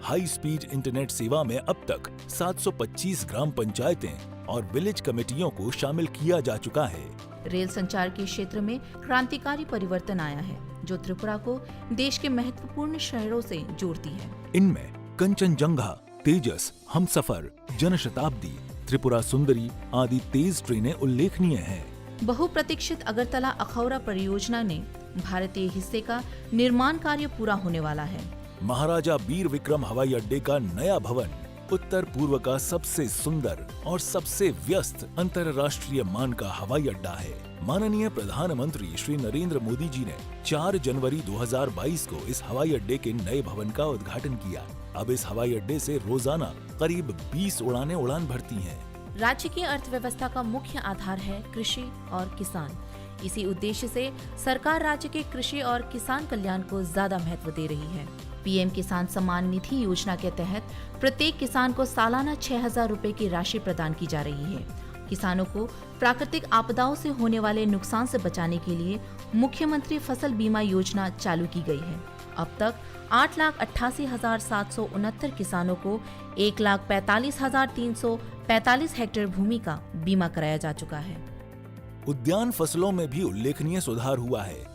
हाई स्पीड इंटरनेट सेवा में अब तक सात सौ पच्चीस ग्राम पंचायतें और विलेज कमेटियों को शामिल किया जा चुका है। रेल संचार के क्षेत्र में क्रांतिकारी परिवर्तन आया है, जो त्रिपुरा को देश के महत्वपूर्ण शहरों से जोड़ती है। इनमें कंचनजंगा, तेजस, हमसफर, जनशताब्दी, त्रिपुरा सुंदरी आदि तेज ट्रेनें उल्लेखनीय हैं। बहुप्रतीक्षित अगरतला अखौरा परियोजना ने भारतीय हिस्से का निर्माण कार्य पूरा होने वाला है। महाराजा बीर विक्रम हवाई अड्डे का नया भवन उत्तर पूर्व का सबसे सुंदर और सबसे व्यस्त अंतर्राष्ट्रीय मान का हवाई अड्डा है। माननीय प्रधानमंत्री श्री नरेंद्र मोदी जी ने चार जनवरी दो हज़ार बाईस को इस हवाई अड्डे के नए भवन का उद्घाटन किया। अब इस हवाई अड्डे से रोजाना करीब बीस उड़ानें उड़ान भरती हैं। राज्य की अर्थव्यवस्था का मुख्य आधार है कृषि और किसान। इसी उद्देश्य से सरकार राज्य के कृषि और किसान कल्याण को ज्यादा महत्व दे रही है। पीएम किसान सम्मान निधि योजना के तहत प्रत्येक किसान को सालाना छह हज़ार रुपए की राशि प्रदान की जा रही है। किसानों को प्राकृतिक आपदाओं से होने वाले नुकसान से बचाने के लिए मुख्यमंत्री फसल बीमा योजना चालू की गई है। अब तक आठ लाख अट्ठासी हजार सात सौ उनहत्तर किसानों को एक लाख पैंतालीस हजार तीन सौ पैंतालीस हेक्टेयर भूमि का बीमा कराया जा चुका है। उद्यान फसलों में भी उल्लेखनीय सुधार हुआ है।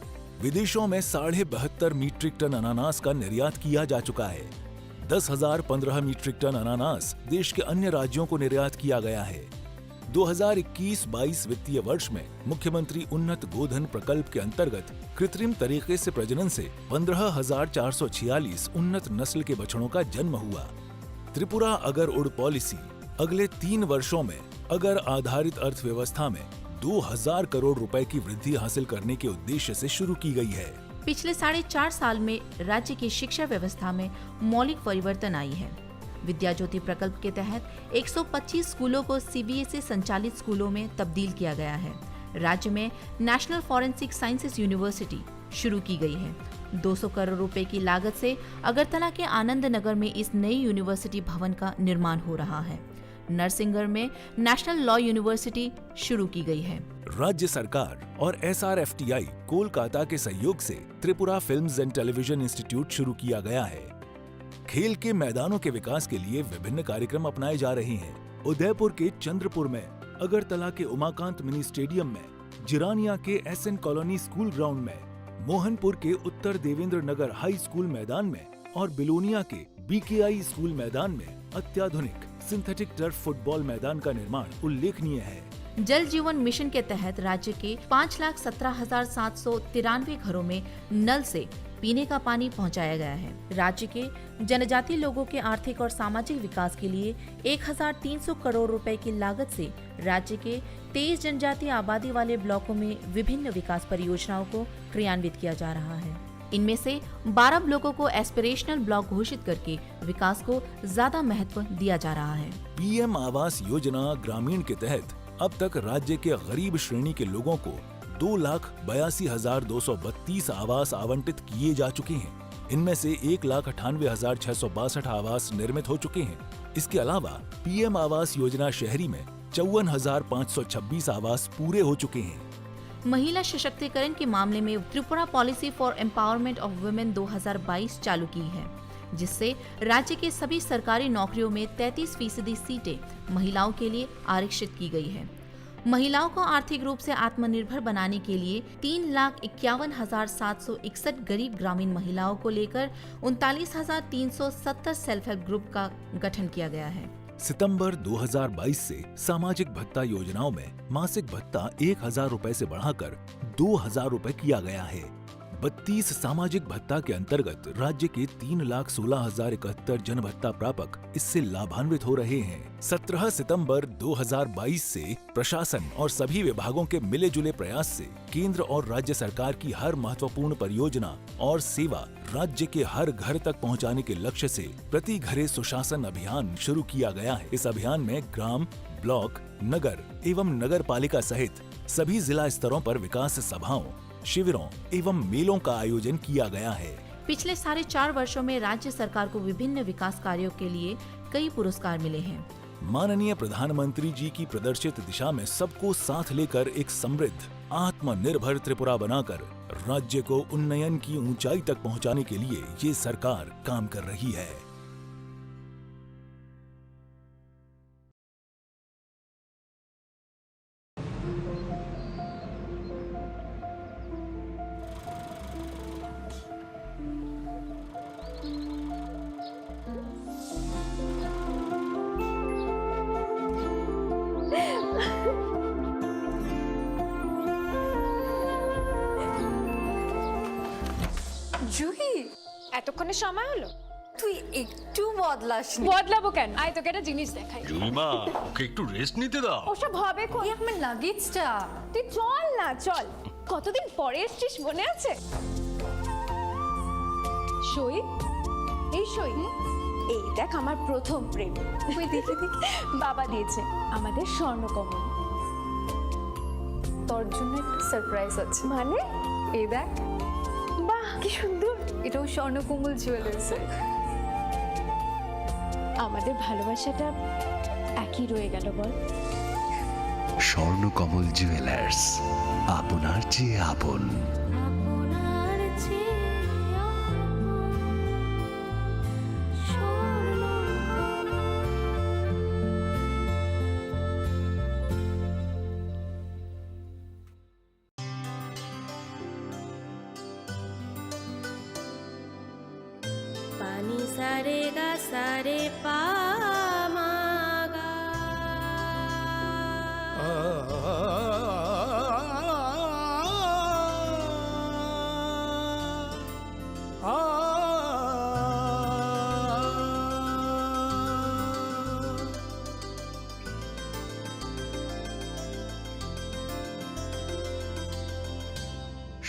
विदेशों में साढ़े बहत्तर मीट्रिक टन अनानास का निर्यात किया जा चुका है। दस हज़ार पन्द्रह मीट्रिक टन अनानास देश के अन्य राज्यों को निर्यात किया गया है। दो हज़ार इक्कीस बाईस वित्तीय वर्ष में मुख्यमंत्री उन्नत गोधन प्रकल्प के अंतर्गत कृत्रिम तरीके से प्रजनन से पन्द्रह हज़ार चार सौ छियालीस उन्नत नस्ल के बछड़ों का जन्म हुआ। त्रिपुरा अगर उड़ पॉलिसी अगले तीन वर्षों में अगर आधारित अर्थव्यवस्था में दो हज़ार करोड़ रुपए की वृद्धि हासिल करने के उद्देश्य से शुरू की गई है। पिछले साढ़े चार साल में राज्य की शिक्षा व्यवस्था में मौलिक परिवर्तन आई है। विद्या ज्योति प्रकल्प के तहत एक सौ पच्चीस स्कूलों को सीबीएसई संचालित स्कूलों में तब्दील किया गया है। राज्य में नेशनल फॉरेंसिक साइंसेज यूनिवर्सिटी शुरू की गई है। दो सौ करोड़ रुपए की लागत से अगरतला के आनंद नगर में इस नई यूनिवर्सिटी भवन का निर्माण हो रहा है। नरसिंहगढ़ में नेशनल लॉ यूनिवर्सिटी शुरू की गई है। राज्य सरकार और एसआरएफटीआई कोलकाता के सहयोग से Tripura films and television institute शुरू किया गया है। खेल के मैदानों के विकास के लिए विभिन्न कार्यक्रम अपनाए जा रहे हैं। उदयपुर के चंद्रपुर में, अगरतला के उमाकांत मिनी स्टेडियम में, जिरानिया के एसएन कॉलोनी स्कूल ग्राउंड में, मोहनपुर के उत्तर देवेंद्र नगर हाई स्कूल मैदान में और बिलोनिया के बीकेआई स्कूल मैदान में अत्याधुनिक सिंथेटिक टर्फ फुटबॉल मैदान का निर्माण उल्लेखनीय है। जल जीवन मिशन के तहत राज्य के पाँच लाख सत्रह हजार सात सौ तिरानवे घरों में नल से पीने का पानी पहुंचाया गया है। राज्य के जनजातीय लोगों के आर्थिक और सामाजिक विकास के लिए एक हज़ार तीन सौ करोड़ रुपए की लागत से राज्य के तेईस जनजातीय आबादी वाले ब्लॉकों में विभिन्न विकास परियोजनाओं को क्रियान्वित किया जा रहा है। इनमें से बारह ब्लॉकों को एस्पिरेशनल ब्लॉक घोषित करके विकास को ज्यादा महत्व दिया जा रहा है। पीएम आवास योजना ग्रामीण के तहत अब तक राज्य के गरीब श्रेणी के लोगों को दो लाख बयासी हजार दो सौ बत्तीस आवास आवंटित किए जा चुके हैं। इनमें से एक लाख अट्ठानवे हजार छह सौ बासठ आवास निर्मित हो चुके हैं। इसके अलावा पीएम आवास योजना शहरी में चौवन हजार पाँच सौ छब्बीस आवास पूरे हो चुके हैं। महिला सशक्तिकरण के मामले में Tripura policy for empowerment of women दो हज़ार बाईस चालू की है, जिससे राज्य के सभी सरकारी नौकरियों में तैंतीस फीसदी सीटें महिलाओं के लिए आरक्षित की गई है। महिलाओं को आर्थिक रूप से आत्मनिर्भर बनाने के लिए तीन लाख इक्यावन हजार सात सौ इकसठ गरीब ग्रामीण महिलाओं को लेकर उनतालीस हजार तीन सौ सत्तर सेल्फ हेल्प ग्रुप का गठन किया गया है। सितंबर दो हज़ार बाईस से सामाजिक भत्ता योजनाओं में मासिक भत्ता एक हज़ार रुपए से बढ़ाकर दो हज़ार रुपए किया गया है। बत्तीस सामाजिक भत्ता के अंतर्गत राज्य के तीन लाख सोलह हजार इकहत्तर जन भत्ता प्रापक इससे लाभान्वित हो रहे हैं। सत्रह सितंबर दो हज़ार बाईस से प्रशासन और सभी विभागों के मिले जुले प्रयास से केंद्र और राज्य सरकार की हर महत्वपूर्ण परियोजना और सेवा राज्य के हर घर तक पहुंचाने के लक्ष्य से प्रति घरे सुशासन अभियान शुरू किया गया है। इस अभियान में ग्राम, ब्लॉक, नगर एवं नगर पालिका सहित सभी जिला स्तरों पर विकास सभाओं, शिविरों एवं मेलों का आयोजन किया गया है। पिछले साढ़े चार वर्षों में राज्य सरकार को विभिन्न विकास कार्यों के लिए कई पुरस्कार मिले हैं। माननीय प्रधानमंत्री जी की प्रदर्शित दिशा में सबको साथ लेकर एक समृद्ध, आत्मनिर्भर त्रिपुरा बनाकर राज्य को उन्नयन की ऊंचाई तक पहुंचाने के लिए ये सरकार काम कर रही है। জুহি, এতক্ষণে সময় হলো? তুই একটু বদলাসনি। বদলাবো কেন? আয়, তোকে একটা জিনিস দেখাই। জুইমা, ওকে একটু রেস্ট নিতে দাও। ওসব হবে কোন? এই আমার লাগেজটা। তুই চল না, চল। কতদিন পরে এসছিস, মনে আছে? সই, এই সই। এই দেখ, আমার প্রথম প্রেম। ওই দেখে দেখে। বাবা দিয়েছে, আমাদের স্বর্ণকমল। তোর জন্য একটা সারপ্রাইজ আছে। মানে? এই দেখ। বাহ, কি সুন্দর। এটাও স্বর্ণকমল জুয়েলার্সের। আমাদের ভালোবাসাটা একই রয়ে গেল, বল? স্বর্ণকমল জুয়েলার্স, আপনার চেয়ে আপন। আপনার চেয়ে আপন। Swarnakamal. Pani sa re ga sa re pa ma ga.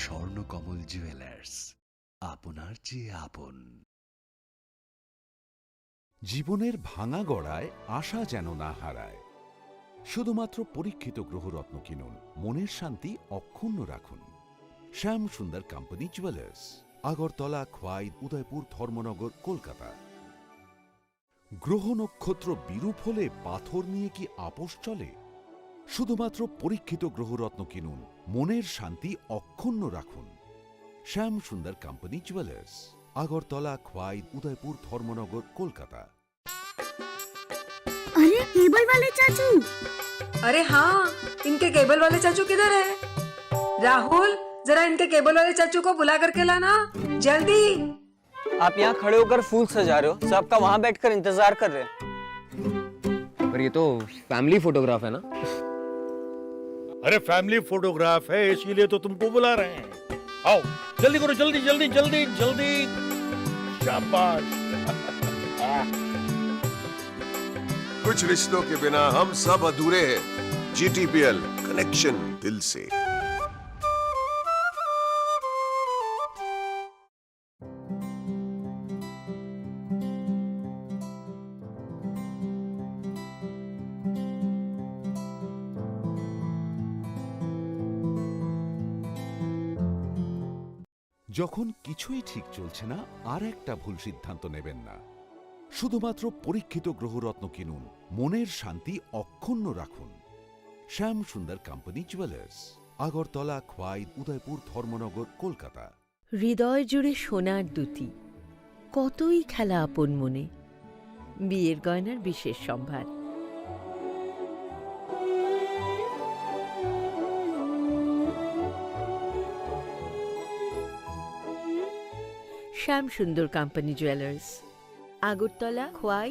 Swarnakamal jewellers, আপনার চেয়ে আপন। জীবনের ভাঙা গড়ায় আশা যেন না হারায়। শুধুমাত্র পরীক্ষিত গ্রহরত্ন কিনুন, মনের শান্তি অক্ষুণ্ণ রাখুন। শ্যাম সুন্দর কোম্পানি জুয়েলার্স, আগরতলা, খোয়াই, উদয়পুর, ধর্মনগর, কলকাতা। গ্রহ নক্ষত্র বিরূপ হলে পাথর নিয়ে কি আপোষ চলে? শুধুমাত্র পরীক্ষিত গ্রহরত্ন কিনুন, মনের শান্তি অক্ষুণ্ণ রাখুন। শ্যাম সুন্দর কোম্পানি জুয়েলার্স, আগরতলা, খোয়াই, উদয়পুর, ধর্মনগর, কলকাতা। अरे, केबल वाले चाचू। अरे हाँ, इनके केबल वाले चाचू किधर है? राहुल, जरा इनके केबल वाले चाचू को बुला करके लाना, जल्दी। आप यहाँ खड़े होकर फूल सजा रहे हो, सब आपका वहाँ बैठकर इंतजार कर रहे हैं। पर ये तो फैमिली फोटोग्राफ है ना? अरे, फैमिली फोटोग्राफ है, इसीलिए तो तुमको बुला रहे हैं। आओ, जल्दी करो, जल्दी, जल्दी, जल्दी, जल्दी। शाबाश। कुछ रिश्तों के बिना हम सब अधूरे हैं। जीटीपीएल, कनेक्शन दिल से। যখন কিছুই ঠিক চলছে না, আর একটা ভুল সিদ্ধান্ত নেবেন না। শুধুমাত্র পরীক্ষিত গ্রহরত্ন কিনুন, মনের শান্তি অক্ষুণ্ণ রাখুন। শ্যাম সুন্দর কোম্পানি জুয়েলার্স, আগরতলা, খোয়াই, উদয়পুর, ধর্মনগর, কলকাতা। হৃদয় জুড়ে সোনার দ্যুতি, কতই খেলা আপন মনে। বিয়ের গয়নার বিশেষ সম্ভার। শ্যাম সুন্দর কোম্পানি জুয়েলার্স, আগরতলা, খোয়াই,